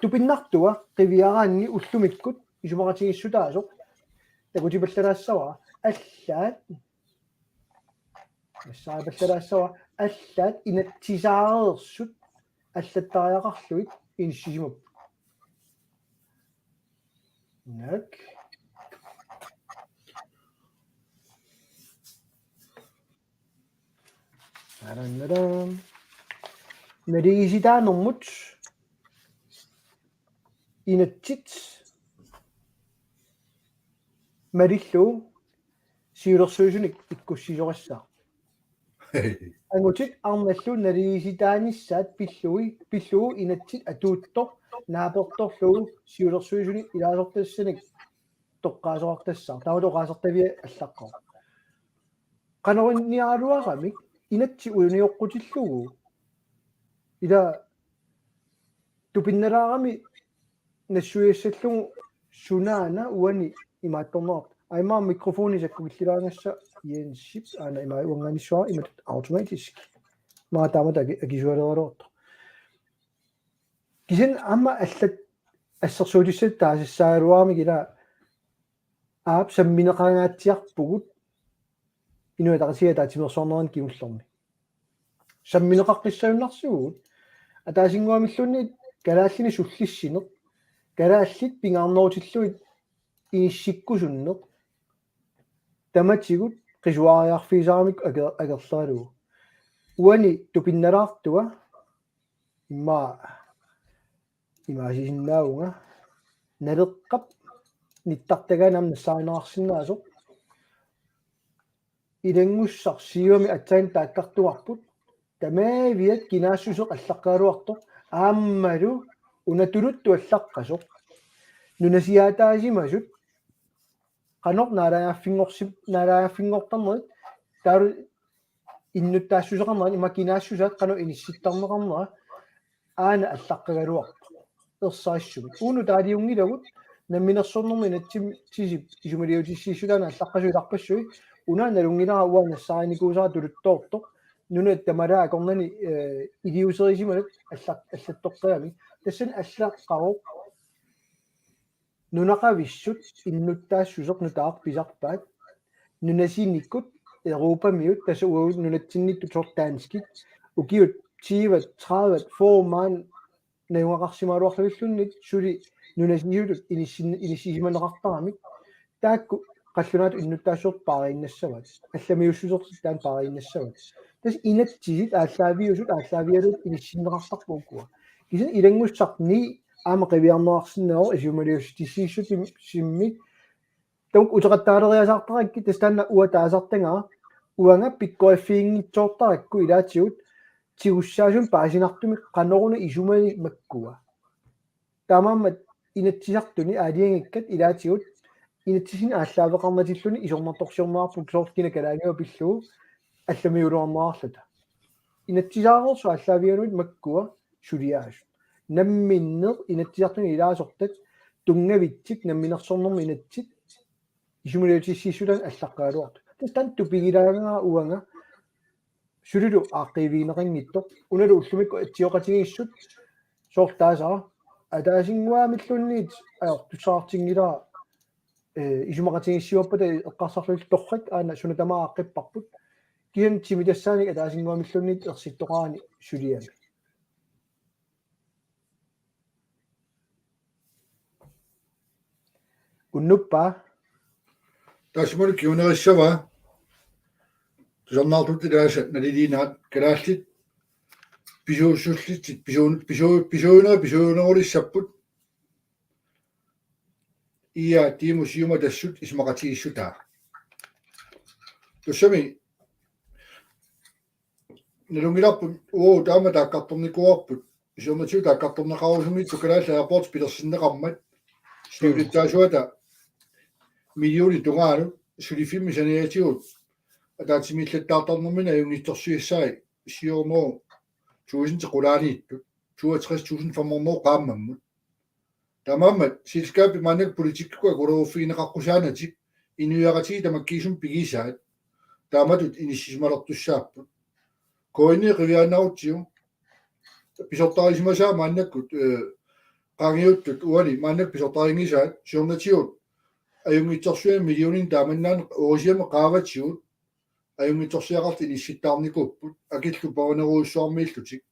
Tupinnartua qiviaraanni ullumikkut isumaqatigiissutaasoq takutipallalaassavara. Allaat, massaapallalaassavara, allaat inatsisaareersut allattariaqarlugit inissisimapput. Nak. Arannaram. Naligisitaanermut inatsit malillugu siulersuisunik ikkussisorissaaq. Angutit arnallu naligisitaanissaat pillui, pillugu inatsit atuuttoq naapertorlugu siulersuisunik ilaasortassanik toqqaasoqartassaaq. Taava oqaasertavia allaqqavoq. Qanorinniaraluaramik inatsit unioqqutillugu. Ila tupinnalaarami nassuiassallugu sunaana uani imaattorneqartoq. Aamma mikrofoni sakkukillilaangassa Jensip aana ima uanngaannissuara imatut automatisk. Maa taamatut aki-, akisualeraluartoq. Kisianni aamma allat assersuutissat taasassaagaluaramik ila aap sammineqangaatsiarpugut Inuit Ataqatigiit ataatsimeersuarnerani kingullermi. Sammineqaqqissagunarsivugut. Ataasinnguamilluunniit kalaallinik sullissineq. Kalaallit pingaarnerutillugit inissikkusunneq. Tamatigut qisuariarfigisaramik aker-, akerleralugu. Uani tupinnalaartua immaqa imaasisinnaavunga. Naleqqap nittartagaani aamma nassaarineqarsinnaasoq. Ilanngussaq Siumumi aatsaat taakkartuarput. Tamaaviat kinaassuseq allaqqagaluartoq. Aammalu una tuluttut allaqqasoq. Nunasiaataasimasut. Qanoq naalagaaffinngorsi-, naalagaaffinngortarnerit. Taava innuttaassuseqarnerat ima kinaassusaat qanoq inissittarneqarnera aana allaqqagaluarpoq. Ersarissumik. Uunga taaliunngilagut namminersornermi inatsisip isumaliutissiissutaani allaqqasut ilarpassui. Una nalunngilara uanga nassaarinikuusara tuluttoortoq. Nunat tamalaat akornanni, eh, iliuuserisimasaat allaq-, allattoqqaami. Tassani allaqqavoq nunaqavissut innuttaassuseq nutaaq pisarpaat. Nunasinikut Europamiut tassa uagut nunatsinniittut soorlu danskit. Ukiut tyve, tredive, fyrre maani najugaqarsimagaluarlugilluunniit suli nunasiutut inissin-, inissisimaneqartaramik. Taakku qallunaatut innuttaassuseq paariinnassavaat. Allamiussusertik taanna paariinnassavaat. Tassa inatsisit aallaaviusut aallaavigalugit inissinneqartarput ukua. Kisianni ilanngussaq ni aamma qiviarneqarsinnaavoq isumaliussutissiissutsimmi. Tamakku uteqattaaleriasaartarakkit tassa taanna uanga taasartagara uanga pikkoriffiginngitsoortarakku ilaatigut tigussaasumik paasinartumik qanoruna isumani makkua. Taamaammat Inatsisartuni aalajangikkat ilaatigut inatsisinik aallaaveqarnatilluni isornartorsiorneqarput soorlu kina kalaaliua pillugu allamiuluarneqarluta. Inatsisaareersut aallaavigalugit makkua suliaasut. Namminneq Inatsisartuni ilaasortat tunngavitsik namminersornermi inatsit isumaliutissiissutaannik allaqqagaluartut. Tassa taanna tupigilaagara uanga sulilu aaqqiivigineqanngitsoq. Unalu ullumikkut atsioqatigiissut soorlu taasara. Ataasinnguamilluunniit ajortussaatinngilara, eh, isumaqatigiissimappata eqqarsarlugit torrak aana suna tamaat aaqqipparput. Kisianni timitassaanik ataasinnguamilluunniit ersittoqarani suliami. Unnuppaa. Taassuma kingunerissavaa. Tusarnaartut ilaasa naliliinaat kalaallit pisuussullitsit pisuun-, pisuu-, pisuunerit pisuunerulissapput. Ia tiimu siumatassut isumaqatigiissutaa. Tassami nalunngilarput uu taama taakkartornikuuarput Siornatigut taakkartorneqarusumik Kalaallit Airports pilersinneqarmat. Siulittaasuata millionit tungaanut suliffimmi saniatigut ataatsimiillattaartarnermini ajunngitsorsuissaat siornoo tusind til qulaaniittut, toogtres tusind fem hundrede qaammammut. Taamaammat selskabit maannakkut politikkikkut akuleruffigineqaqqusaanatik inuiaqatigiit tamakkiisumik pigisaat taamatut inissisimalertussaapput. K N I qiviaannarutsigu pisortarisimasaa maannakkut, eh, qaangiuttut uani maannakkut pisortarinngisaat siornatigut ajunngitsorsuineq millionin taamannaani orisiama qaavatigut ajunngitsorsiaqartut inissittaarnikuupput akillu panerujussuarmiillutik.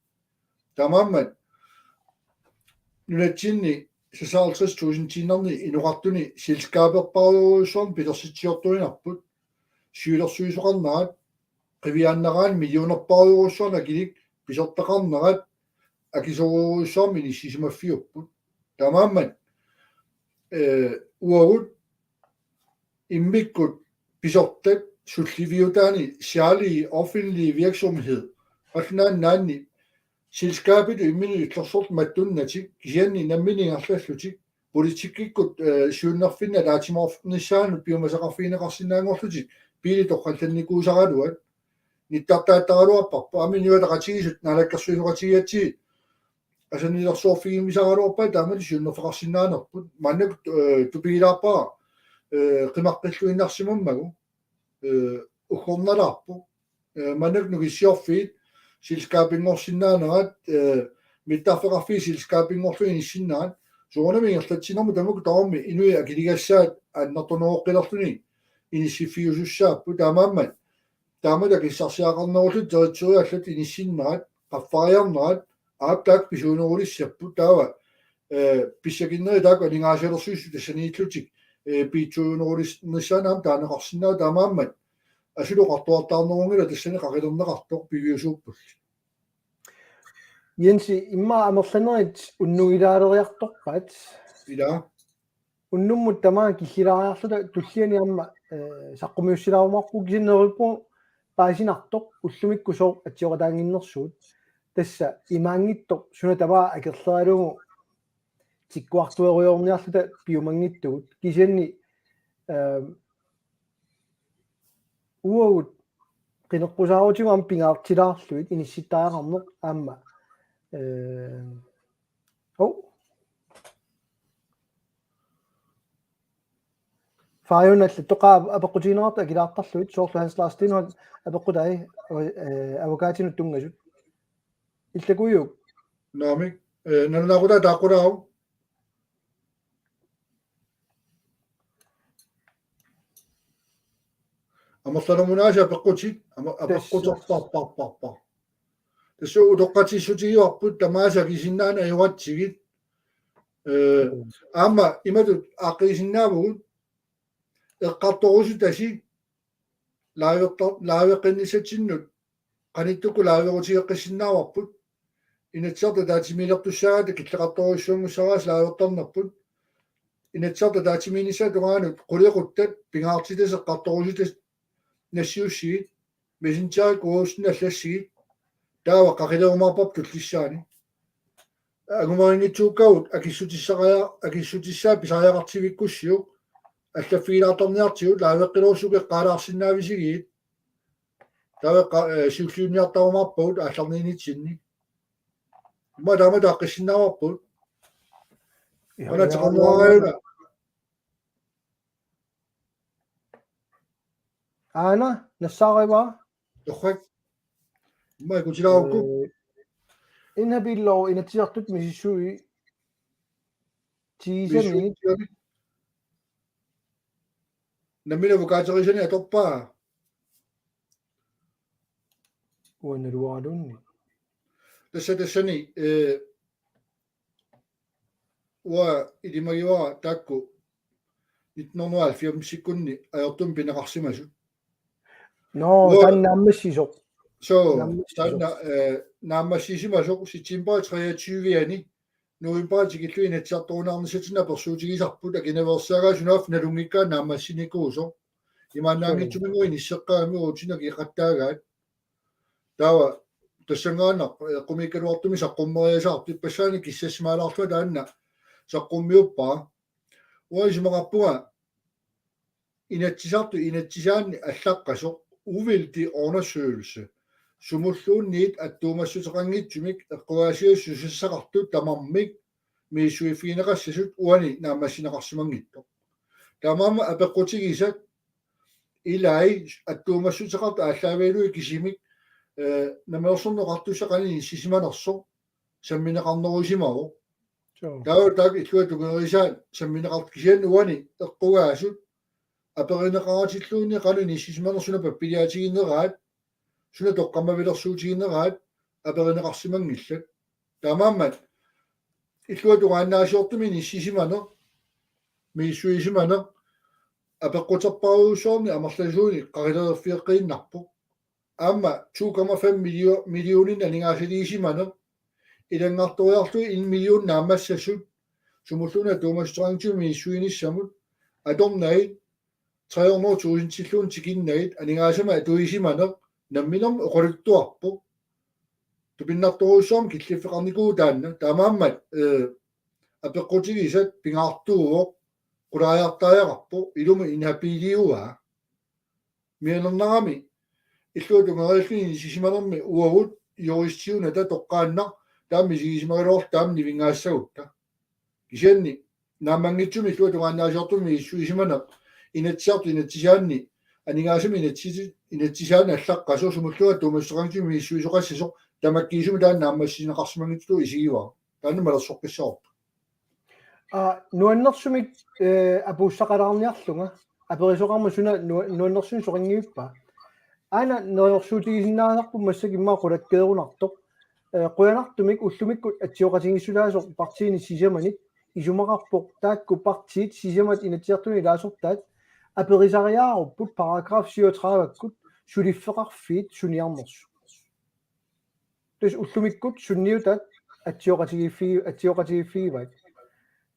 Taamaammat nunatsinni seksoghalvtreds tusindiinnarni inoqartuni selskaberparujussuarnik pilersitsiortuinnarput siulersuisoqarnerat qiviaannaraanni millionerparujussuarnik akilik pisortaqarnerat akisoorujussuarmik inissisimaffiupput. Taamaammat, eh, uagut immikkut pisortat sulliviutaanni særlige offentlige virksomhed qallunaat nunaanni selskabit imminut illersortut mattunnatik kisianni namminneq ingerlallutik politikkikkut, eh, siunnerfinnut ataatsimoornissaanut piumasaqarfigineqarsinnaanngorlutik biilit torrallannikuusaraluat nittartaattaraluarparput aamma Inuit Ataqatigiissut naalakkersuisooqatigigatsigit asannilersoorfigiumisaraluarpaat taamatut siunnerfeqarsinnaanerput maannakkut, eh, tupigilaarpara, eh, qimaqqilluinnarsimammagu, eh, uggornalaarpoq. Eh, maannakkut Nukissiorfiit selskabinngorsinnaanerat, eh, mittarfeqarfiit selskabinngorlugit inissinnerat soorunami ingerlatsinermut tamakku tamarmik inuit akiligassaat annertunerukkilerluni inissiffiusussaapput taamaammat taamatut akissarsiaqarnerullutik direktørit allat inissinnerat qaffariarnerat aap taakku pisuunerulissapput taava, eh, pissakinnerit taakku aningaasalersuisut tassaniillutik, eh, piitsuunerulissaanut aamma taaneqarsinnaavoq taamaammat asuli oqartuartaarnerunngilaq tassani qaqilerneqartoq piviusuupput. Jensi, immaqa amerlanerit unnugilaaleriartorpaat. Ila. Unnummut tamaat killilaariarluta tulliani aamma, eh, saqqummiussilaarumaarpugut kisianni neriuppunga paasinartoq ullumikkut sooq atsioqataannginnersugut. Tassa imaanngitsoq suna tamaat akerleralugu tikkuartuerujoorniarluta piumanngitsugut. Kisianni, eh, uagut qineqqusaarutigut aamma pingaartilaarlugit inissittariaqarneq aamma, eh, oh. Faajunnalli toqaa apeqqutigineqartut akilaartarlugit soorlu Hans Lars Steenholdt apeqqutai, eh, avokaatinut tunngasut. Illakuiuk. Naamik, eh, nalunaaqutaa taaqqulaavoq. Amerlanermut aasiit apeqqutit, ama-, apeqquterparparparpar. Tassa utoqqatsissutigivarput tamaasa kisinnaaneq ajoratsigit. Eh, aamma imatut aaqqigisinnaavugut eqqartorusutasi laaverta-, laaveqqinnissatsinnut qanittukkut laaverutigeqqissinnaavarput. Inatsisartut ataatsimiilertussaagatta killeqartorujussuanngussaraasi laavertarnerput. Inatsisartut ataatsimiinnissaata tungaanut qulequttat pingaartitat eqqartorusutasi nassiussigit. Messengeri kuusinni allassigit. Taava qaqilerumaarparput tullissaani. Angumerinngitsuukkavut akissutissaqaja-, akissutissaa pisariaqartivikkussiuk allaffigilaartarniartigut laaveqqilerussukkut eqqaalaarsinnaavisigiit. Taava qa-, eh, siulliunniartarumaarpagut aallarniinitsinni. Immaqa taamatut aaqqissinnaavarput. Una teqarnerarajuna. Aana, nassaarivaa? Torrak. Immaqa ikutilaarukku. Eh, inhabiilloq Inatsisartut misissuit tigisami. Misissuit. Nammineq avokaaterisani atorpaa. Uannaluaraluunni. Tassa tassani, eh, uanga ilimagivara taakku nitten hundrede og halvfemsikkunni ajortumik pineqarsimasut. Nå, uanga taanna naammassisoq. So, naammassisoq. Taanna, eh, naammassisimasoq september treogtyve-ani november tikillugu Inatsisartuunernissatsinnut apersuutigisarput akinaveersaagaat sunaaffa nalunngikkaat naammassinikuusoq. Imaannaanngitsumik inisseqqaagami uatsinnut akeqattaagaat. Taava Tassanngaannaq eqqumiikkaluartumik saqqummeriasaartoq, ippassaanik kissassimalaarlunga taanna saqqummiuppara. Uanga isumaqarpunga Inatsisartut inatsisaanni allaqqasoq uvildig undersøgelse, sumulluunniit attuumassuteqanngitsumik eqqugaasiat susassaqartut tamarmik misissuiffigineqassasut uani naammassineqarsimanngitsoq. Taamaammat apeqqutigisat ilai attuumassuteqartut aallaavigalugit kisimik, eh, namminersorneq oqartussaq qanoq inissisimanersoq sammineqarnerusimavoq. Suu. Taava taakku illuatungerisaat sammineqartut, kisianni uani eqqugaasut aperineqaratilluunniit qanoq inissisimanersut, suna pappiliaatigineraat, suna toqqammavilersuutigineraat aperineqarsimanngillat. Taamaammat illuatungaannaasiortumik inissisimaneq, misissuisimaneq apeqquterpassuarnik amerlasuunik qaqileriarfigeqqiinnarpoq. Aamma to komma fem millio-, millioninnik aningaasaliisimaneq, ilanngartoriarlugit en million naammassasut, sumulluunniit attuumassuteqanngitsumik misissuinissamut, atornagit tre hundrede tusindilluunniit tikinnagit, aningaasanik atuisimaneq namminermi oqaluttuarpoq. Tupinnartorujussuarmik killiffeqarnikuuvoq taanna. Taamaammat, eh, apeqqutigisat pingaartuuvoq, qulariartariaqarpoq, ilumut inhabiliuaa. Mianernarami illuatungeriilluni inissisimanermi uagut juristiunata toqqaannaq taama misigisimagaluarluta taama nivinngassagutta. Kisianni naammanngitsumik illuatungaannaasiortumik misissuisimaneq, Inatsisartut inatsisaanni, aningaasanik inatsi-, inatsisaanni allaqqasoq, sumulluunniit attuumassuteqanngitsumik misissuisoqassasoq, tamakkiisumik taanna naammassineqarsimanngitsutut isigivara. Taanna malersoqqissavarput. Aa, nuannersumik, eh, apuussaqalaarniarlunga, aperisoqarmat suna nua-, nuannersumik soqanngivippa? Aana neriorsuutigisinnaasarput massakkut immaqa qulakkeerunartoq. Eh, qujanartumik ullumikkut atsioqatigiissutaasoq partiini sisamanit isumaqarpoq taakku partiit sisamat Inatsisartuni ilaasortaat aperisariaarupput paragraf syvogtredive-kkut suliffeqarfiit suniarnersut. Tassa ullumikkut sunniutaat atsioqatigiiffigi-, atsioqatigiiffigivaat.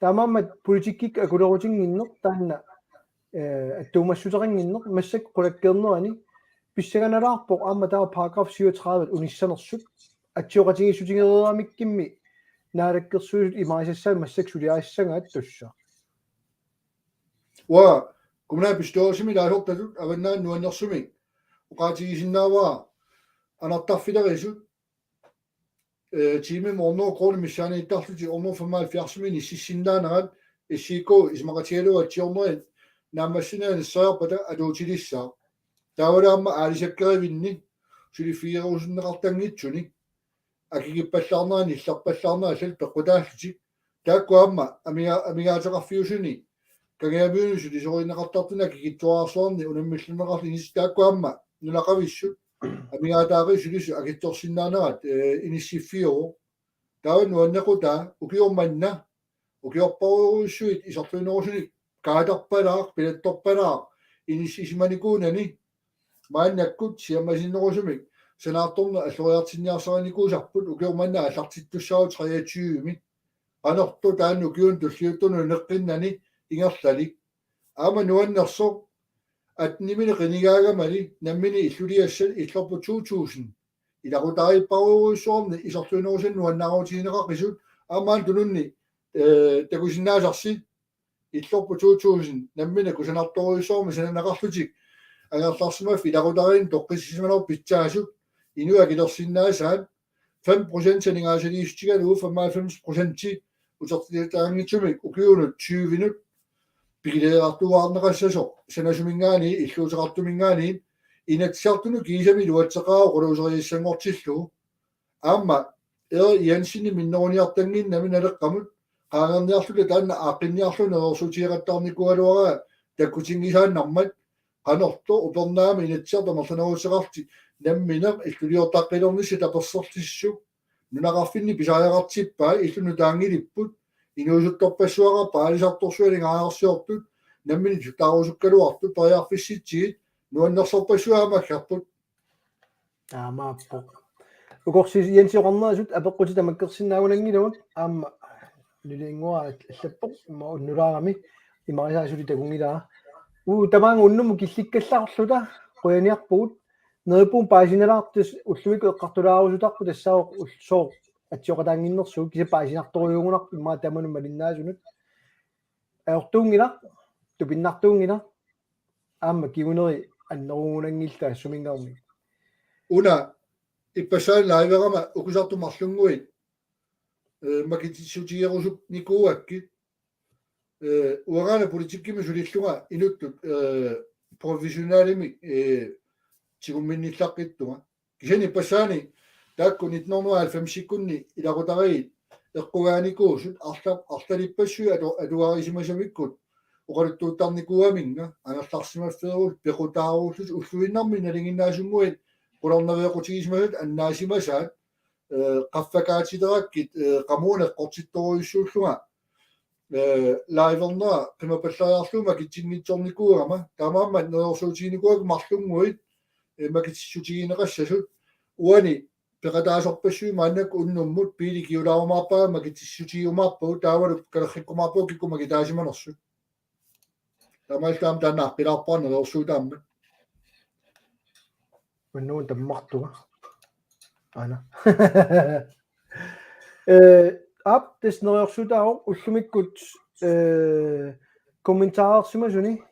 Taamaammat politikkikkut akulerutinnginneq taanna, eh, attuumassuteqannginneq massakkut qulakkeernerani pissanganalaarpoq aamma taava paragraf syvogtredive unissanersut atsioqatigiissutigereeramikkimmi Naalakkersuisut imarisassaat massakkut suliarissagaat tassa. Uanga kommunalbestyrelsimi ilaasortatut avannaani nuannersumik oqaatigisinnaavara anartarfilerisut, eh, tiimimut hundrede kroner missaaniittarlutik hundrede femoghalvfjerds inissisinnaanerat S I K isumaqatigalugu atsiornerit naammassinerit nissariarpata atuutilissaaq. Taavalu aamma aalisakkerivinni suliffigerusunneqartanngitsuni akikippallaarnerat, nillerpallaarnerat allat peqqutaallutik. Taakku aamma amiga-, amigaateqarfiusuni Kangiamiuni sulisorineqartartuni akikitsuararsuarni unammilliunneqarluni inis-, taakku aamma nunaqavissut amigaataarisut sulisut akitsorsinnaanerat, eh, inissiffiuvoq. Taava nuannequtaa ukiormanna, ukiorparujussuit isorliunerusunik kaatarpalaaq, pilattorpalaaq inissisimanikuunani, maannakkut siammasinnerusumik sanaartorneq alloriartinniarsarinikuusarput, ukiormanna aallartittussaavoq treogtyve-mi. Qanortoq taanna ukiuni tulliuttuni nunaqqinnani ingerlalik. Aamma nuannersoq attenimini qinigaagamali nammineq illuliassat illorput to tusind ilaqutariipparujussuarnik isorliunerusunik nuannaarutigineqaqisut, aamma tununni, eh, takusinnaasarsi illorput to tusind nammineq kusanartorujussuarmik sananeqarlutik angerlarsimaffik ilaqutariinni toqqissisimanerup pitsaasut inuit akilersinnaasaat fem procent aningaasaliissutigalugu femoghalvfems procent utertitaqanngitsumik ukiunut tyvenut pigileertuaarneqassasoq sanasuminngaanniit illuuteqartuminngaanniit Inatsisartunut kiisami iluatseqaaq oqaluuseriassanngortillugu. Aamma Erik Jensenip minneruniartannginnami Naleqqamut qaangerniarluta taanna aaqqinniarlugu neriorsuutigeqattaarnikuugaluaraa takkutinngisaannarmat, qanortoq upernaamik Inatsisartut amerlanerussuteqarlutik nammineq illuliortaqqilernissaq tapersersortissuk nunaqarfinni pisariaqartippai, illut nutaanngilipput, inuusuttorpassuaqarpat aalisartorsuaq aningaasarsiortut nammineq tutaarusukkaluartut periarfissitsigit nuannersorpassuit aamma aggerput. Taamaappoq. Ukorsi Jensi oqarnerisut apeqqutit tamakkersinnaagunanngilagut aamma nuliannguaq allappoq immaqa unnulaarami imarisaa suli takunngilara. Uu, tamaanga unnummut killikkallarluta qujaniarpugut. Neriuppunga paasinalaartoq ullumikkut eqqartulaarusutarpoq tassaavoq ulloq sooq atsioqataannginnersugut kisianni paasinartorujuugunarpoq immaqa tamanut malinnaasunut. Ajortuunngilaq, tupinnartuunngilaq, aamma kinguneri annerugunanngillat suminngaanniit. Una ippassaani liverama ukusartu marlunnguit, eh, makitsissutigerusuppugut nikuugakkit, eh, uangaana politikkimi sulillunga inuttut, eh, professionelimik, eh, tigumminnillaqqittunga. Kisianni ippassaani taakku nitten hundrede og halvfemsikkunni ilaqutariit eqqugaanikuusut arla-, arlalippassuit atu-, atuarisimasavikkut oqaluttuuttarnikuugaminnga angerlarsimaffigerullutik pequtaarullutik ulluinnarni nalinginnaasunnguit qularnaveeqqutigisimasat annaasimasaat, eh, qaffakaatiterakkit, eh, qamuuna eqqortittorujussuullunga, eh, livernera qimapallariarlugu makitsinngitsoornikuugama, taamaammat neriorsuutiginikuuakka marlunnguit, eh, makitsissutigineqassasut, uani peqataasorpassuit maannakkut unnummut Pele ikiulaarumaarpaa makitsissutigiumaarpagut taavalu kalerrikkumaarpagut kikkut makitaasimanersut. Taamaalilluta aamma taanna aaqqilaarpara neriorsuutaammat. Unnugu tammartunga. Aana. Eh, aap, tassa neriorsuutaavoq ullumikkut, eh, kommentarersimasuni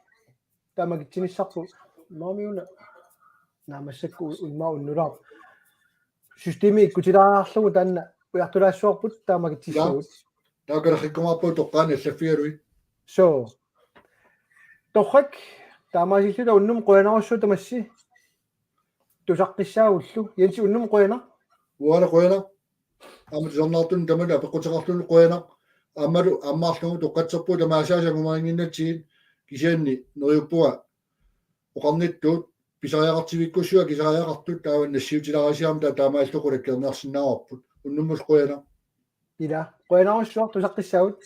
tamakitsinissarput. Naamiuna. Naammassakku u-, immaqa unnulaarpoq. Systemi ikkutilaarlugu taanna ujartulaassuarput taamakitsissugut. Taava kalerrikkumaarpagut toqqaannaq allaffigalugit. Soo. Torrak, taamaasilluta unnummut qujanarsuaq tamassi. Tusaqqissaagullu. Jensi, unnummut qujanaq. Uanga qujanaq. Aamma tusarnaartunut tamanut apeqquteqarlunilu qujanaq. Aammalu ammarlugu toqqatserpugut tamaasa angumerinnginnatsigit, kisianni neriuppunga oqarnittut pisariaqartivikkussuaq pisariaqartut taava nassiutilaarisiarami taava taamaalilluta qulakkeerniarsinnaavarput. Unnummut qujanaq. Ila, qujanarsuaq tusaqqissaagut.